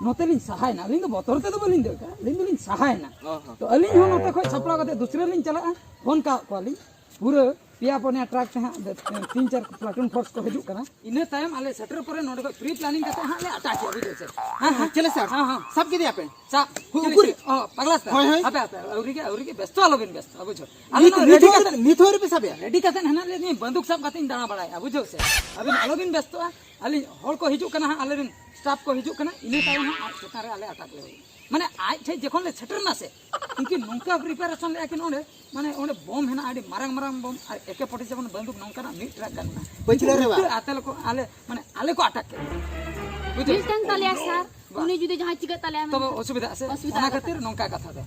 ᱱᱚᱛᱮ ᱞᱤᱧ ᱥᱟᱦᱟᱭᱮᱱᱟ᱾ ᱟᱹᱞᱤᱧ ᱫᱚ ᱵᱚᱛᱚᱨ ᱛᱮᱫᱚ ᱵᱟᱹᱞᱤᱧ ᱫᱟᱹᱲ ᱠᱟᱜᱼᱟ, ᱟᱹᱞᱤᱧ ᱫᱚᱞᱤᱧ ᱥᱟᱦᱟᱭᱮᱱᱟ᱾ ᱚ ᱦᱚᱸ᱾ ᱛᱚ ᱟᱹᱞᱤᱧ ᱦᱚᱸ ᱱᱚᱛᱮ ᱠᱷᱚᱡ ᱥᱟᱯᱲᱟᱣ ᱠᱟᱛᱮᱫ ᱫᱩᱥᱨᱟᱹ ᱞᱤᱧ ᱪᱟᱞᱟᱜᱼᱟ, ᱯᱷᱳᱱ ᱠᱟᱜ ᱠᱚᱣᱟᱞᱤᱧ᱾ ᱯᱩᱨᱟᱹ ᱯᱮᱭᱟ ᱯᱩᱱᱭᱟ ᱴᱨᱟᱠ ᱛᱮ ᱦᱟᱸᱜ ᱛᱤᱱ ᱪᱟᱨ ᱯᱞᱟᱴᱩᱱ ᱯᱷᱳᱨᱥ ᱠᱚ ᱦᱤᱡᱩᱜ ᱠᱟᱱᱟ᱾ ᱤᱱᱟᱹ ᱛᱟᱭᱚᱢ ᱟᱞᱮ ᱥᱮᱴᱮᱨ ᱯᱚᱨᱮ ᱱᱚᱰᱮ ᱠᱷᱚᱡ ᱯᱨᱤ ᱯᱞᱟᱱᱤᱝ ᱠᱟᱛᱮ ᱦᱟᱸᱜ ᱞᱮ ᱟᱴᱟᱠᱮᱜᱼᱟ, ᱵᱩᱡᱷᱟᱹᱣ ᱥᱮ? ᱦᱮᱸ, ᱦᱮᱸ, ᱪᱮᱞᱮ ᱥᱟᱨ? ᱦᱮᱸ, ᱦᱮᱸ᱾ ᱥᱟᱵ ᱠᱮᱫᱮᱭᱟ ᱯᱮ? ᱥᱟᱵ᱾ ᱦᱩ-, ᱪᱮᱞᱮ ᱩᱠᱩᱨ? ᱥᱟᱨ? ᱚ, ᱯᱟᱜᱽᱞᱟ ᱥᱟᱨ᱾ ᱦᱳᱭ, ᱦᱳᱭ᱾ ᱦᱟᱯᱮ, ᱦᱟᱯᱮ, ᱟᱹᱣᱨᱤ ᱜᱮ, ᱟᱹᱣᱨᱤ ᱜᱮ, ᱵᱮᱥᱛᱚ ᱟᱞᱚᱵᱤᱱ ᱵᱮᱥᱛᱚᱜᱼᱟ, ᱵᱩᱡᱷᱟᱹᱣ? ᱟᱞᱮ ᱱᱤᱛ, ᱱᱚᱣᱟ ᱱᱤᱛ ᱨᱮᱰᱤ ᱦᱚᱸ, ᱠᱟᱛᱮ, ᱱᱤᱛ ᱦᱚᱸ ᱟᱹᱣᱨᱤ ᱯᱮ ᱥᱟᱵᱮᱭᱟ? ᱨᱮᱰᱤ ᱠᱟᱛᱮ ᱦᱮᱱᱟᱜ ᱞᱮᱭᱟ, ᱱᱤᱭᱟᱹ ᱵᱟᱱᱫᱩᱠ ᱥᱟᱵ ᱠᱟᱛᱮ ᱤᱧ ᱫᱟᱬᱟ ᱵᱟᱲᱟᱭᱮᱫᱼᱟ, ᱵᱩᱡᱷᱟᱹᱣ ᱥᱮ? ᱟᱹᱵᱤᱱ ᱟᱞᱚᱵᱤᱱ ᱵᱮᱥᱛᱚᱜᱼᱟ, ᱟᱹᱞᱤᱧ ᱦᱚᱲ ᱠᱚ ᱦᱤᱡᱩᱜ ᱠᱟᱱᱟ ᱦᱟᱸᱜ, ᱟᱞᱮᱨᱮᱱ ᱥᱴᱟᱯ ᱠᱚ ᱦᱤᱡᱩᱜ ᱠᱟᱱᱟ, ᱤᱱᱟᱹ ᱛᱟᱭᱚᱢ ᱦᱟᱸᱜ ᱟᱡ ᱪᱮᱛᱟᱱ ᱨᱮ ᱟᱞᱮ ᱟᱴᱟᱠ ᱞᱮ ᱦᱩᱭᱩᱜᱼᱟ᱾ ᱢᱟᱱᱮ ᱟᱡ ᱴᱷᱮᱡ ᱡᱚᱠᱷᱚᱱ ᱞᱮ ᱥᱮᱴᱮᱨ ᱮᱱᱟ ᱥᱮ, ᱩᱱᱠᱤᱱ ᱱᱚᱝᱠᱟ ᱯᱨᱤᱯᱟᱨᱮᱥᱚᱱ ᱞᱮᱫᱼᱟ ᱠᱤᱱ ᱚᱸᱰᱮ, ᱢᱟᱱᱮ ᱚᱸᱰᱮ ᱵᱚᱢ ᱦᱮᱱᱟᱜᱼᱟ, ᱟᱹᱰᱤ ᱢᱟᱨᱟᱝ ᱢᱟᱨᱟᱝ ᱵᱚᱢ, ᱟᱨ ᱮᱠᱮ ᱯᱷᱳᱨᱴᱤ ᱥᱮᱵᱷᱮᱱ ᱵᱟᱱᱫᱩᱠ ᱱᱚᱝᱠᱟᱱᱟᱜ ᱢᱤᱫ ᱴᱨᱟᱠ ᱜᱟᱱ ᱢᱮᱱᱟᱜᱼᱟ᱾ ᱯᱟᱹᱪᱷᱞᱟᱹ ᱨᱮ ᱵᱟ? ᱩᱱᱠᱩ ᱟᱛᱮ ᱞᱮ ᱠᱚ, ᱟᱞᱮ, ᱢᱟᱱᱮ ᱟᱞᱮ ᱠᱚ ᱟᱴᱟᱠ ᱠᱮᱫ ᱞᱮᱭᱟ᱾ ᱵᱩᱡᱷᱟᱹᱣ? ᱢᱤᱫᱴᱟᱝ ᱛᱟᱞᱮᱭᱟ ᱥᱟᱨ, ᱵᱟ᱾ ᱩᱱᱤ ᱡᱩᱫᱤ ᱡᱟᱦᱟᱸ ᱪᱤᱠᱟᱹᱜ ᱛᱟᱞᱮᱭᱟ ᱛᱚᱵᱮ ᱢᱮᱱᱛᱮ᱾ ᱚᱥᱩᱵᱤᱫᱷᱟᱜᱼᱟ ᱥᱮ? ᱚᱥᱩᱵᱤᱫᱷᱟ ᱚᱱᱟ ᱠᱟᱛᱷᱟ᱾ ᱠᱷᱟᱹᱛᱤᱨ ᱱᱚᱝᱠᱟ ᱠᱟᱛᱷᱟ ᱫᱚ᱾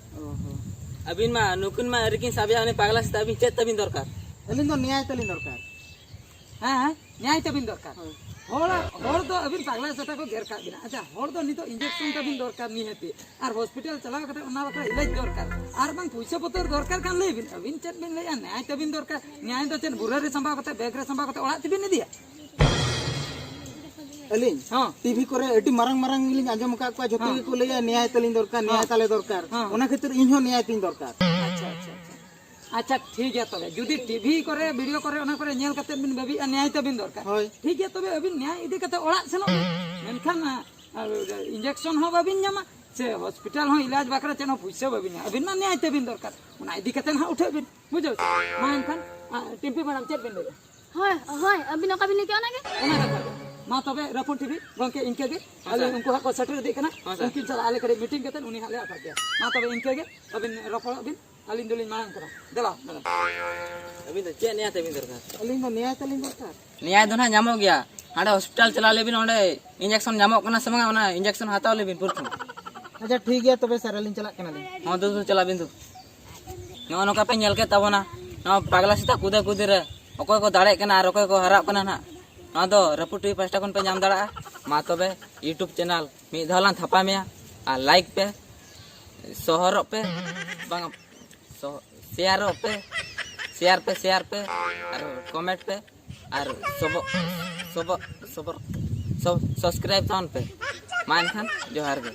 ᱟᱹᱵᱤᱱ ᱢᱟ ᱱᱩᱠᱤᱱ ᱢᱟ ᱟᱹᱣᱨᱤ ᱠᱤᱱ ᱥᱟᱵᱮᱭᱟ, ᱩᱱᱤ ᱯᱟᱜᱽᱞᱟ ᱥᱮᱛᱟ ᱟᱹᱵᱤᱱ ᱪᱮᱫ ᱛᱟᱹᱵᱤᱱ ᱫᱚᱨᱠᱟᱨ? ᱟᱹᱞᱤᱧ ᱫᱚ ᱱᱮᱭᱟᱭ ᱛᱟᱹᱞᱤᱧ ᱫᱚᱨᱠᱟᱨ᱾ ᱦᱮᱸ, ᱦᱮᱸ, ᱱᱮᱭᱟᱭ ᱛᱟᱹᱵᱤᱱ ᱫᱚᱨᱠᱟᱨ᱾ ᱦᱳᱭ᱾ ᱦᱚᱲ, ᱦᱚᱲ ᱫᱚ ᱟᱹᱵᱤᱱ ᱯᱟᱜᱽᱞᱟ ᱥᱮᱛᱟ ᱠᱚ ᱜᱮᱨ ᱠᱟᱜ ᱵᱤᱱᱟ᱾ ᱟᱪᱪᱷᱟ, ᱦᱚᱲ ᱫᱚ ᱱᱤᱛᱚᱜ ᱤᱧᱡᱮᱠᱥᱚᱱ ᱛᱟᱹᱵᱤᱱ ᱫᱚᱨᱠᱟᱨ ᱱᱤᱦᱟᱹᱛᱤ, ᱟᱨ ᱦᱚᱥᱯᱤᱴᱟᱞ ᱪᱟᱞᱟᱣ ᱠᱟᱛᱮ ᱚᱱᱟ ᱵᱟᱠᱷᱨᱟ ᱤᱞᱟᱡᱽ ᱫᱚᱨᱠᱟᱨ, ᱟᱨ ᱵᱟᱝ ᱯᱩᱭᱥᱟᱹ ᱯᱚᱛᱚᱨ ᱫᱚᱨᱠᱟᱨ ᱠᱷᱟᱱ ᱞᱟᱹᱭ ᱵᱤᱱ, ᱟᱹᱵᱤᱱ ᱪᱮᱫ ᱵᱤᱱ ᱞᱟᱹᱭᱟ? ᱱᱮᱭᱟᱭ ᱛᱟᱹᱵᱤᱱ ᱫᱚᱨᱠᱟᱨ᱾ ᱱᱮᱭᱟᱭ ᱫᱚ ᱪᱮᱫ ᱵᱩᱨᱟᱹ ᱨᱮ ᱥᱟᱢᱵᱟᱣ ᱠᱟᱛᱮ, ᱵᱮᱜᱽ ᱨᱮ ᱥᱟᱢᱵᱟᱣ ᱠᱟᱛᱮ ᱚᱲᱟᱜ ᱛᱮᱵᱤᱱ ᱤᱫᱤᱭᱟ? ᱟᱹᱞᱤᱧ ᱦᱚᱸ᱾ ᱴᱤᱵᱷᱤ ᱠᱚᱨᱮ ᱟᱹᱰᱤ ᱢᱟᱨᱟᱝ ᱢᱟᱨᱟᱝ ᱜᱮᱞᱤᱧ ᱟᱸᱡᱚᱢ ᱟᱠᱟᱫ ᱠᱚᱣᱟ, ᱡᱷᱚᱛᱚ ᱦᱚᱸ᱾ ᱜᱮᱠᱚ ᱞᱟᱹᱭᱟ, "ᱱᱮᱭᱟᱭ ᱛᱟᱹᱞᱤᱧ ᱫᱚᱨᱠᱟᱨ, ᱱᱮᱭᱟᱭ ᱦᱚᱸ᱾ ᱛᱟᱞᱮ ᱫᱚᱨᱠᱟᱨ᱾" ᱦᱚᱸ᱾ ᱚᱱᱟ ᱠᱷᱟᱹᱛᱤᱨ ᱤᱧ ᱦᱚᱸ ᱱᱮᱭᱟᱭ ᱛᱤᱧ ᱫᱚᱨᱠᱟᱨ᱾ ᱟᱪᱪᱷᱟ, ᱟᱪᱪᱷᱟ, ᱟᱪᱪᱷᱟ᱾ ᱟᱪᱪᱷᱟ, ᱴᱷᱤᱠ ᱜᱮᱭᱟ ᱛᱚᱵᱮ᱾ ᱡᱩᱫᱤ ᱴᱤᱵᱷᱤ ᱠᱚᱨᱮ, ᱵᱷᱤᱰᱤᱭᱳ ᱠᱚᱨᱮ, ᱚᱱᱟ ᱠᱚᱨᱮ ᱧᱮᱞ ᱠᱟᱛᱮ ᱵᱤᱱ ᱵᱷᱟᱹᱵᱤᱭᱮᱜᱼᱟ ᱱᱮᱭᱟᱭ ᱛᱟᱹᱵᱤᱱ ᱫᱚᱨᱠᱟᱨ, ᱦᱳᱭ᱾ ᱴᱷᱤᱠ ᱜᱮᱭᱟ ᱛᱚᱵᱮ, ᱟᱹᱵᱤᱱ ᱱᱮᱭᱟᱭ ᱤᱫᱤ ᱠᱟᱛᱮ ᱚᱲᱟᱜ ᱥᱮᱱᱚᱜ ᱵᱤᱱ᱾ ᱢᱮᱱᱠᱷᱟᱱ, ᱟ, ᱟ, ᱤᱧᱡᱮᱠᱥᱚᱱ ᱦᱚᱸ ᱵᱟᱹᱵᱤᱱ ᱧᱟᱢᱟ, ᱥᱮ ᱦᱚᱥᱯᱤᱴᱟᱞ ᱦᱚᱸ ᱤᱞᱟᱡᱽ ᱵᱟᱠᱷᱨᱟ ᱪᱮᱫ ᱦᱚᱸ ᱯᱩᱭᱥᱟᱹ ᱵᱟᱹᱵᱤᱱ ᱧᱟᱢᱟ᱾ ᱟᱹᱵᱤᱱ ᱢᱟ ᱱᱮᱭᱟᱭ ᱛᱟᱹᱵᱤᱱ ᱫᱚᱨᱠᱟᱨ, ᱚᱱᱟ ᱤᱫᱤ ᱠᱟᱛᱮ ᱦᱟᱸᱜ ᱩᱴᱷᱟᱹᱜ ᱵᱤᱱ, ᱵᱩᱡᱷᱟᱹᱣ ᱥᱮ? ᱢᱟ ᱮᱱᱠᱷᱟᱱ, ᱟ, ᱴᱤᱢᱯᱤ ᱢᱮᱰᱟᱢ, ᱪᱮᱫ ᱵᱤᱱ ᱞᱟᱹᱭᱮᱜᱼᱟ? ᱦᱳᱭ, ᱦᱳᱭ, ᱟᱹᱵᱤᱱ ᱚᱠᱟ ᱵᱤᱱ ᱞᱟᱹᱭ ᱠᱮᱜᱼᱟ ᱚᱱᱟᱜᱮ? ᱚᱱᱟ ᱠᱟᱛᱷᱟ ᱜᱮ᱾ ᱢᱟ ᱛᱚᱵᱮ, ᱨᱟᱹᱯᱩᱱ ᱴᱤᱵᱷᱤ ᱜᱚᱝᱠᱮ, ᱤᱱᱠᱟᱹ ᱜᱮ᱾ ᱦᱮᱸ, ᱟᱹᱞᱤᱧ ᱥᱟᱨ᱾ ᱩᱱᱠᱩ ᱦᱟᱸᱜ ᱠᱚ ᱥᱮᱴᱮᱨ ᱤᱫᱤᱜ ᱠᱟᱱᱟ᱾ ᱦᱮᱸ, ᱥᱟᱨ᱾ ᱩᱱᱠᱤᱱ ᱥᱟᱞᱟᱜ ᱟᱞᱮ ᱠᱟᱹᱴᱤᱡ ᱢᱤᱴᱤᱝ ᱠᱟᱛᱮ ᱩᱱᱤ ᱦᱟᱸᱜ ᱞᱮ ᱟᱴᱟᱜ ᱜᱮᱭᱟ᱾ ᱢᱟ ᱛᱚᱵᱮ, ᱤᱱᱠᱟᱹ ᱜᱮ᱾ ᱟᱹᱵᱤᱱ ᱨᱚᱯᱚᱲᱚᱜ ᱵᱤᱱ, ᱟᱹᱞᱤᱧ ᱫᱚᱞᱤᱧ ᱢᱟᱲᱟᱝ ᱠᱟᱱᱟ᱾ ᱫᱮᱞᱟ, ᱢᱮᱰᱟᱢ᱾ ᱟᱹᱵᱤᱱ ᱫᱚ ᱪᱮᱫ ᱱᱮᱭᱟᱭ ᱛᱟᱹᱵᱤᱱ ᱫᱚᱨᱠᱟᱨ? ᱟᱹᱞᱤᱧ ᱫᱚ ᱱᱮᱭᱟᱭ ᱛᱟᱹᱞᱤᱧ ᱫᱚᱨᱠᱟᱨ᱾ ᱱᱮᱭᱟᱭ ᱫᱚ ᱱᱟᱦᱟᱜ ᱧᱟᱢᱚᱜ ᱜᱮᱭᱟ᱾ ᱦᱟᱸᱰᱮ ᱦᱚᱥᱯᱤᱴᱟᱞ ᱪᱟᱞᱟᱣ ᱞᱮᱵᱤᱱ, ᱚᱸᱰᱮ ᱤᱧᱡᱮᱠᱥᱚᱱ ᱧᱟᱢᱚᱜ ᱠᱟᱱᱟ ᱥᱮ ᱵᱟᱝᱟ, ᱚᱱᱟ ᱤᱧᱡᱮᱠᱥᱚᱱ ᱦᱟᱛᱟᱣ ᱞᱮᱵᱤᱱ ᱯᱨᱚᱛᱷᱚᱢ᱾ ᱟᱪᱪᱷᱟ, ᱴᱷᱤᱠ ᱜᱮᱭᱟ ᱛᱚᱵᱮ ᱥᱟᱨ, ᱟᱹᱞᱤᱧ ᱪᱟᱞᱟᱜ ᱠᱟᱱᱟᱞᱤᱧ᱾ ᱦᱚᱸ, ᱫᱩ, ᱫᱩ, ᱪᱟᱞᱟᱜ ᱵᱤᱱ ᱫᱩ᱾ ᱱᱚᱜᱼᱚ ᱱᱚᱝᱠᱟ ᱯᱮ ᱧᱮᱞ ᱠᱮᱫ ᱛᱟᱵᱚᱱᱟ, ᱱᱚᱣᱟ ᱯᱟᱜᱽᱞᱟ ᱥᱮᱛᱟ ᱠᱩᱫᱟᱹ ᱠᱩᱫᱤ ᱨᱮ ᱚᱠᱚᱭ ᱠᱚ ᱫᱟᱲᱮᱜ ᱠᱟᱱᱟ ᱟᱨ ᱚᱠᱚᱭ ᱠᱚ ᱦᱟᱨᱟᱜ ᱠᱟᱱᱟ ᱱᱟᱦᱟᱜ᱾ ᱱᱚᱣᱟ ᱫᱚ ᱨᱟᱹᱯᱩᱫ ᱴᱤᱵᱷᱤ ᱯᱟᱦᱴᱟ ᱠᱷᱚᱱ ᱯᱮ ᱧᱟᱢ ᱫᱟᱲᱮᱭᱟᱜᱼᱟ᱾ ᱢᱟ ᱛᱚᱵᱮ, YouTube ᱪᱮᱱᱮᱞ ᱢᱤᱫ ᱫᱷᱟᱣ ᱞᱟᱝ ᱛᱷᱟᱯᱟ ᱢᱮᱭᱟ ᱟᱨ ᱞᱟᱭᱤᱠ ᱯᱮ, ᱥᱚᱦᱚᱨᱚᱜ ᱯᱮ, ᱵᱟᱝ, ᱥᱚ-, ᱥᱮᱭᱟᱨᱚᱜ ᱯᱮ, ᱥᱮᱭᱟᱨ ᱯᱮ, ᱥᱮᱭᱟᱨ ᱯᱮ, ᱟᱨ ᱠᱚᱢᱮᱱᱴ ᱯᱮ, ᱟᱨ ᱥᱚᱵᱚ-, ᱥᱚᱵᱚ-, ᱥᱚᱵᱚᱨ-, ᱥᱚᱵ-, ᱥᱟᱵᱥᱠᱨᱟᱭᱤᱵ ᱛᱟᱵᱚᱱ ᱯᱮ᱾ ᱢᱟ ᱮᱱᱠᱷᱟᱱ ᱡᱚᱦᱟᱨ ᱜᱮ᱾